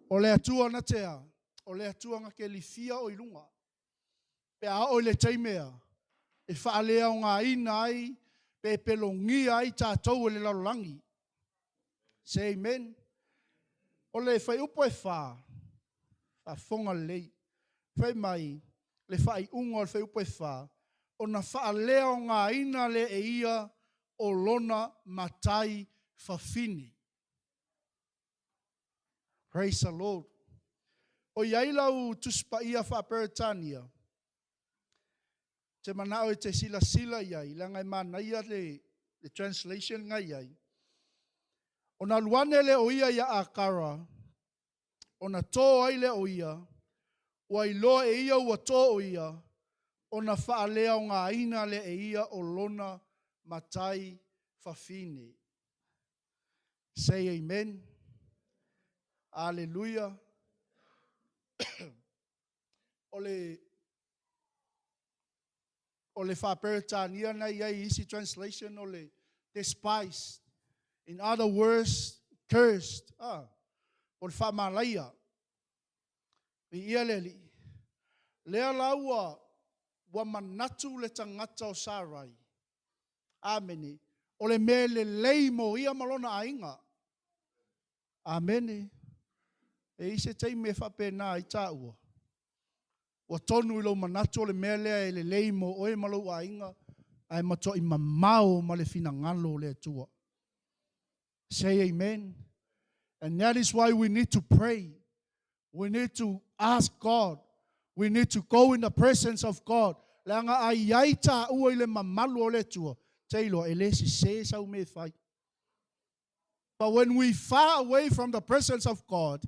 O le Atua na tea, o le Atua na te lifia o i luga. Pe a o i le taimea, e whaalea o ngā ina ai, pe pelogia ai tātou e le lalolagi. Say amen. O le whai upo e whā, whaafonga lei, whai mai, le whai unga o le whai upo e whā, o na whaalea o ngā ina le e ia o lona matai fafine. Praise the Lord. O iai lau tuspaia wha te manao e te sila sila iai, langa e manaia le translation ngai iai. O na luane le o ia ia akara, o na tō ai le o ia, ua iloa e ia ua tō o ia, o na whaalea o ngā ina le e ia o lona matai fafine. Say amen. Hallelujah. O le wha-Peretania na ia easy translation o le despised. In other words, cursed. Ah, o le wha-malaia. I ia le li. Lea la ua, ua manatu le tangata o Sarai. Amene. O le mea le lei mo ia malona ainga. Amene. E ise tei me whapena i tāua. Ua tonu i lau manatu o le mea lea e le lei mo oe malo ainga. Ai matua i mamao ma le finangalo o le Atua. Say amen. And that is why we need to pray. We need to ask God. We need to go in the presence of God. Leanga ai ai tā ua i le mamalu o le Atua. Te iloa e le si se sau me whai. But when we far away from the presence of God,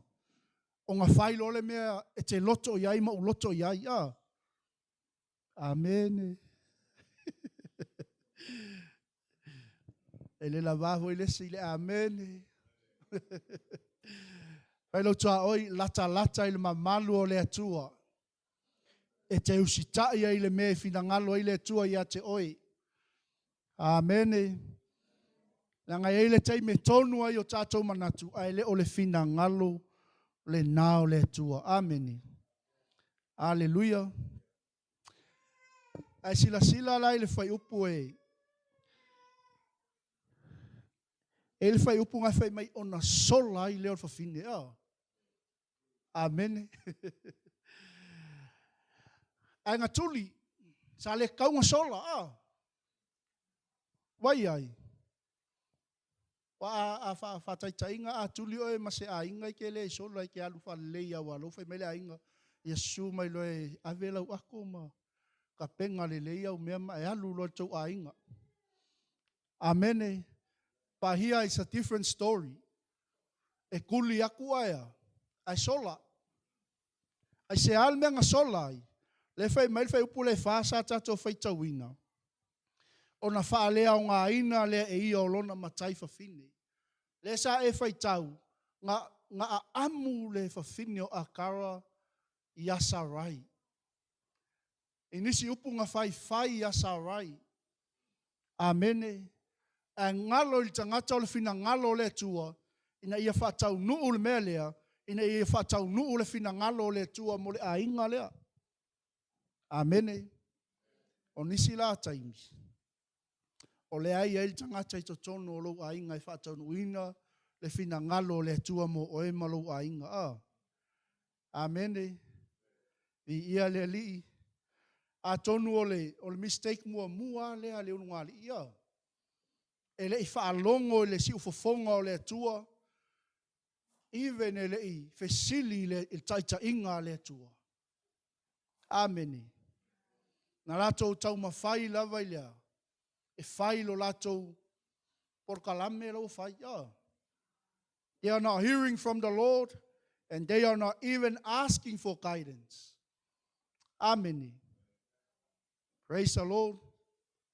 o ngā whai lo le mea e te loto iai ma u loto iai. Ah. Amen. E le lava i le si le amen. Whai lau tua oi, lata lata i le mamalu o le Atua. E te usitai ai le mea e finangalo ai le Atua ia te oi. Amen. Langa ei le teime tonu ai o tātou manatu, ai le o le finangalo le nā o le Atua. Amen. Alleluia. Ai sila sila lai le whai upu e. E le whai upu ngai whai mai ona sola i leo whawhine. Oh. Amen. Ai ngā tuli, sa le kaunga sola. Oh. Wai ai. Wa a wha whataitainga a tuli oe ma se a inga i ke le sola i ke alu whalelei a walo whai mai le a inga. Yesu mai loe ave lau ako ma ka penga le lei au mea ma e alu loe tau a inga. Amen. But here is a different story. E kuli aku aia, ai sola. Ai se al mea nga sola ai. Le whai mai whai upu le whāsa tātou whai tauina. O na whaalea o ngā ina lea e ia o lona matai whawhine. Le sa e whai tau, ngā, ngā amu le whawhine o Akara i a Sarai. I nisi upu ngā whai whai i a Sarai. Amene. A ngalo i le tangata o le whina ngalo o le Atua, ina ia whaatau nuu le mea lea, ina ia whaatau nuu le whina ngalo o le Atua mo le ainga lea. Amene. O nisi la taimi. O le ai ai le tangata i totono o lou ainga e whaatau nuina le whina ngalo o le Atua mo oe ma lou ainga. Ah. Amene. I ia le alii. A tonu o le mistake mua mua lea le unu ngali ia. E le i whaalongo i le si ufofonga o le Atua, even e le i fesili le taita inga le Atua. Amene. Nā rātou taumawhai lava i lea, e whai lo rātou porkalame lau whai. Yeah. They are not hearing from the Lord, and they are not even asking for guidance. Amen. Praise the Lord.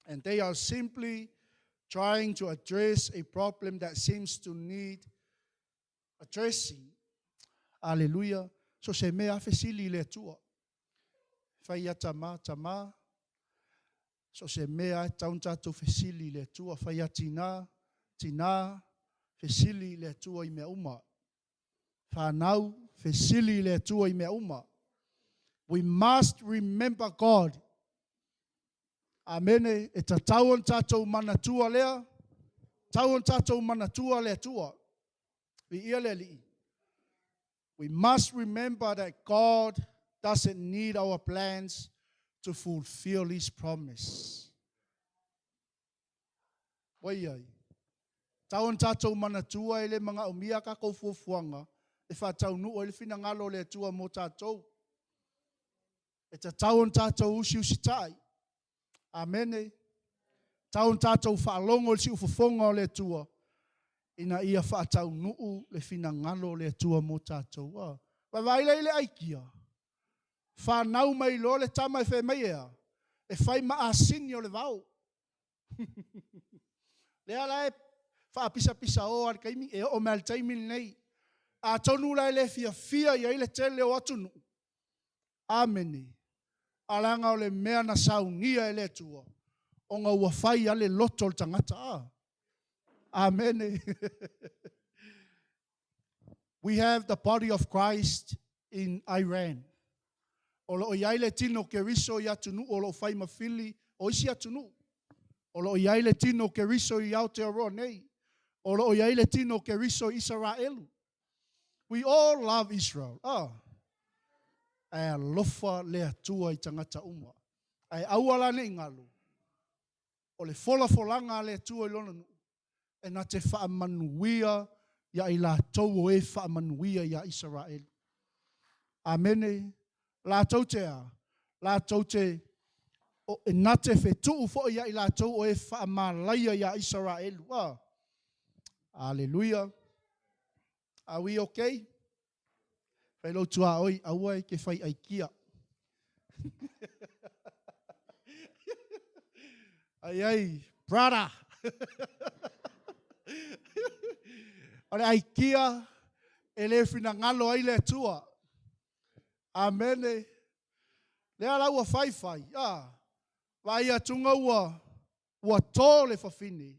And they are simply trying to address a problem that seems to need addressing. Hallelujah. So se mea fesili le Atua. Whai ia tama, tama. So se mea e taun tātou fesili le Atua. Whai ia tina, tina, fesili le Atua i mea uma. Fanau, fesili i le Atua i mea uma. We must remember God. Amene, e tatau ona tatou manatua lea, tatau ona tatou manatua le Atua. Viia le Alii. We must remember that God doesn't need our plans to fulfill His promise. Ua ai. Tatau ona tatou manatua e le manaomia a tatou fuafuaga e faataunuu ai le finagalo o le Atua mo tatou. E tatau ona tatou usiusitai. Amene. Tatau ona tatou faalogo i le siufofoga o le Atua ina ia faataunuu le finagalo o le Atua mo tatou. Ah. Vaavaai lea i le aikia. Fanau mai loa le tama e fai mai ea, e fai ma asini o le vao. Lea la e faapisapisao lava i le taimi, e oo mai lava i le taimi lenei. Atonu la e le fiafia i ai le tele o atunuu. Amene. Ae leaga o le mea na saunia e le Atua, ona ua fai lava le loto o le tagata. Ah. Amene. We have the body of Christ in Iran. O loo i ai le tino o Keriso i atunuu o loo fai ma fili o isi atunuu. O loo i ai le tino o Keriso i Aotearoa nei. O loo i ai le tino o Keriso i Isaraelu. We all love Israel. Ah. Ae alofa le Atua i tagata uma. Ae aua la ne i galo, o le folafolaga a le Atua i Lona nuu, e na te faamanuia ia i latou o e faamanuia ia Isaraelu. Amene. Latou te a? Latou te e na te fetuu foi ia i latou o e faamalaia ia Isaraelu. Ah. Aleluia. Are we okay? Fai lou tuaoi, aua e te fai aikia. Ai ai, brother. O le aikia e le finagalo ai le Atua. Amene. Lea la ua faifai, ah, vaai atuga ua ua to le fafine.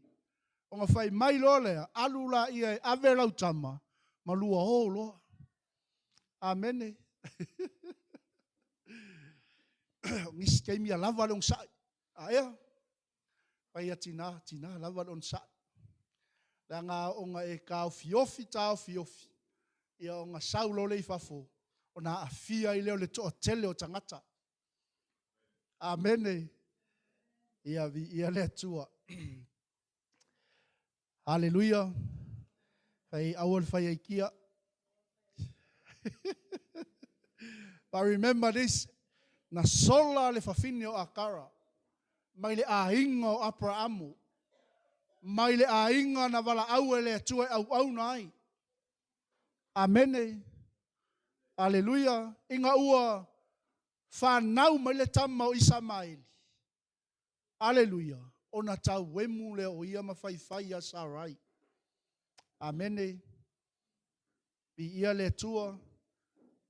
Ona fai mai loa lea, alu laia e ave lau tama, ma lua o loa. Amene. O nisi taimi ia lava le onosai. A ea, fai a tina, tina lava le onosai. Leaga ona e taofiofi, taofiofi, ia ona sau loa lea i fafo, ona aafia ai lea o le toatele o tagata. Amene. Ia viia le Atua. Haleluia. Fai aua le fai aikia. But remember this, na sola le fafine o Akara mai le aiga o Aperaamu, mai le aiga na valaau e le Atua e auauna ai. Amene. Aleluia. Ina ua fanau mai le tama o Isamaeli. Aleluia. Ona tauemu lea o ia ma faifai ia Sarai. Amene. Viia le Atua.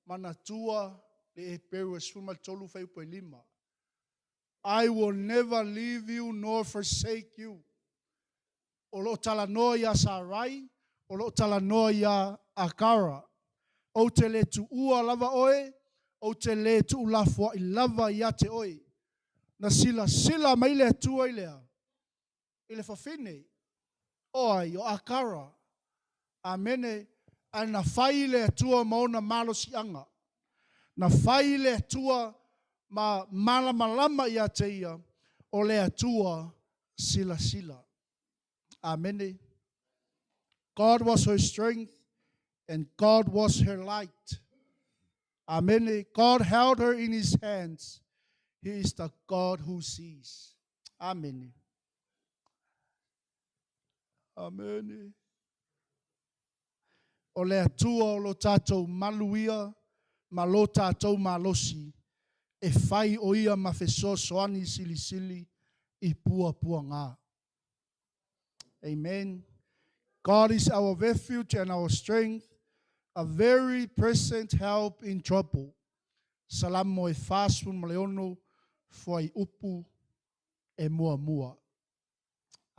Manatua le Heperu e 13 fuaiupu e 5. I will never leave you nor forsake you. O loo talanoa ia Sarai, o loo talanoa ia Akara. Ou te le tuua lava oe, ou te le tuulafoai lava ia te oe. Na silasila mai le Atua i lea, i le fafine, o ai, o Akara. Amene. Ae na fai le Atua ma ona malosiaga. Na fai le Atua ma malamalama ia te ia, o le Atua silasila. Amene. God was her strength and God was her light. Amene. God held her in his hands. He is the God who sees. Amene. Amene. O le Atua o lo tatou maluia ma lo tatou malosi, e fai o ia ma fesoasoani silisili i puapuaga. Amen. God is our refuge and our strength, a very present help in trouble. Salamo e 46 fuaiupu e muamua.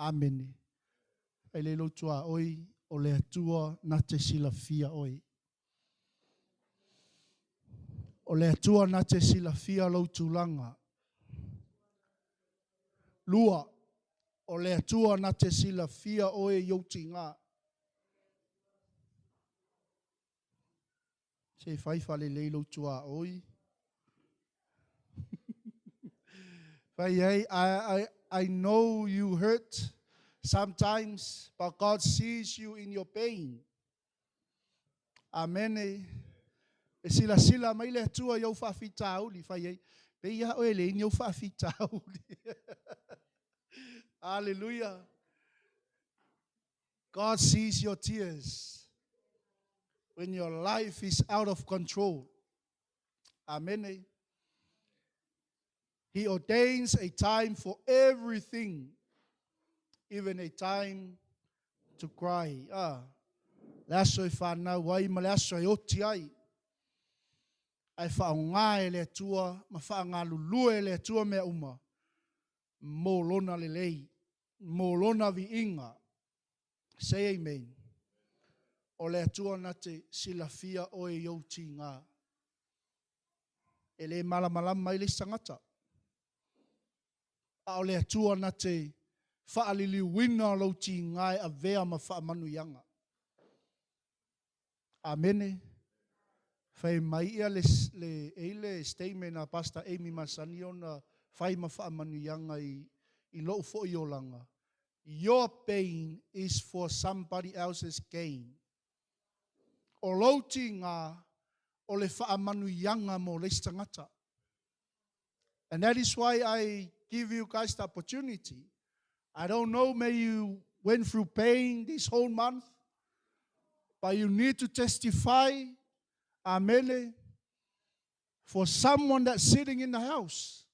Amene. Fai lei lou tuaoi, o le Atua na te silafia oe. O le Atua na te silafia lou tulaga. Lua, o le Atua na te silafia oe i ou tiga. Se fai faalelei lou tuaoi. Fai ai, I know you hurt sometimes, but God sees you in your pain. Amene. E silasila mai le Atua i ou faafitauli. Fai ai, pei lava oe e leai ni ou faafitauli. Hallelujah. God sees your tears when your life is out of control. Amen. He ordains a time for everything, even a time to cry. Ah, le aso e fanau ai ma le aso e oti ai. Ae faaaoga e le Atua ma faagalulue e le Atua mea uma mo lona lelei, mo lona viiga. Say amen. O le Atua na te silafia oe i ou tiga. E le malamalama ai le isi tagata. A o le Atua na te faaliliuina lou tiga e avea ma faamanuiaga. Amene. Fai mai ia le, le, e i le statement a Pastor Amy masani ona fai ma faamanuiaga i lou foi olaga. Your pain is for somebody else's gain. O lou tiga o le faamanuiaga mo le isi tagata. And that is why I give you guys the opportunity. I don't know, may you went through pain this whole month, but you need to testify, amen, for someone that's sitting in the house.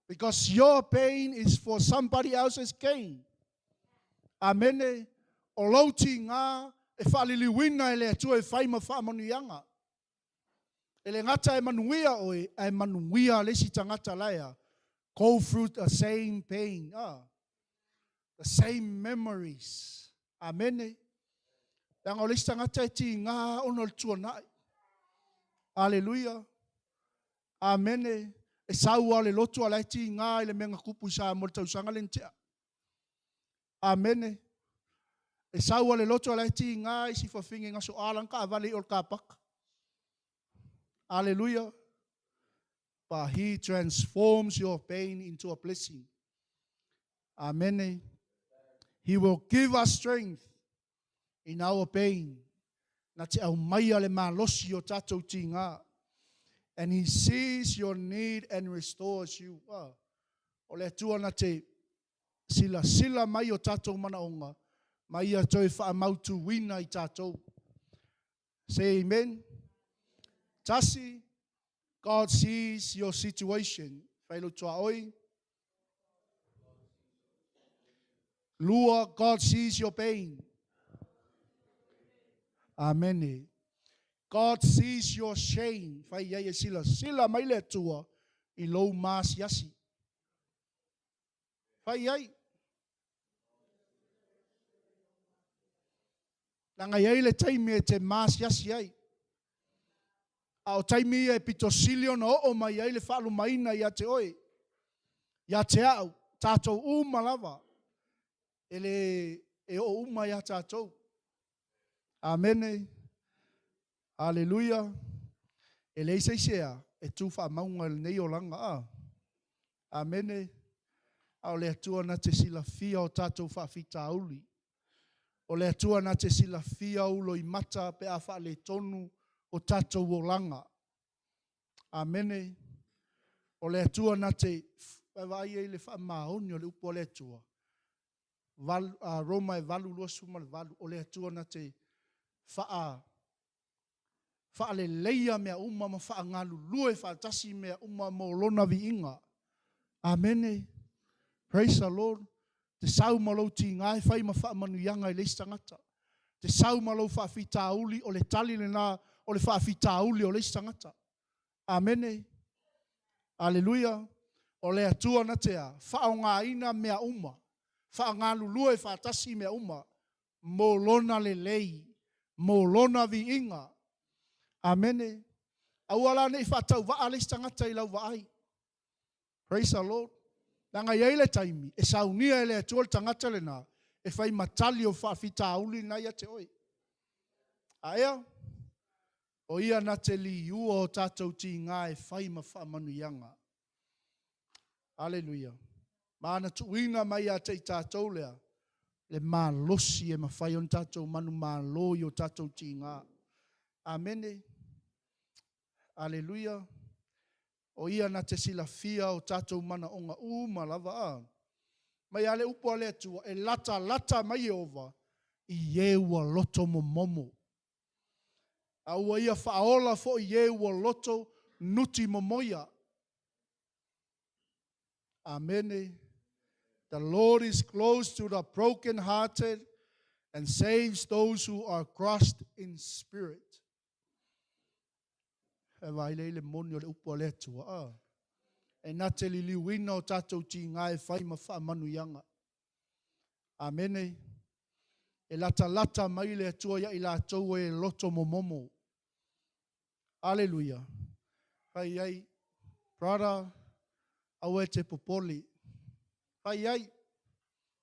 Because your pain is for somebody else's gain. Amene. O lou tiga e faaliliuina e le Atua e fai ma faamanuiaga. E le gata e manuia oe, ae manuia le isi tagata laia. Go through the same pain. Ah, the same memories. Amene. Leaga o le isi tagata e tiga ona o le tuanai. Aleluia. Amene. E sau lava le loto a o la e tiga i le mea na tupu i Samoa i le tausaga lea na tea. Amene. E sau lava le loto a o la e tiga i si fafine na soa lana taavale i o i le car park. Hallelujah. But he transforms your pain into a blessing. Amen. He will give us strength in our pain. Na te aumaia le malosi o tatou tiga. And he sees your need and restores you. Ah. O le Atua na te silasila mai o tatou manaoga, ma ia toe faamautuina i tatou. Say amen. Tasi, God sees your situation. Fai lou tuaoi. Lua, God sees your pain. Amen. God sees your shame. Fai ai e silasila mai le Atua i lou maasiasi. Fai ai. Leaga e i ai le taimi e te maasiasi ai. A o taimi ia e pito sili ona oo mai ai le faalumaina ia te oe, ia te au, tatou uma lava, e le e oo uma ia tatou. Amene. Aleluia. E leai se isi e tu faamauga i lenei olaga. A. Amene. A o le Atua na te silafia o tatou faafitauli. O le Atua na te silafia uloimata pe a faaletonu o tatou olaga. Amene. O le Atua na te vaai ai i le faamaoni o le upu a le Atua. Roma e 8:28, o le Atua na te faa faaleleia mea uma ma faagalulue faatasi mea uma mo lona viiga. Amene. Praise the Lord. Te sau ma lou tiga e fai ma faamanuiaga i le isi tagata. Te sau ma lou faafitauli, o le tali lena o le faafitauli o le isi tagata. Amene. Aleluia. O le Atua na te a, faaaogaina mea uma, faagalulue faatasi mea uma mo lona lelei, mo lona viiga. Amene. Aua la ne i faatauvaa le isi tagata i lau vaai. Praise the Lord. Leaga e i ai le taimi e saunia e le Atua le tagata lena e fai ma tali o faafitauli na ia te oe. Aea, o ia na te liua o tatou tiga e fai ma faamanuiaga. Aleluia. Ma ana tuuina mai ia te i tatou lea, le malosi e mafai ona tatou manumalo i o tatou tiga. Amene. Aleluia. O ia na te silafia o tatou manaoga uma lava a. Mai lava le upu a le Atua, e latalata mai Ieova i e ua loto momomo. A ua ia faaola foi i e ua loto nuti momoia. Amene. The Lord is close to the brokenhearted and saves those who are crushed in spirit. E vaai lea i le moni o le upu a le Atua. A. E na te liliuina o tatou tiga e fai ma faamanuiaga. Amene. E latalata mai le Atua ia i latou e loto momomo. Aleluia. Fai ai, brother, aua e te popole. Fai ai,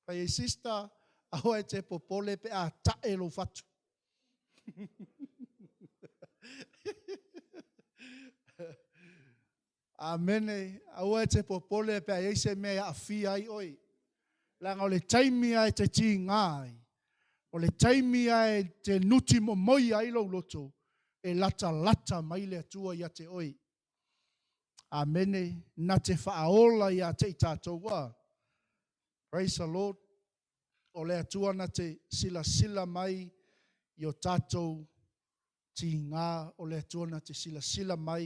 fai ai, sister, aua e te popole pe a ta'e lou fatu. Amene. Aua e te popole pe a i ai se mea e aafia ai oe. Leaga o le taimi lava e te tiga ai, o le taimi lava e te nuti momoia ai lou loto, e latalata mai le Atua ia te oe. Amene. Na te faaola ia te i tatou a. Praise the Lord. O le Atua na te silasila mai i o tatou tiga, o le Atua na te silasila mai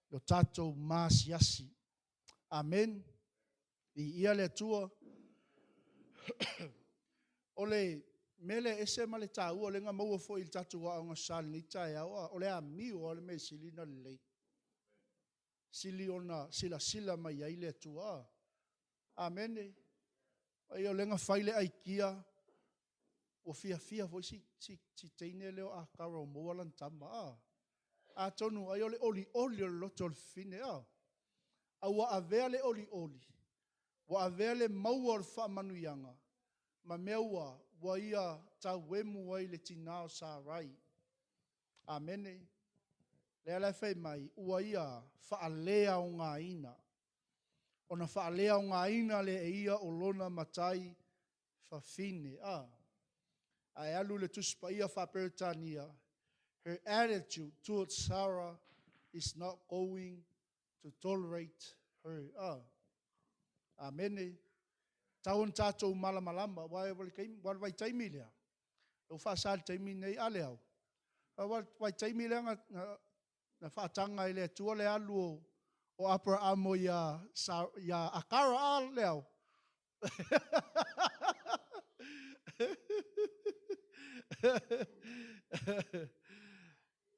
i o tatou maasiasi. Amen. Viia le Atua. O le mea lea e ese ma le taua, lea na maua foi i le tatou aoga sa i lenei taeao, o le amio lava le mea e sili ona lelei. Sili ona silasila mai ai le Atua. Amene. Ai o lea na fai le aikia, ua fiafia foi si teine lea o Akara ua maua lana tama. Atonu ai o le olioli o le loto o le fafine. A ua avea le olioli, ua avea le maua o le faamanuiaga, ma mea ua ia tauemu ai le tinā o Sarai. Amene. Lea la e fai mai, ua ia faaleaogaina. Ona faaleaogaina lea e ia o lona matai fafine. Ae alu le Tusi Paia faa-Peretania, her attitude towards Sarah is not going to tolerate her. Amene. Tau ona tatou malamalama, aua o le vaitaimi lea, ua faasa i le taimi lenei, a le au. O le vaitaimi lea na faataga e le Atua le alu o Aperamo ia Akara, a le au.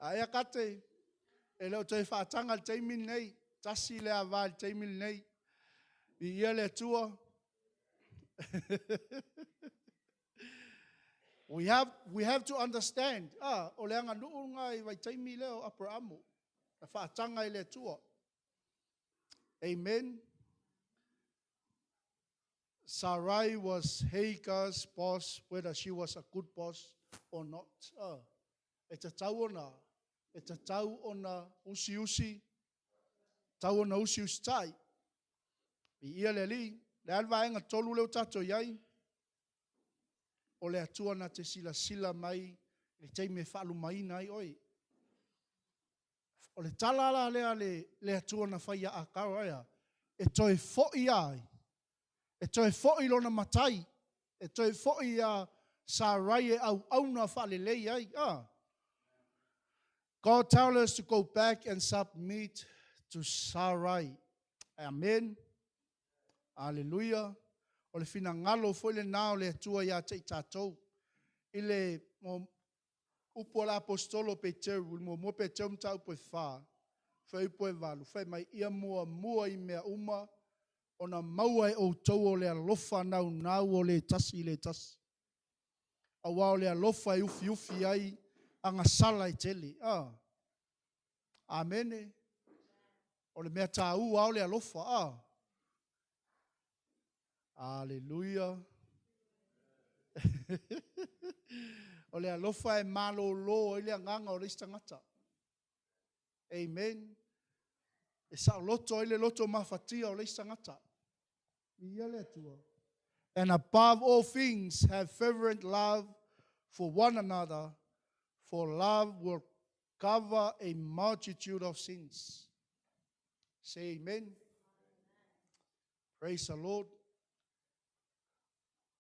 Ae kate, e le o toe faataga i le taimi lenei, tasi le ava i le taimi lenei. Viia le Atua. We have to understand. O le aganuu nga i vaitaimi lea o Aperamo. Na faataga e le Atua. Amen. Sarai was Hagar's boss, whether she was a good boss or not. E tatau ona usiusi, tau ona usiusi tai. Viia le Alii, le a le vaega tolu lea o tatou i ai, o le Atua na te silasila mai le taimi e faalumaina ai oe. O le tala la lea le Atua na fai ia Akara ea, e toe foi ai, e toe foi lona matai, e toe foi ia Sarai e auauna faalelei ai. God tells us to go back and submit to Sarai. Amen. Hallelujah. O le finagalo foi le nā o le Atua ia te i tatou. I le upu a le apostolo Peteru, le muamua Peteru mataupu e 4, fuaiupu e 8, fai mai, ia muamua i mea uma, ona maua e outou o le alofa naunau o le tasi i le tasi. Aua o le alofa e ufiufi ai agasala e tele. Amene. O le mea tāua o le alofa. Ah. Aleluia. O le alofa e malōlō ai le agaga o le isi tagata. Amen. E saoloto ai le loto mafatia o le isi tagata. Ia le Atua. And above all things, have fervent love for one another, for love will cover a multitude of sins. Say amen. Praise the Lord.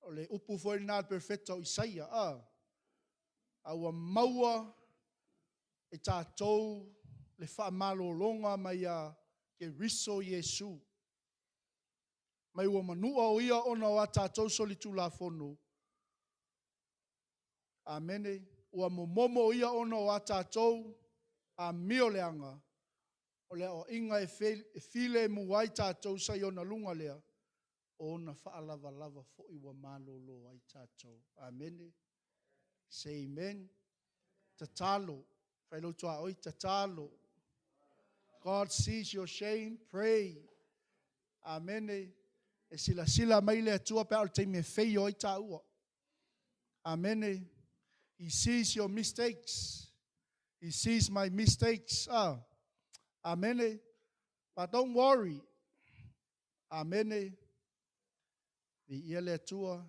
O le upu foi lena a le perfeta o Isaia, a, a ua maua e tatou le faamalologa mai a Keriso Iesu. Mai ua manua o ia ona o a tatou solitulafono. Amene. Ua momomo o ia ona o a tatou amioleaga. O le aoaiga e filemu ai tatou sa i ona luga lea, o ona faalavalava foi ua malolo ai tatou. Amene. Say amen. Tatalo. Fai lau tuaoi, tatalo. God sees your shame, pray. Amene. E silasila mai le Atua pe a o le taimi e feio ai tāua. Amene. He sees your mistakes. He sees my mistakes. Ah. Amene. But don't worry. Amene. Viia le Atua.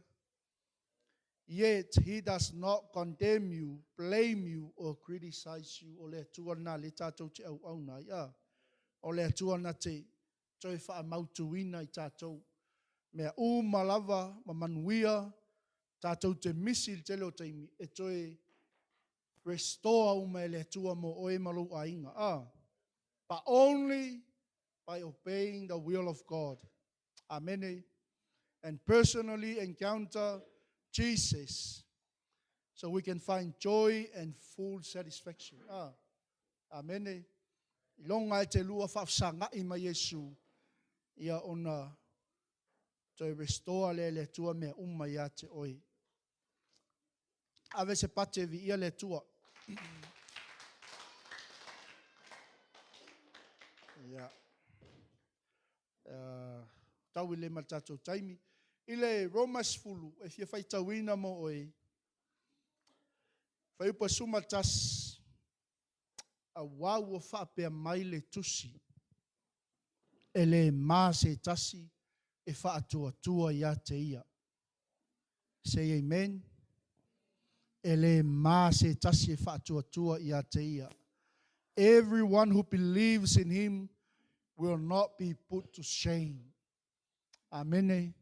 Yet he does not condemn you, blame you, or criticize you. O le Atua lena le tatou te auauna ai. Ah. O le Atua na te toe faamautuina i tatou. Mea uma lava ma manuia tatou te misi i le tele o taimi e toe restore uma e le Atua mo oe ma lou aiga. Ah. But only by obeying the will of God. Amen. And personally encounter Jesus so we can find joy and full satisfaction. Ah. Amene. I longa e te lua faafesagai ma Iesu, ia ona toe restore lea e le Atua mea uma ia te oe. Ave se pate viia le Atua. Ia. Tau i le ma le tatou taimi. I le Roma 10, e fia faitauina mo oe. Fuaiupu 11, auā ua faapea mai le tusi, e le ma se tasi e faatuatua ia te ia. Say amen. E le ma se tasi e faatuatua ia te ia. Everyone who believes in him will not be put to shame. Amene.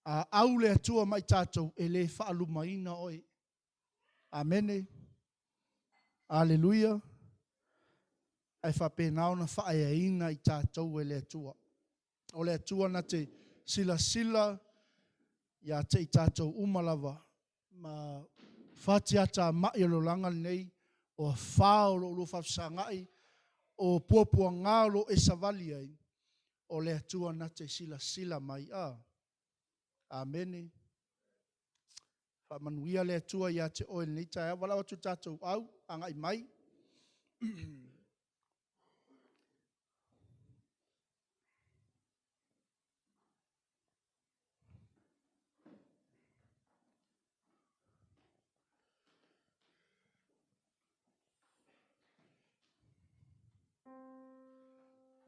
A au le Atua mai tatou e le faalumaina oe. Amene. Aleluia. Ae faapena ona faaeaina i tatou e le Atua. O le Atua na te silasila ia te i tatou uma lava ma fatiata mai o le olaga lenei, o afā o lo o lua faafesagai, o puapuagā o lo o e savali ai, o le Atua na te silasila mai. A. Amene. Faamanuia le Atua ia te oe lenei taeao. Valaau atu tatou au, agai mai.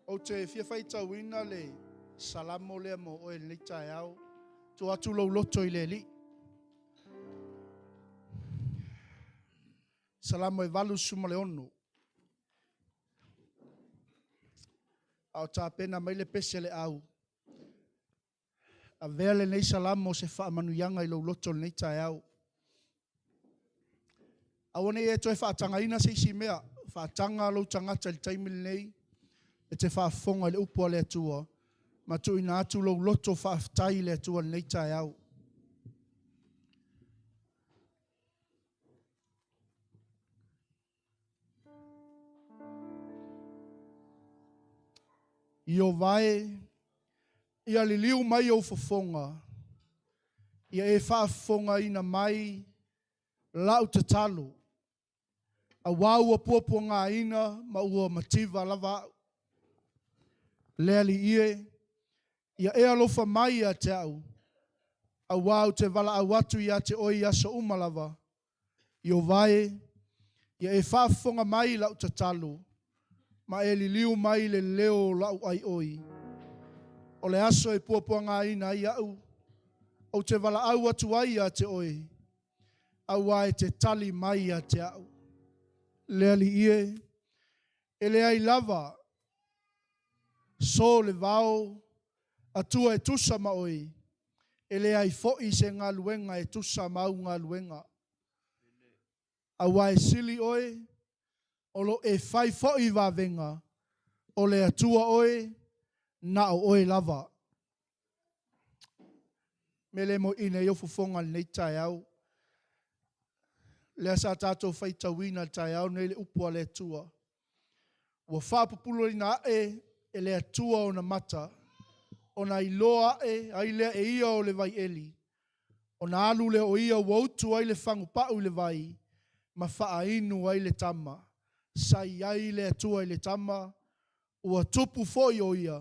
Ou te fia faitauina le salamo lea mo oe lenei taeao. Tuu atu lou loto i le Alii. Salamo e 86. A o tapena mai le pese a le au. Avea lenei salamo se faamanuiaga i lou loto lenei taeao. Aua ne i e toe faatagaina se isi mea. Faataga lou tagata i le taimi lenei e te faafofoga i le upu a le Atua ma tuuina atu lou loto faafetai i le Atua i lenei taeao. Ieova e, ia liliu mai ou fofoga, ia e faafofogaina mai lau tatalo. Auā ua puapuagaina ma ua mativa lava a'u. Le Alii e, ia e alofa mai ia te a'u, auā ou te valaau atu ia te oe i aso uma lava. Ieova e, ia e faafofoga mai i la'u tatalo, ma e liliu mai i le leo o la'u aioi. O le aso e puapuagaina ai a'u, ou te valaau atu ai ia te oe, auā e te tali mai ia te a'u. Le Alii e, e leai lava so le vao Atua e tusa ma oe, e leai fo'i se galuega e tusa ma au galuega. Auā e sili oe, o lo e fai fo'i vavega, o le Atua oe, na o oe lava. Me le mo ina i ofofoga lenei taeao. Lea sa tātou faitauina le taeao nei le upu a le Atua. Ua faapupulaina ae e le Atua ona mata, ona iloa ae ai lea e ia o le vaieli, ona alu lea o ia ua utu ai le fagupau i le vai, ma faainu ai le tama. Sa i ai le Atua i le tama, ua tupu foi o ia,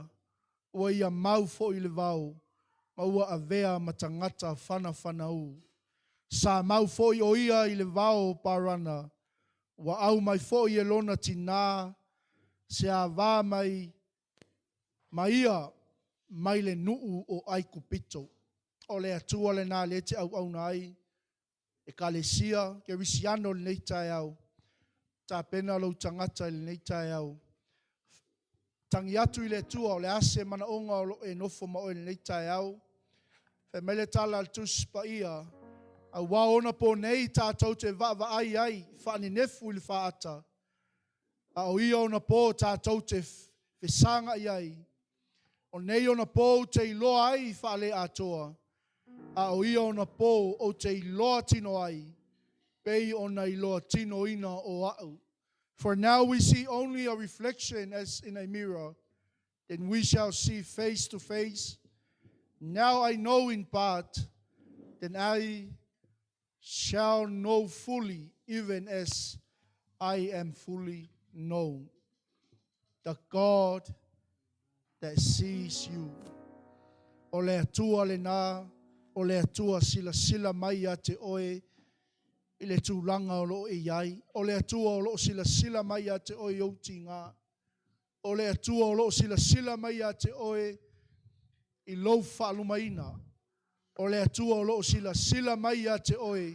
ua ia mau foi i le vao, ma ua avea ma tagata fanafanaū. Sa mau foi o ia i le vao o Parana, ua aumai foi e lona tinā se ava mai ma ia mai le nuu o Aikupito. O le Atua lenā lea e te auauna ai, Ekalesia Kerisiano i lenei taeao. Tapena lou tagata i lenei taeao. Tagi atu i le Atua o le a se manaoga o lo o e nofo ma oe i lenei taeao. Fai mai le tala a le Tusi Paia, auā o onaponei nei tātou te vaavaai ai faanenefu i le faata, a o ia ona po tātou te fesagai ai. O nei ona po ou te iloa ai faaleatoa, a o ia ona po ou te iloa tino ai, pei ona iloa tinoina o a'u. For now we see only a reflection as in a mirror, then we shall see face to face. Now I know in part, then I shall know fully, even as I am fully known. The God that sees you. O le Atua lenā, o le Atua silasila mai ia te oe i le tulaga o lo o e i ai. O le Atua o lo o silasila mai ia te oe i ou tiga. O le Atua o lo o silasila mai ia te oe i lou faalumaina. O le Atua o lo o silasila mai ia te oe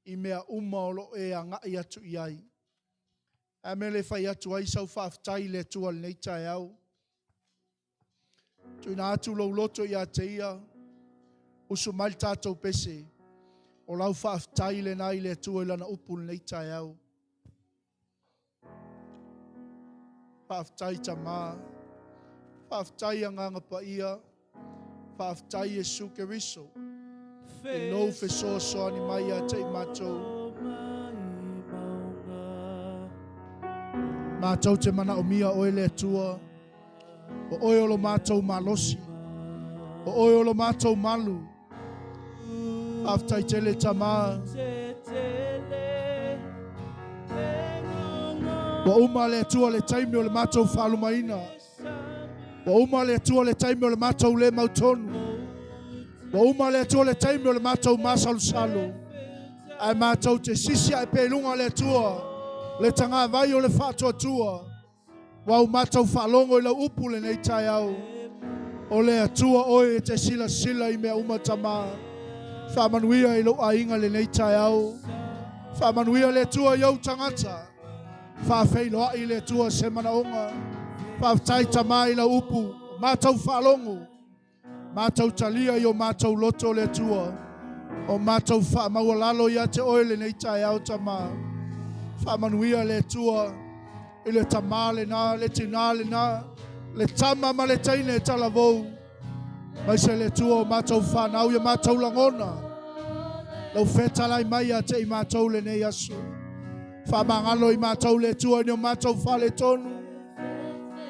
i mea uma o lo o e agai atu i ai. A mea le fai atu ai sau faafetai i le Atua i lenei taeao. Tuuina atu lou loto ia te ia, usu mai le tatou pese, o lau faafetai lenā i le Atua i lana upu i lenei taeao. Faafetai Tamā, faafetai Agaga Paia, faafetai Iesu Keriso, i lou fesoasoani mai ia te i matou. Matou te manaomia oe le Atua, o oe o lo matou malosi, o oe o lo matou malu. Faafetai tele Tamā. Ua uma le Atua le taimi o le matou faalumaina. Ua uma le Atua le taimi o le matou le mautonu. Ua uma le Atua le taimi o le matou masalosalo. Ae matou te sisi ae pea i luga le Atua, le tagavai o le faatuatua. Ua o matou faalogo i lau upu lenei taeao. O le Atua oe e te silasila i mea uma Tamā. Faamanuia i lou aiga lenei taeao. Faamanuia le Atua i ou tagata. Faafeiloai le Atua se manaoga. Faafetai Tamā i lau upu. Matou faalogo. Matou talia i o matou loto le Atua. O matou faamaualalo ia te oe lenei taeao Tamā. Faamanuia le Atua i le tamā lenā, le tinā lenā, le tama ma le teine talavou. Mai se le Atua o matou whanau ia matou lagona. Lau fetalai mai ia te i matou lenei aso. Faamagalo i matou le Atua i o matou faaletonu.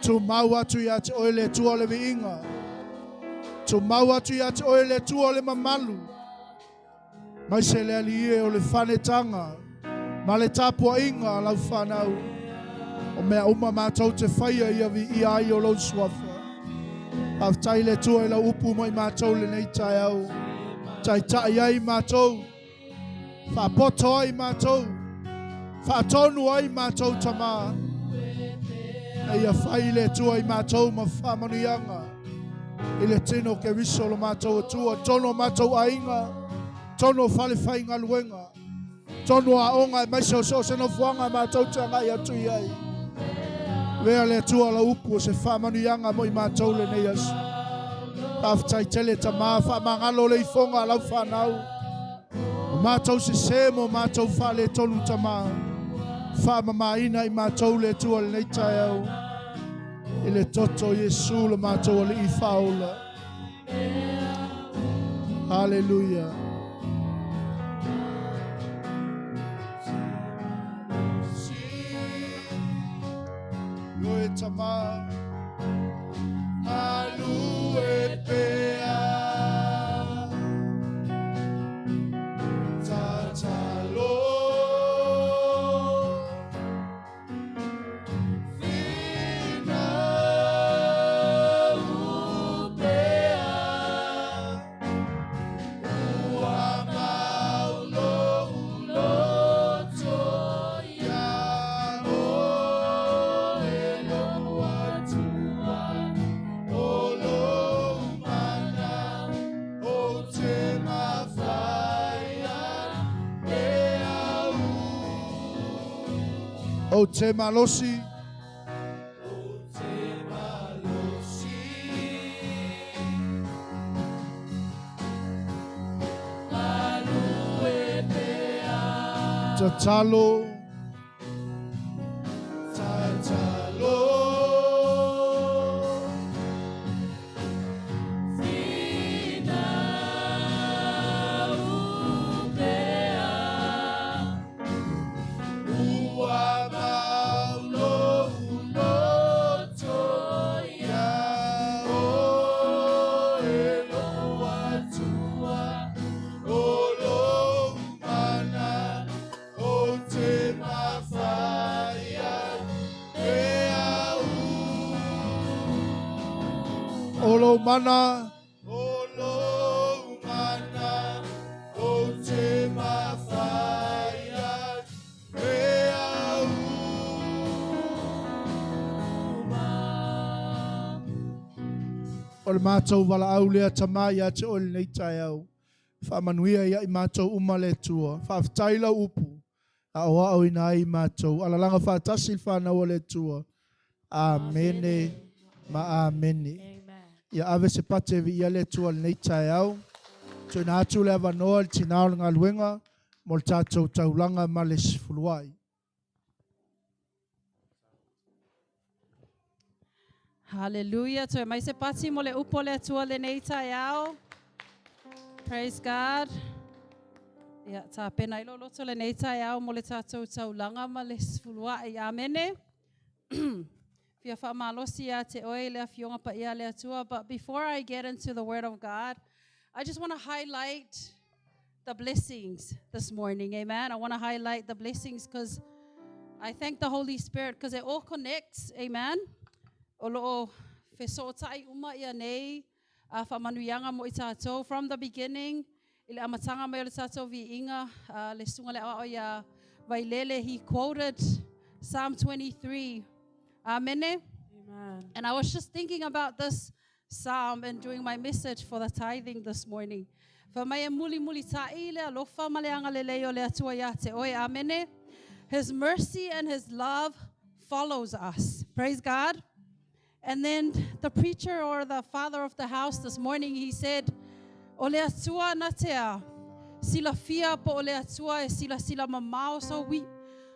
Tumau atu ia te oe le Atua o le viiga. Tumau atu ia te oe le Atua o le mamalu. Mai se le Alii e o le fanetaga. Ma le tapuaiga a lau fanau. O mea uma matou te faia ia viia ai o lou suafa. Faafetai le Atua i lau upu mo i matou lenei taeao. Taitai ai matou. Faapoto ai matou. Faatonu ai matou Tamā. Ina ia fai le Atua i matou ma faamanuiaga i le tino o Keriso lo matou Atua, tonu o matou aiga, tonu o fale faigaluega, tonu o aoga aemaise o so o se nofoaga matou te agai atu i ai. Avea le Atua lau upu o se faamanuiaga mo i matou lenei aso. Faafetai tele Tamā, faamagalo le ifoga a lau fanau. O matou sesē ma o matou faaletonu Tamā. Faamamaina i matou le Atua lenei taeao. I le toto o Iesu lo matou Alii faaola. Haleluia. Ioe Tamā. Galue pea. Tatalo. Finau pea. Ua mau lou loto ia oe lou Atua, o lou mana ou te mafai e au. Ou te malosi. Ou te malosi. Galue pea. Tatalo. Tatalo. Finau pea. Ua mau lou loto ia oe lou Atua, o lou mana ou te mafai e au. O lou mana, o lou mana, ou te mafai e au. O le matou valaau lea Tamā ia te oe lenei taeao. Faamanuia ia i matou uma le Atua. Faafetai lau upu. A o ao ina ai matou. Alalaga faatasi le fanau o le Atua. Amene ma amene. Amen. Ia ave se pate viia le Atua lenei taeao. Tuuina atu le avanoa i le tinā o le galuega mo le tatou taulaga ma le sefuluai. Hallelujah. Toe mai se pati mo le upu o le Atua lenei taeao. Praise God. Ia, tapena ai lou loto lenei taeao mo le tatou taulaga ma le sefuluai. Amene. Fia faamalosi ia te oe le afioga paia le Atua. But before I get into the word of God, I just want to highlight the blessings this morning. Amen. I want to highlight the blessings because I thank the Holy Spirit because it all connects. Amen. O loo fesotai uma ia nei a faamanuiaga mo i tatou from the beginning i le amataga mai o le tatou viiga le susuga le aoao ia Vailele, he quoted Psalm 23. Amene. Amen. And I was just thinking about this psalm and doing my message for the tithing this morning. Fa mai e mulimulita'i le alofa ma le agalelei o le Atua ia te oe. Amene. His mercy and his love follows us. Praise God. And then the preacher or the father of the house this morning, he said, O le Atua na tea, silafia po o le Atua e silasila mamao. So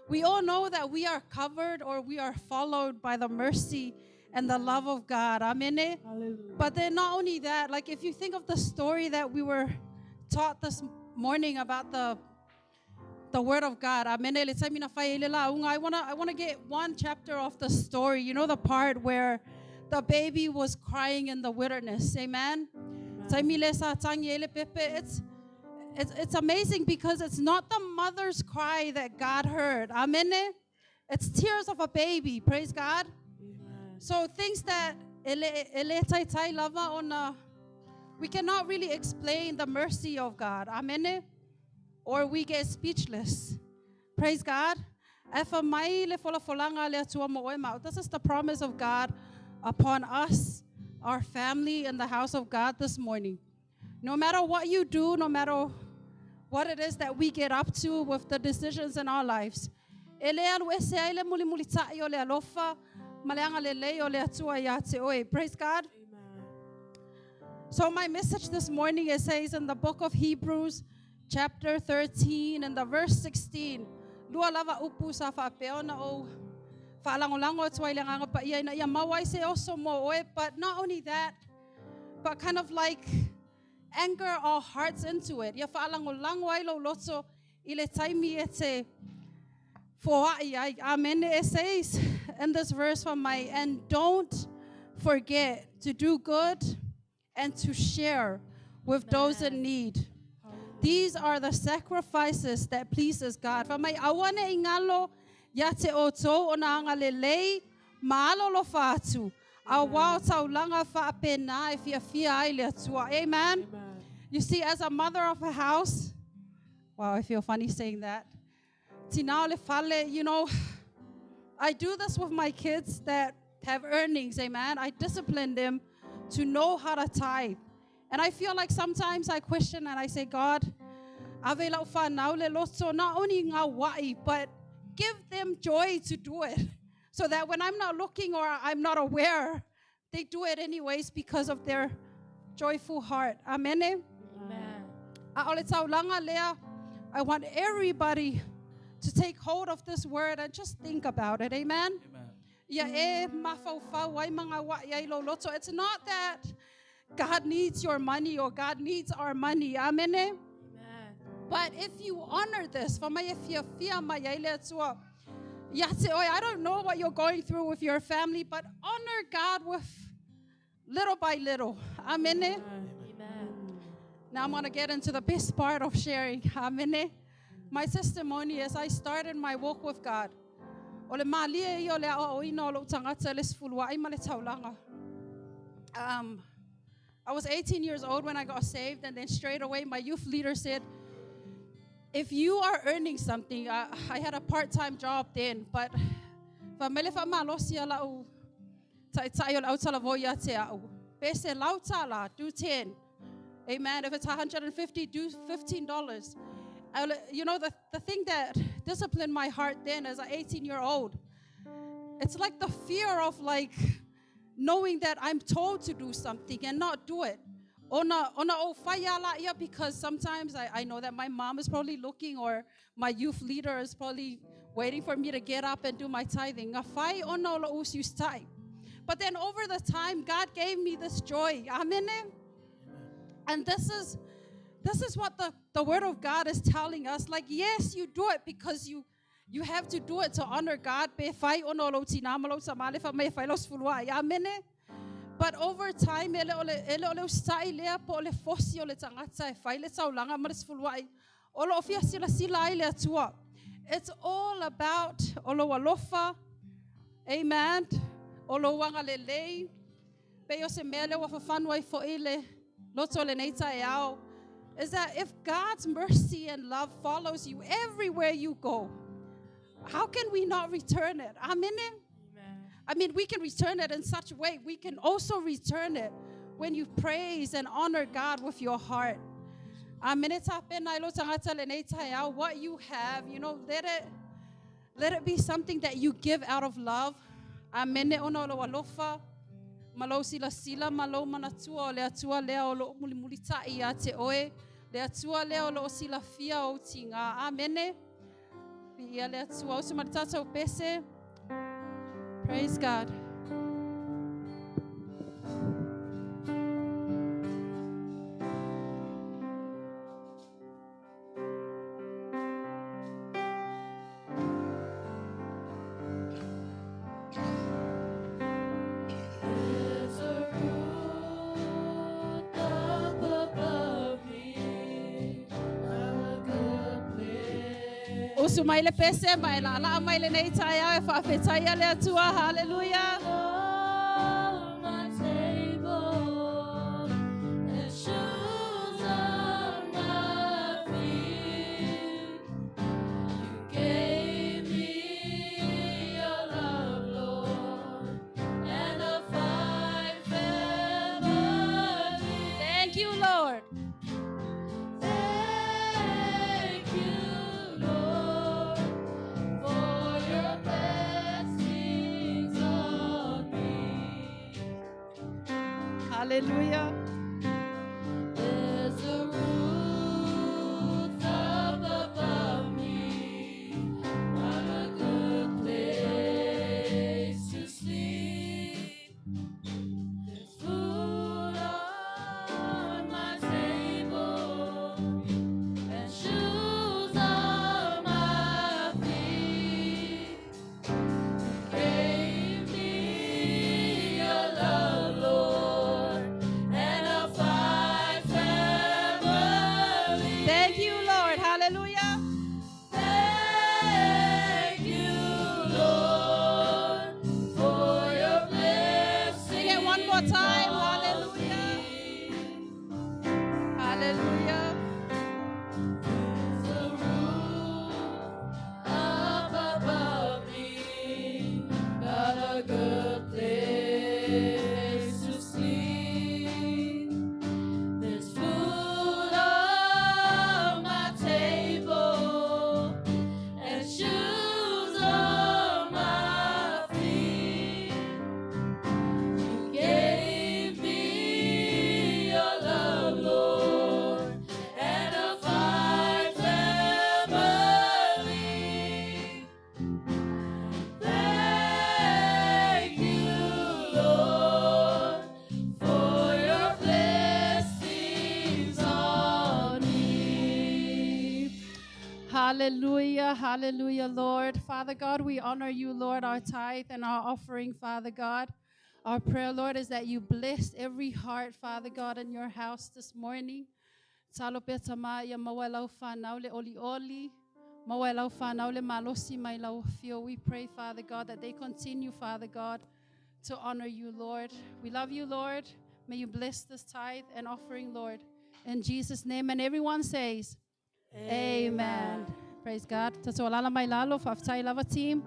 we all know that we are covered or we are followed by the mercy and the love of God. Amen. Hallelujah. But then not only that, like if you think of the story that we were taught this morning about the word of God. Amen. Le taimi na fai ai le lauga. I wanna get one chapter of the story. You know the part where the baby was crying in the wilderness. Amen. Taimi le sa tangi ai le pepe. It's It's amazing because it's not the mother's cry that God heard. Amen. It's tears of a baby. Praise God. Amen. So things that ele tai tai lava ona, we cannot really explain the mercy of God. Amen. Or we get speechless. Praise God. Efa mai le folafolanga le atua mo oe mau. This is the promise of God upon us, our family, and the house of God this morning. No matter what you do, no matter what it is that we get up to with the decisions in our lives, ele alu ese ai le muli muli ta'i o le alofa, maleanga le lei o le atua ia te oe. Praise God. Amen. So my message this morning, it says in the book of Hebrews, chapter 13 and the verse 16. Lua lava upu sa whaapea o whaalangolango atua i le nganga pa ia ina ia mauai se oso mo oe. But not only that, but kind of like anchor our hearts into it. Ia whaalangolango ai lo loto i le taimi e te foai ai. Amen. It says in this verse from my, and don't forget to do good and to share with those in need. These are the sacrifices that pleases God. Fa mai awane ingalo ia te o tō o nā anga lelei, maalo lo whātu. A wao taulanga whaapena e fia fia ai le atua. Amen. Amen. You see, as a mother of a house, wow, I feel funny saying that. Tina le fale, you know, I do this with my kids that have earnings, amen. I discipline them to know how to tithe. And I feel like sometimes I question and I say, God, ave lau whanau le loto, not only ngā wai, but give them joy to do it. So that when I'm not looking or I'm not aware, they do it anyways because of their joyful heart. Amen. Amen. A'ole taulanga lea, I want everybody to take hold of this word and just think about it. Amen. Amen. Ia e mafaufau ai mga wa ia i lo loto. It's not that God needs your money or God needs our money. Amen. Amen. But if you honor this, fa mai e fia fia mai ai le Atua, ia te oe, I don't know what you're going through with your family, but honor God with little by little. Amen. Amen. Now I'm going to get into the best part of sharing. Amen. My testimony is I started my walk with God. O le malie i o le ao o ina o lou tangata le sefuluai ma le taulanga. I was 18 years old when I got saved, and then straight away my youth leader said, if you are earning something, I had a part-time job then, but fa mele fa malosi ala o ta'itai o le au talavo ia te au. Pese lau tala, do 10. Amen. If it's 150, do $15. You know, the thing that disciplined my heart then as an 18-year-old, it's like the fear of like knowing that I'm told to do something and not do it. Ona o whaia la ia, because sometimes I know that my mom is probably looking or my youth leader is probably waiting for me to get up and do my tithing. Ngā whai ona o lo usius tai. But then over the time, God gave me this joy. Amen. And this is what the word of God is telling us. Like, yes, you do it because you have to do it to honor God. Pe whai ono lo tina ma lo samale fa me whai lo sfulua. Amen. But over time, ele ole usai lea po ole fosi ole tangata e whai le taulanga ma le sfulua. Olo ofia sila sila ai le atua. It's all about olo alofa. Amen. Olo wanga le lei. Pe o se mea le wafafanu ai fo ile. Loto le neita e ao. Is that if God's mercy and love follows you everywhere you go, how can we not return it? Amen. Amen. I mean, we can return it in such a way. We can also return it when you praise and honor God with your heart. Amen. What you have, you know, let it be something that you give out of love. Amen. Malo sila sila, malo manatua o le atua lea o lo mulimuli ta'i ia te oe, le atua lea o lo sila fia o tinga. Amene. Ia le atua o se maritata o pese. Praise God. There's a root up above me, a usu mai le pese ma e laalaa mai lenei taeao e faafetaia le Atua. Haleluia. On my table and shoes on my feet. You gave me your love, Lord, and a fine family. Thank you, Lord. Thank you, Lord, for your blessings on me. Hallelujah. There's a roof up above me, I'm a good place to sleep. There's food on my table and shoes on my feet. Gave me your love, Lord, and a fine family. Thank you, Lord. Hallelujah. Thank you, Lord, for your blessings. Sing it one more time. Hallelujah. Hallelujah. The roof up above me, got a good place to sleep. There's food on my table and shoes on my feet. You gave me your love, Lord, and a fine family. Thank you, Lord, for your blessings on me. Hallelujah, hallelujah, Lord. Father God, we honor you, Lord, our tithe and our offering, Father God. Our prayer, Lord, is that you bless every heart, Father God, in your house this morning. Talo pea tama ia maua lau whanau le oli oli, maua lau whanau le malosi mai lau whio. We pray, Father God, that they continue, Father God, to honor you, Lord. We love you, Lord. May you bless this tithe and offering, Lord. In Jesus' name. And everyone says, Amen. Praise God. Tato alala mai lalo, whaaftai lava team.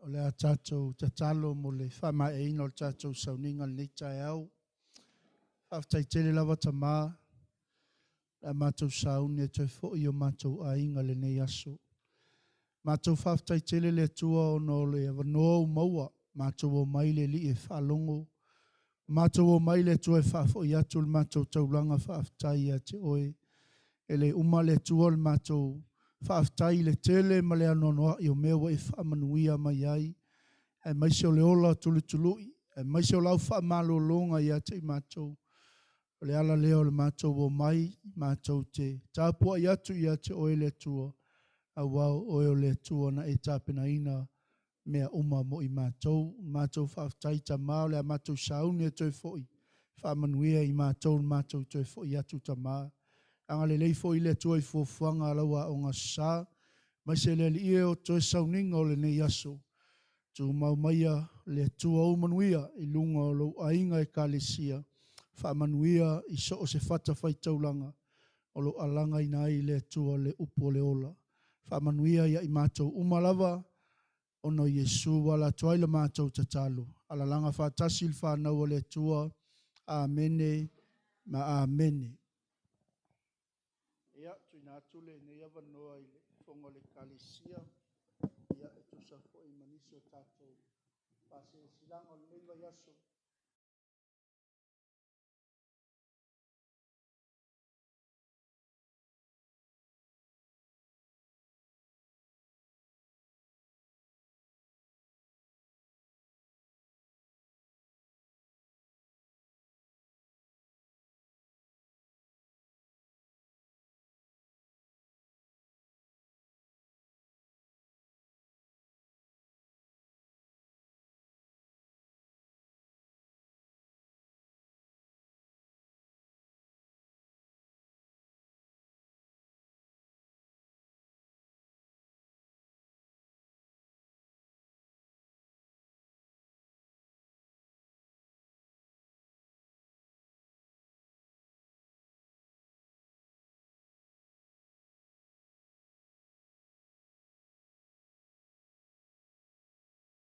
O le a tātou tatalo mo le whaamaeina o le tātou sauniga lenei taeao. Faafetai tele lava tamā, le a mātou sauni e toe fo'i o mātou aiga lenei aso. Mātou faafetai tele le Atua ona o le avanoa ua maua, mātou o mai le alii e faalogo. Mātou o mai le Atua e faafo'i atu le mātou taulaga faafetai ia te oe. E le uma le Atua o le mātou faafetai i le tele ma le anoanoa'i o mea ua e faamanuia mai ai. Ae maise o le ola tulutului, ae maise o lau faamalōlōga ia te i mātou. O le ala lea o le mātou o mai, mātou te tapua'i atu ia te oe le Atua. Auā o oe o le Atua na e tapenaina mea uma mo i mātou. Mātou faafetai tamā o le a mātou sauni e toe fo'i. Faamanuia i mātou le mātou toe fo'i atu tamā. Anga le lei fo'i le Atua i fuafuaga a lau aoga sa. Mai se le alii e o toe sauniga o lenei aso. Tumau maia le Atua o manuia i lunga o lou aiga ekalesia. Faamanuia i so o se fata faitaulaga o lou alagaina ai le Atua le upu o le ola. Faamanuia ia i mātou uma lava ona o Iesu ua ala atu ai le mātou tatalo. Alalaga faatasi le whanau o le Atua. Amene ma amene. Ia, tuina atu lenei avanoa i le fofoga o le ekalesia. Ia, e tusa foi ma nisi o tātou faaselasilaga o lenei vaiaso.